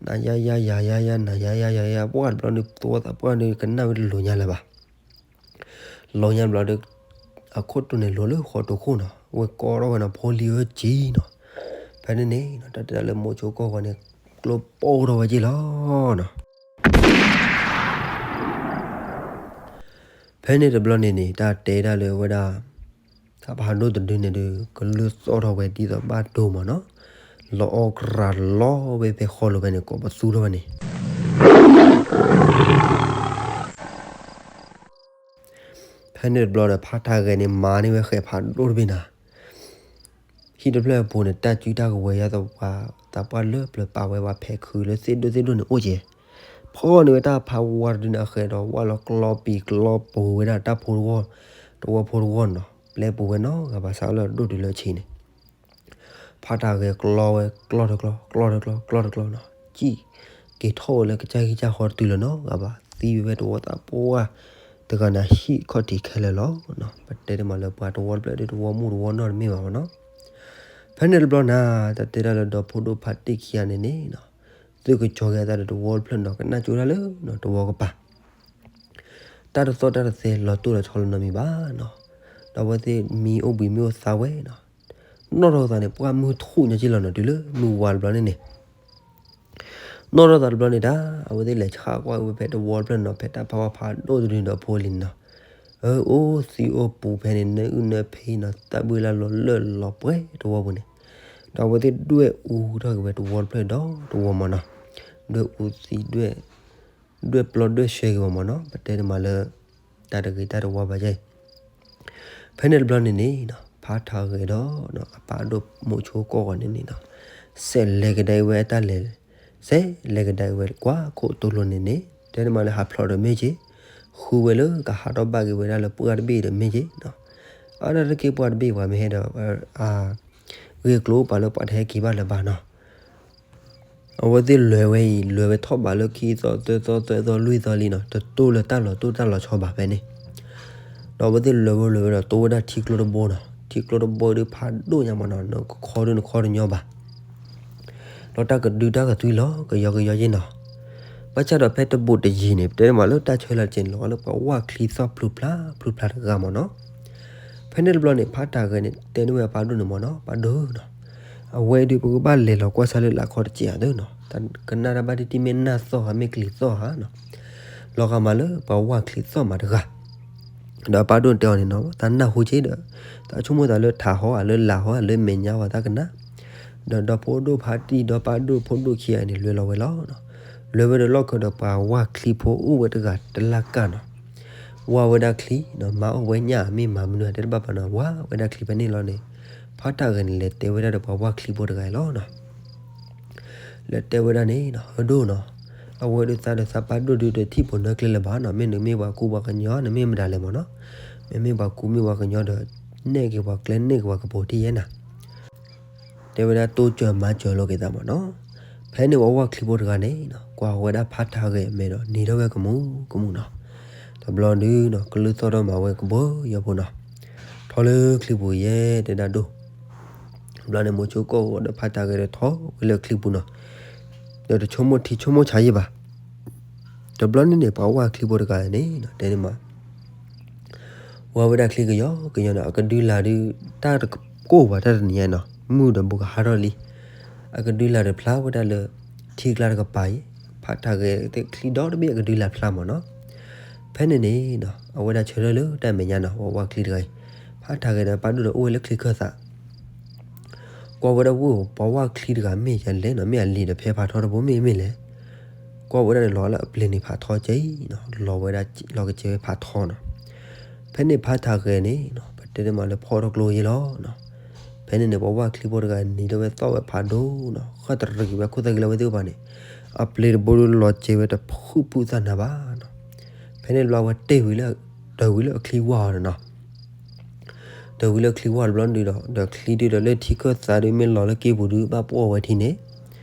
နၤယါယါယၤယါယါ နၤယါယါယၤယါ ပှၢ်တဘျီဒု သဝီသးပှၢ်ဒု ကနၣ်ဝဲတလိၤညါလၢၤဘၣ် လီၤညါတဘျီဒု အခိၣ်တိၢ်န့ၣ်လိၤလၢဃီတိၢ်ခိၣ်နီၤ ဝဲကိးထီၣ်ဝဲနီၤ ဖိလံၤဧၢကံနီၤ ဖဲန့ၣ်န့ၣ် တၢ်တဲတၢ်လၢမိၤဆိကီၢ်ဂီၤန့ၣ် ကျိပိၢ်ထီၣ်ဝဲက့ၢ်လီၤနီၤ ဖဲန့ၣ်တဘျီန့ၣ်န့ၣ် တၢ်တဲတၢ်လၢဝဲဒၣ် သးပှၢ်ဒိၣ်တဒုန့ၣ်ဒု ကလုၢ်သီၣ်ထီၣ်ဝဲဒ်သိးဘၣ်တိၢ်မးနီၤ လီၤအီၣ်ကြၤလီၤဝဲဖဲဃီလိၤဖဲန့ၣ် ကိးပသူထီၣ်ဝဲန့ၣ် ဖဲန့ၣ်တဘျီဒီး ဖးထးဂဲၤန့ၣ် မၤန့ၢ်ဝဲဃဲးဖးဒိၣ်တဘ့ၣ်နၤ ဟံၣ်တဖျၢၣ်အပူၤန့ၣ် တၢ်စုတၢ်ကဝဲၤယါသပှၢ် သးပှၢ်လၢပျၢၤပာ်ဝဲပှၤဖဲးခုးလၢသ့ၣ်ဒိၣ်သ့ၣ်ဒိၣ်န့ၣ်အိၣ်ကဲ ဖီၣ်န့ၢ်ဝဲတၢ်ဖးဝါတဒုန့ၣ်အဃဲးဒီး ဝၣ်လီၤကျီပံၤကျီပူၤဝဲဒၣ်တၢ်ဖိတဝီၢ် တဝီဖိတဝီၢ်နီၤ ပျဲပူၤဝဲနီတဂၤဘၣ် စးလၢအဒိၣ်တုၤလၢအဆံးန့ၣ် ဖးထးဂဲၤကျီဝဲကျီတကျီ ကျီတကျီ ကျီတကျီနီၤ ကံၣ်က့ၤထီၣ်ဝဲလၢကစၢ်ဂံၢ်စၢ်ဃီတတုၤလၢၤနီတဂၤဘၣ် သံဝဲတဝီသးပှၢ်တဂၤန့ၣ် ဟံၣ်ခီၣ်ထံးခဲလၢာ်လီၤနီၤ ပတဲတမးလၢပှၤတဝီတဖျၢၣ်ဒီးတဝီမုၣ်တဝီနီၢ်တမ့ၢ်ဘၣ်မးနီၤ ဖဲန့ၣ်တဘျီနၤ တၢ်တဲတၢ်လၢဒီဖိဒိၣ်ဖးတံၢ်ခံဂၤန့ၣ်န့ၣ်နီၤ သုကစီၤက့ၤအသးဒီးတဝီတဖျၢၣ်နီၤ ကနၣ်ကၠိတၢ်လၢနီၤ တဝီကပၤ တၢ်တသီၣ်တၢ်တသဲလီၤတိၢ်လီၤဆီလီၤနီတမံၤဘၣ်နီၤ ဒီးအဝဲသ့ၣ်မံအိၣ်ဘှံးမ့ၢ်အိၣ်သါဝဲနီၤ နီၣ်ထီၣ်သးန့ၣ် ပှၢ်မုၢ်ထူၣ်ညါက့ၢ်လီၤနီၤ တုၤလၢမုၢ်ဝါတဘျီန့ၣ်န့ၣ် နီၣ်ထီၣ်သးတဘျီန့ၣ်ဒၣ် အဝဲသ့ၣ်လဲၤဆှၣ်ကွၢ်ဝဲဖဲတဝီတဖျၢၣ်နီၤ ဖဲတၢ်ဖးဝါဖးဒိၣ်တဒုဒီးဖိလံၤနီၤ အၢ အိၣ်သံအိၣ်ပူၤဖဲန့ၣ် နၢအုၣ်နၢဖံနီၤ တၢ်ဘှံးလၢလီၤလၢလီၤပှဲၤတဝီပူၤန့ၣ် ဒီးအဝဲသ့ၣ်ဒွဲၣ်အူထီၣ်က့ၤဝဲတဝီတဖျၢၣ်ဒီးတဝီမးနီၤ ဒွဲၣ်အူသံဒွဲၣ် ဒွဲၣ်ပျီဒွဲၣ်ဆှဲက့ၤဝဲမးနီၤ ပတဲတမးလၢ တၢ်တဂ့ၤတၢ်တဝါဘၣ်ယဲၢ် ဖဲန့ၣ်တဘျီန့ၣ်န့ၣ်နီၤ ဖးထးဂဲၤဒီး အပၢ်ဒိၣ်မိၤဆိကီၢ်ဂီၤန့ၣ်န့ၣ်နီၤ စဲးလဲၤကဒါဝဲအတၢ်လဲၤ စဲးလဲၤကဒါဝဲကွၢ်ခိၣ်တိလိၤန့ၣ်န့ၣ် တဲတမးလၢဟးဖျိးဒီးမ့ၢ်က့ၤ ဃုဝဲလၢကဟးထီၣ်ဘၣ်က့ၤဝဲဒၣ်လၢပှၢ်တဘ့ၣ်ဒီးမ့ၢ်က့ၤနီၤ အါတက့ၢ်ပှၢ်တဘ့ၣ်ပှၤမ့ၢ်ဟဲဒီး အ ဂ့ၢ်ကျိၤပာ်လၢပှၤတဟဲက့ၤဘၣ်လၢၤဘၣ်နီၤ အဝဲသ့ၣ်လဲၤဝဲအံၤ လဲၤဝဲထီၣ်ဘးလၢခံသီသၢသီသၢသီလွံၢ်သီလံနီၤ တတိၢ်လၢတၢ်လီၤတိၢ်တၢ်လီၤဆီဘၣ်ဖဲန့ၣ် ဒီးအဝဲသ့ၣ်လဲၤဝဲလဲၤဝဲဒီးတိၢ်ဝဲဒၣ်ထံကျိတဘိနီၤ ထံကျိတဘိဒုးဖးဒိၣ်ညါမးနီၤ နကခီဒုးနခီတညီဘၣ် ဒီးတၢ်ကဒုတၢ်ကသွံလီၤကယီကယီယ့ၢ်နီၤ ဘၣ်ဆၣ်ဒီးဖဲတဘူးတယံၤန့ၣ် ပတဲမးလၢတၢ်ဆၢလီၤတစဲးန့ၣ် လီၤလၢပှၤဝၢ်ချံသီၣ်ဖျုးဖျါဖျုးဖျါတဂၤမးနီၤ ဖဲန့ၣ်တဘျီန့ၣ် ဖးတၢ်ဂဲၤန့ၣ် တဲန့ၢ်ဝဲအပၢ်ဒိၣ်န့ၣ်မးနီၤ ပၢ်ဒိၣ်နီၤ အဝဲဒုးပကဘၣ်လဲၤလီၤကွၢ်ဆၢလၢလာ်ခီတစဲးဧါသ့နီၤ တၢ်ကနၣ်တၢ်ဘၣ်တံၢ်တံၢ်မ့ၢ်နၢ်သီၣ်ဧါ မ့ၢ်ကလံၤသီၣ်ဧါနီၤ လီၤဂာ်မးလၢပှၤဝၢ်ချံသီၣ်မးတဂၤ ဒီးအပၢ်ဒိၣ်န့ၣ်တဲအီၤန့ၣ်နီၤ သးနၢ်ဟူက့ၤဒီး သးဆိကမိၣ်သးလၢထးဟီဧါ လၢလာ်ဟီဧါ လၢမဲာ်ညါဝဲသးကနၣ် ဒီးဒီဖိဒိၣ်ဖးတံၢ် ဒီးပၢ်ဒိၣ်ဖိဒိၣ်ခံဂၤန့ၣ် လဲၤလီၤဝဲလီၤနီၤ လဲၤဝဲဒီးလီၢ်ခၢဒီးပှၤဝၢ်ချံဖိအိၣ်ဝဲတဂၤတလၢ်ကၢ်နီၤ ဝၢ်ဝဲဒၣ်ချံနီၤ မၤအီၣ်ဝဲညၣ်မ့ၢ်မၤမနုၤ တဲတဘၣ်ဘၣ်နီၤ ဝၢ်ဝဲဒၣ်ချံဖဲန့ၣ်လီၤန့ၣ် ဖးတၢ်ဂဲၤန့ၣ် လဲၤတဲဝဲဒၣ်ဒီးပှၤဝၢ်ချံဖိတဂၤအံၤလီၤနီၤ လဲၤတဲဝဲဒၣ်န့ၣ်နီၤ ဟၢဒိၣ်နီၤ အဝဲဒုးသးဒီးသးပၢ်ဒိၣ်ဒုးတထံၣ်ပိာ်နၢကျဲလၢၤဘၣ်နီၤ မ့ၢ်နမ့ၢ်ပှၤကူပှၤကညီ နမ့ၢ်မတၤလဲၣ်မးနီၤ မ့မ့ၢ်ပှၤကူမ့ၢ်ပှၤကညီဒီး နဲၣ်က့ၤပှၤကျဲနဲၣ်က့ၤပှၤကပိာ်ထံၣ်ယဲၢ်နၤ တဲဝဲဒၣ်တိစၢၤမၤစၢၤလိာ်က့ၤသးမးနီၤ ဖဲန့ၣ်ပှၤဝၢ်ချံဖိတဂၤန့ၣ်နီၤ ကွၢ်ဝဲဒၣ်ဖးတၢ်ဂဲၤအမဲာ်ဒီး နံၤထီၣ်ဝဲကမူကမူနီၤ တဘျီဒုးနီၤ ကလုၢ်သီၣ်ထီၣ်မၤဝဲကဘီယူၤဖိနီၤ ထီလၢချံပူၤယဲၢ်တဲဒၣ်ဒိၣ် တဘျီန့ၣ် မိၤဆိကီၢ်ဂီၤဒီးဖးတၢ်ဂဲၤဒီးထီၣ်ဝဲလၢချံပူၤနီၤ ဒီးတဆိကမိၣ်ထံဆိကမိၣ်ဆးယဲၢ်ဘၣ် တဘျီန့ၣ်န့ၣ် ပှၤဝၢ်ချံဖိတဂၤန့ၣ်နီၤ တဲန့ၣ်မး ဝၢ်ဝဲဒၣ်ချံကယီကယီနီၤ အကဒုလာ်ဒုး တၢ်တကိၢ်ဘၣ်တၢ်တနံၤညါနီၤ မုၢ်ဒီးဘူးကဟးထီၣ်လံ အကဒုးလၢ်တဖျါဝဲဒၣ်လၢ ထံကျါတကပၤအံၤ, ဖးထးဂဲၤသ့ၣ်ချံဒီတဘ့ၣ်အကဒုးလၢ်ဖျါမ့ၢ်နီၤ. ဖဲန့ၣ်န့ၣ် အဝဲဒၣ်ဆၢထၢၣ်လၢတၢ်မဲာ်ညါနီၤ ပှၤဝၣ်ချံတဂၤအံၤ, ဖးထးဂဲၤဒီးပၢ်ဒိၣ်ဒီးအိၣ်ဝဲလၢချံခၢၣ်သး ကွၢ်ဝဲဒၣ်ဝဲ ပှၤဝၣ်ချံတဂၤမ့ၢ်ယၤလဲၣ်နီၤ, မ့ၢ်အလံၤဒီးဖဲဖးထီတဘိမ့ၢ်မ့ၢ်လဲၣ်, ကွၢ်ဝဲဒၣ်န့ၣ်လီၤလၢအပျ့ၤန့ၣ်ဖးထီကဲအံၤနီၤ, လီၤဝဲဒၣ်လီၤကစဲးဝဲဖးထီနီၤ. ဖဲန့ၣ်ဖးထးဂဲၤန့ၣ်နီၤ ပတဲတမးလၢဖီၣ်ထီၣ်ကျိယ့လီၤနီၤ. ဖဲန့ၣ်န့ၣ် ပှၤဝၣ်ချံဖိတဂၤန့ၣ်ဒီးဝဲသီၣ်ဝဲဖးဒိၣ်နီၤ, ဃၣ်တရံးဝဲခိၣ်သၣ်ဂ့ၤလၢဝဲသ့ၣ်အိၣ်ဘၣ်န့ၣ်, အပျ့ၤတဘိဒီးလီၤကစဲးဝဲတဖုၣ်ဖုၣ်သၣ်နၤဘၣ်နီၤ. ဖဲန့ၣ်တဘျီဝဲတဲဝံၤလၢ တၢ်ဝံၤလၢအချံဝၢ်အီၤန့ၣ်နီၤ ဒီးဝံၤလၢချံဝၢ်တဘျီဒုဒီး ဒီးချံဒုဒီးလၢထံခၢၣ်သးဒုမ့ၢ်လီၤလၢက့ပူၤဒု ဘၣ်ပှီၢ်ဝဲထံန့ၣ်,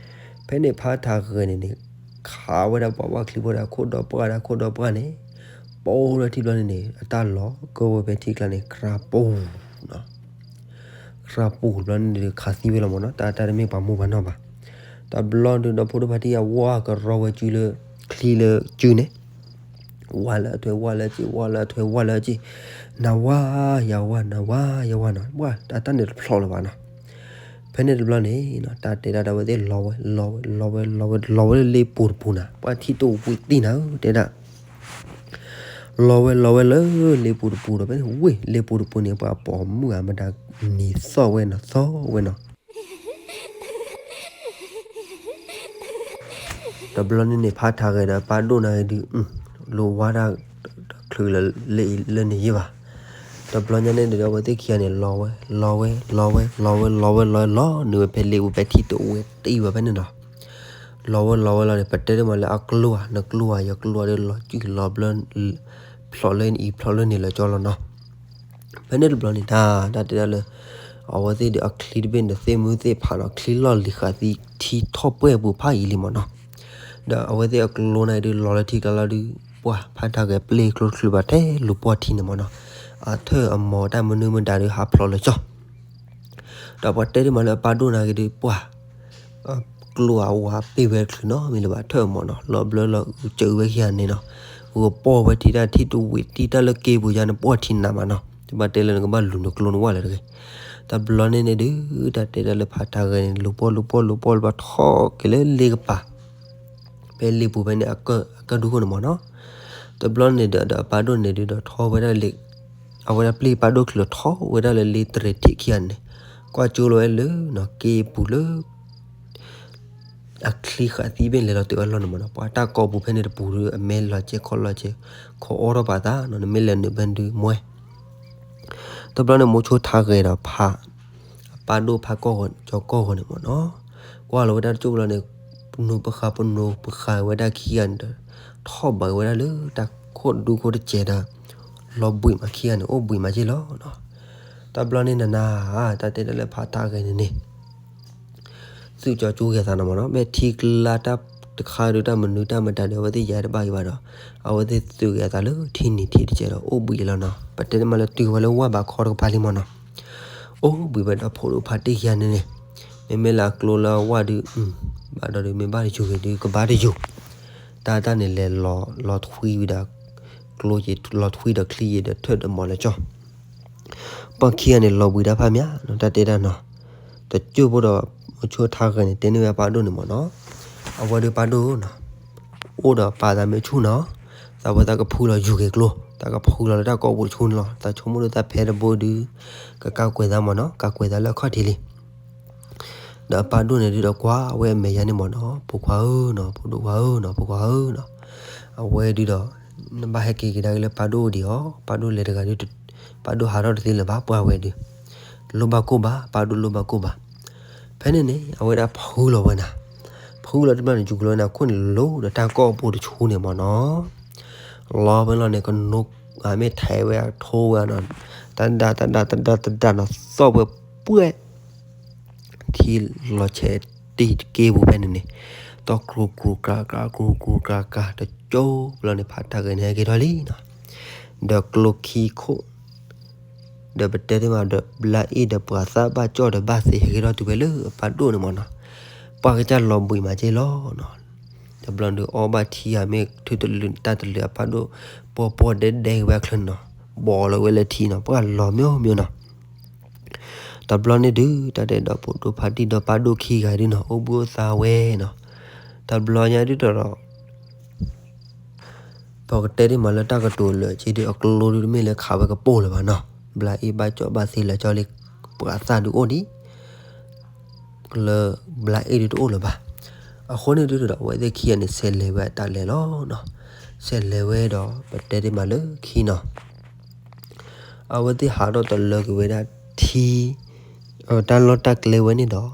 ဖဲန့ၣ်ဖးထးဂဲၤန့ၣ်န့ၣ် ခးဝဲဒၣ်ပှၤဝၣ်ချံဖိဒီးအခိၣ်ဒီပှၢ်ဒီးအခိၣ်ဒီပှၢ်န့ၣ်, ပီၢ်လၢထံဘျီန့ၣ်န့ၣ် အတၢ်လီၤကၢဝဲဖဲထံကျါန့ၣ် ကြၢးပူၤနီၤ, ကြၢးပူၤတဘျီန့ၣ်ဒုးခးသံဝဲလီၤမ့ၢ်နီၤ, တၢ်တၢ်တမ့ၢ်ပှၤမိၢ်ပှၤနီၢ်ဘၣ်. တဘျီဒုဒီးဖိဒိၣ်ဖါတံၢ်အဝၢ်ကရီဝဲစုလၢ ချံလၢစုန့ၣ် ဝၢ်လၢအထွဲဝၢ်လၢအစ့ ဝၢ်လၢအထွဲဝၢ်လၢအစ့, နဝၢ် ယဝၢ် နဝၢ် ယဝၢ်နီၤ, ပှၤတၢ်တၢ်န့ၣ်တဖျိးလၢၤဘၣ်နီၤ. ဖဲန့ၣ်တဘျီန့ၣ် တၢ်တဲဒၣ်ဒီးဝဲသ့ၣ်လီၤဝဲ လီၤဝဲ လီၤဝဲ လီၤဝဲ လီၤဝဲလၢလ့ပူၤတပူၤနၤ, ပှၤထံၣ်တအိၣ်ဝံၤသ့ၣ်နၤဧၢ တဲဒၣ် လီၤဝဲလီၤဝဲလၢလ့ပူၤတပူၤဒီး ဖဲန့ၣ်ဝ့ၢ်လ့ပူၤတပူၤန့ၣ် ပှၤပိာ်မုၣ်အမတၤနံၤသီၣ်ဝဲနီၤ သီၣ်ဝဲနီၤ. တဘျီန့ၣ်န့ၣ် ဖးထးဂဲၤဒီးပၢ်ဒိၣ်နၤဂ့ၤဒုး လိၣ်ဝါဒၣ် တချုးလၢလၢန့ၣ်ယ့ၢ်ဘၣ်. တဘျီညါန့ၣ်ဒီး အဝဲသ့ၣ်ခံဂၤန့ၣ် လီၤဝဲ လီၤဝဲ လီၤဝဲ လီၤဝဲ လီၤဝဲ လီၤဝဲ လီၤဝဲလီၤန့ၢ်ဝဲဖဲလ့ပူၤဖဲထံတအိၣ်ဝဲတံၢ်ဘၣ်ဖဲန့ၣ်နီၤ. လီၤဝဲလီၤဝဲလီၤန့ၣ် ပတဲတမးလၢအကျိဧါ နကျိဧါ ယကျိဧါဒီး လီၤကုၢ်လီၤဘျၢ ဖျိးလၢနအံၤဖျိးလၢန့ၣ်လၢာ်ကၠီလီၤနီၤ. ဖဲန့ၣ်တဘျီန့ၣ် တၢ်တၢ်တဲဒၣ်လၢ အဝဲသ့ၣ်ဒီးအချံတဘ့ၣ်န့ၣ် သ့ၣ်မုၢ်သ့ၣ်ဖးနီၤ ချံလီၢ်လံၤဃာ်သံထံထီၣ်ပှဲၢ်ပူၤဖးယံာ်လံမ့ၢ်နီၤ. ဒီးအဝဲသ့ၣ်အကျိန့ၣ်ဒုးလီၤလၢထံကျါလီၤဒုး ပှၤဖးထးဂဲၤပျဲကျိတချုးဘၣ်ထဲလူၤပှီၢ်ထံန့ၣ်မ့ၢ်နီၤ. အထၢၣ်အမီၤတၢ်မနုၤမတၤဒုးဟးဖျိးလၢာ်ကၠီ ဒီးပှၤတဲတမးလၢအပၢ်ဒိၣ်နၤဂ့ၤဒုး ပှၤ ကျိအဝဲပ့ၢ်ဝဲတချုးနီတမံၤလၢၤဘၣ် ထၢၣ်အမီၤနီၤ လီၤဘျၢလီၤအုးစၢၤဝဲခံဂၤန့ၣ်နီၤ. ဂီၤပှီၢ်ဝဲထံတၢ်ထံၣ်တဝံၤတံၢ်တၢ်လၢက့ပူၤယါန့ၣ် ပှီၢ်ထံနးမးနီၤ တဘၣ်တဲလၢနကဘၣ်လူၤနကျိနဝၣ်လၢၤတဂ့ၤ. တဘျီန့ၣ်န့ၣ်ဒုး တၢ်တဲဒၣ်လၢဖးထးဂဲၤန့ၣ် လူၤပှီၢ်လူၤပှီၢ်လူၤပှီၢ်လူၤပှီၢ်ထီၣ်က့ၤလၢလ့ကပၤ ဖဲလ့ပူၤဖဲန့ၣ် အကၢၣ်ဒူခိၣ်န့ၣ်မ့ၢ်နီၤ. တဘျီန့ၣ်ဒီး ဒီးအပၢ်ဒိၣ်န့ၣ်ဒုးဒီးထီၣ်ဝဲဒၣ်လ့ အဝဲဒၣ်ပျဲၢ်ပၢ်ဒိၣ်ချုးဒီးထီၣ်ဝဲဒၣ်လၢလ့တရံးထံးခံဂၤန့ၣ် ကွၢ်ကၠိလီၤဝဲလၢနီၤ က့ပူၤလၢ အချံဃာ်သံဘ့ၣ်လဲၤလီၤတုၤဝဲလီၢ်န့ၣ်မ့ၢ်နီၤ ပှၤတၢ်ကိးပူၤဖဲန့ၣ်တပူၤဒီး အမဲလီၤစဲးခီလီၤစဲး ခိးအိးထီၣ်ပာ်သးနီၤ နမ့ၢ်လဲၤနုာ်ဖဲဒုးမွဲ တဘျီန့ၣ် မိၤဆိထးဂဲၤဒီးဖး အပၢ်ဒိၣ်ဖးကီၢ်ဂီၤ ကၠီကီၢ်ဂီၤန့ၣ်မ့ၢ်နီၤ ကွၢ်လီၤဝဲဒၣ်တကၠိၢ်ဘျီန့ၣ် ပနိးပဃာ် ပနိးပဃာ်ဝဲဒၣ်ခံဂၤန့ၣ်ဒီး ထီၣ်ဘးဝဲဒၣ်လၢတၢ်ခိၣ်ဒူခိၣ်တစဲးဒီး လီၤဘှံးမးခံဂၤန့ၣ် အိၣ်ဘှံးမးက့ၢ်လီၤနီၤ. တဘျီန့ၣ်နၤနၤ တၢ်တဲဒၣ်လၢဖးထးဂဲၤန့ၣ်န့ၣ် သုးကၠီကၠိဂဲၤသးနီၤမ့ၢ်နီၤ မ့ၢ်ထံကျါတၢ်တခါဒီးတၢ်မနုၤတၢ်မတၤဒီး အဝဲသ့ၣ်ယၤတဘၣ်အံၤဘၣ်ဒီး အဝဲသ့ၣ်သုးဂဲၤသးလၢထံနံၤထံးတစဲးဒီး အိၣ်ဘှံးလီၤနီၤ. ပတဲတမးလၢတုၤဝဲလၢဝၢ်ဘးခီတကပၤလံမ့ၢ်နီၤ အိၣ်ဘှံးဝဲဒီးဖိဒိၣ်ဖးတ့ၢ်ခံဂၤန့ၣ်န့ၣ် မ့မ့ၢ်လၢအကျိလၢအဝၣ်ဒုး ဘၣ်ဒီးဒုးမ့ၢ်ဘၣ်တယူၤဂ့ၤဒုးကဘၣ်တယူၤ တၢ်တၢ်န့ၣ်လဲၤလီၤထွံဝံၤဒီး ကျိယ့ၤလီၤထွံဒီးချံယ့ၤဒီးထၢၣ်ဒီးမီၤလၢကၠီ ပှၤခံဂၤန့ၣ်လီၤဘှံးတၢ်ဖးမးနီၤ တၢ်တဲတၢ်နီၤ. တကၠိၢ်ဖိဒီး မိၤဆိထးဂဲၤန့ၣ် တဲန့ၢ်ဝဲအပၢ်ဒိၣ်န့ၣ်မ့ၢ်နီၤ အဝဲဒုးပၢ်ဒိၣ်နီၤ အိၣ်ဒီးပၢ်သးမ့ၢ်ဆူၣ်နီၤ သးဝဲသးကဖုလီၤယူၤက့ၤကျိ သးကဖုလီၤလၢတၢ်ကိးပူၤဆူၣ်န့ၣ်လီၤ သးဆိကမိၣ်ဒုးသးဖဲတဘိဒုး ကကးကွဲးသးမ့ၢ်နီၤ ကးကွဲးသးလၢအခီၣ်ထံးလံ ဒီးအပၢ်ဒိၣ်န့ၣ်ဒုးဒီးကွၢ်ဝဲအမဲာ်ညါန့ၣ်မ့ၢ်နီၤ ဖိခွါဧၢနီၤ ဖိဒိၣ်ခွါဧၢနီၤ ဖိခွါဧၢနီၤ အဝဲဒုးဒီး နဘၣ်ဟဲက့ၤကဒါက့ၤလၢပၢ်ဒိၣ်ဒံးအီၤ ပၢ်ဒိၣ်လဲၤတဂၤဒုး ပၢ်ဒိၣ်ဟးထီၣ်တသ့လၢၤဘၣ် ပှၢ်ဝဲဒုး လိၣ်ဘၣ်ကိၢ်ဘၣ် ပၢ်ဒိၣ်လိၣ်ဘၣ်ကိၢ်ဘၣ် ဖဲန့ၣ်န့ၣ် အဝဲဒၣ်ဖုလီၤဝဲနၤ ဖုလီၤတဘျီန့ၣ် ယူၤကျိန့ၣ် အခိၣ်န့ၣ်လိၤဒီးတၢ်ကိးပူၤတဆူန့ၣ်မ့ၢ်နီၤ လီၤဖဲလီၤန့ၣ် ကနိး အမ့ၢ်ထဲးဝဲအထိဝဲနီၤ တဒၣ်တဒၣ်တဒၣ်တဒၣ်နီၤ သီၣ်ဝဲပှဲၤ ထံလီၤဆဲးတ့ၢ်တက့ၢ်ပူၤဖဲန့ၣ်န့ၣ် သီၣ်ကြူကြူကြၤကြၤ ကြူကြူကြၤကြၤ တကၠိၢ်ဘျီန့ၣ် ဖးထးဂဲၤန့ၣ်ဟဲက့ၤထီၣ်လံနီၤ ဒီးကျိခံခိၣ် ဒီးပတဲသ့မးဒီး ဘျါအ့ၣ်ဒီးပှၤသၣ်ဘၣ်ကၠီၣ်ဒီးဘၣ်သ့ဟဲက့ၤထီၣ်တုၤဖဲလၢအပၢ်ဒိၣ်န့ၣ်မ့ၢ်နီၤ ပှၤကစၢ်လီၤဘှံးမးက့ၢ်လီၤနီၤ တဘျီဒုးအီၣ်ဘၣ်ထံဂၤမ့ၢ်ထုတလုာ်တၢ်တလုာ်အပၢ်ဒိၣ် ပှီၢ်ပှီၢ်ဒဲဒဲက့ၤဝဲအချၢန့ၣ်နီၤ ဘီးလီၤဝဲလၢထံနီၤ ပှၤလီၤမ့ၢ်မ့ၢ်နီၤ တဘျီန့ၣ်ဒုး တၢ်တဲဒီးဖိဒိၣ်ဖါတံၢ်ဒီးပၢ်ဒိၣ်ခံဂၤဒုးနီၤ အိၣ်ဘှံးအိၣ်သါဝဲနီၤ. တဘျီညါဒုးဒီး ပကတဲဒ်မးလၢတၢ်ကတိၤလၢာ်က့ဒုး အကျိဒုးတမ့ၢ်လၢခးဝဲကပိာ်လၢၤဘၣ်နီၤ. ဘျါအ့ၣ်ဘၣ်ကၠီၣ်ဘၣ်သ့လၢာ်ကၠီလံ ပှၤသၣ်ဒုးအိၣ်ဒံး လၢဘျါအ့ၣ်ဒုးတအိၣ်လၢၤဘၣ်. အဃိန့ၣ်ဒုးဒီး အဝဲသ့ၣ်ခံဂၤန့ၣ် ဆဲးလဲၤဝဲအတၢ်လဲၤလီၤနီၤ. ဆဲးလဲၤဝဲဒီး ပတဲဒ်မးလၢခံနီၤ အဝဲသ့ၣ်ဟးထီၣ်တလၢက့ၤဝဲဒၣ်ထံ တၢ်လီၢ်တၢ်ကျဲဝဲန့ၣ်ဒီး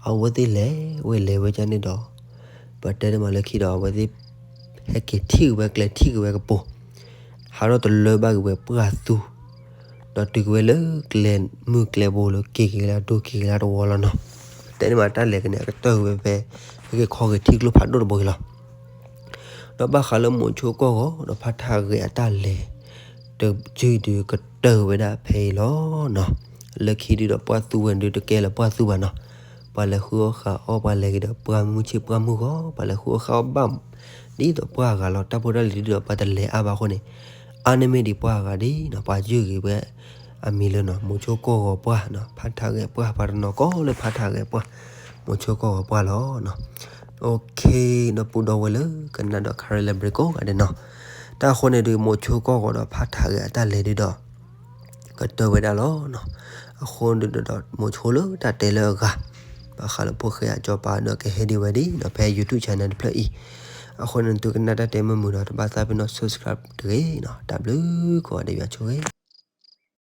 အဝဲသ့ၣ်လဲၤဝဲလဲၤဝဲဒၣ်န့ၣ်ဒီး ပတဲဒ်မးလၢခံဒီး အဝဲသ့ၣ် ဟဲက့ၤထံၣ်က့ၤဝဲကျဲ ထံၣ်က့ၤဝဲကပိာ် ဟးထီၣ်တလၢဘၣ်က့ၤဝဲပှၢ်သူ ဒီးတုၤက့ၤဝဲလၢကျဲမုၢ်ကျဲဘိလၢက့ၤက့ၤလၢအဒိက့ၤက့ၤလၢတဝီလီၤနီၤ. ပတဲဒ်မးတၢ်လဲၤကန့ၣ် အကတၢၢ်က့ၤဝဲဖဲ ဟဲက့ၤခီဂ့ၤထံကျိဖးဒိၣ်တဘိအံၤလီၤ. ဒီးဘၣ်ဃးလၢမိၤဆိကီၢ်ဂီၤဒီးဖါထးဂဲၤအတၢ်လဲၤ တယုၢ်ဒုးကတၢၢ်ဝဲဒၣ်ဖဲအံၤလီၤနီၤ. လၢခံဒုးဒီးပှၢ်သူဝဲဒုးတကဲလၢပှၢ်သူဘၣ်နီၤ. ပှၤလဲၤဃုအီၣ်ဃုအီပှၤလဲၤက့ၤဒီးပှၢ်မုၢ်ဆ့ၣ်ပှၢ်မုၢ်ဂီၤ ပှၤလဲၤဃုအီၣ်ဃုအီဘၣ် ဒ်သိးပှၢ်အဂၤလီၤ. တၢ်ဖိတၢ်လံၤဒုးဒီး ပှၤတလဲၤအါဘၣ်အဃိန့ၣ် အါန့ၢ်မ့ၢ်ဒံးပှၢ်အဂၤဒ်နီၤ ပှၤယုၢ်ဂ့ၤဝဲ အမံၤလၢနီၤ မိၤဆိကီၢ်ဂီၤပှၢ်နီၤ ဖါထးဂဲၤပှၢ် ပှၤတနီၤကီၢ်လၢဖါထးဂဲၤပှၢ် မိၤဆိကီၢ်ဂီၤပှၢ်လီၤနီၤ. Okay ဒီပုၢ်ဒီဝဲၢ်လၢကနၣ်ဒီး Karen လၢ break ကိးဂၤဒဲးနီၤ. တၢ်အဃိန့ၣ်ဒုး မိၤဆိကီၢ်ဂီၤဒီးဖါထးဂဲၤအတၢ်လဲၤဒုးဒီး ကတၢၢ်ဝဲဒၣ်လီၤနီၤ. အဃိန့ၣ်ဒီး မိၤဆိလၢတၢ်တဲလၢအဂၤ ဘၣ်ဃးလၢဖိၣ်ဃဲအစီၤပၤဒီးကဟဲဒ်ဝဲဒ်နီၤ ဖဲ YouTube channel တဖျၢၣ်အံၤ. အဃိန့ၣ် သုကနၣ်တၢ်တဲမ့ၢ်မုာ်ဒီး တဘၣ်သးပ့ၤနီၣ် subscribe တဂ့ၤနီၤ. တၢ်ဘျုးကိးဂၤဒဲး ယွၤဆိၣ်ဂ့ၤ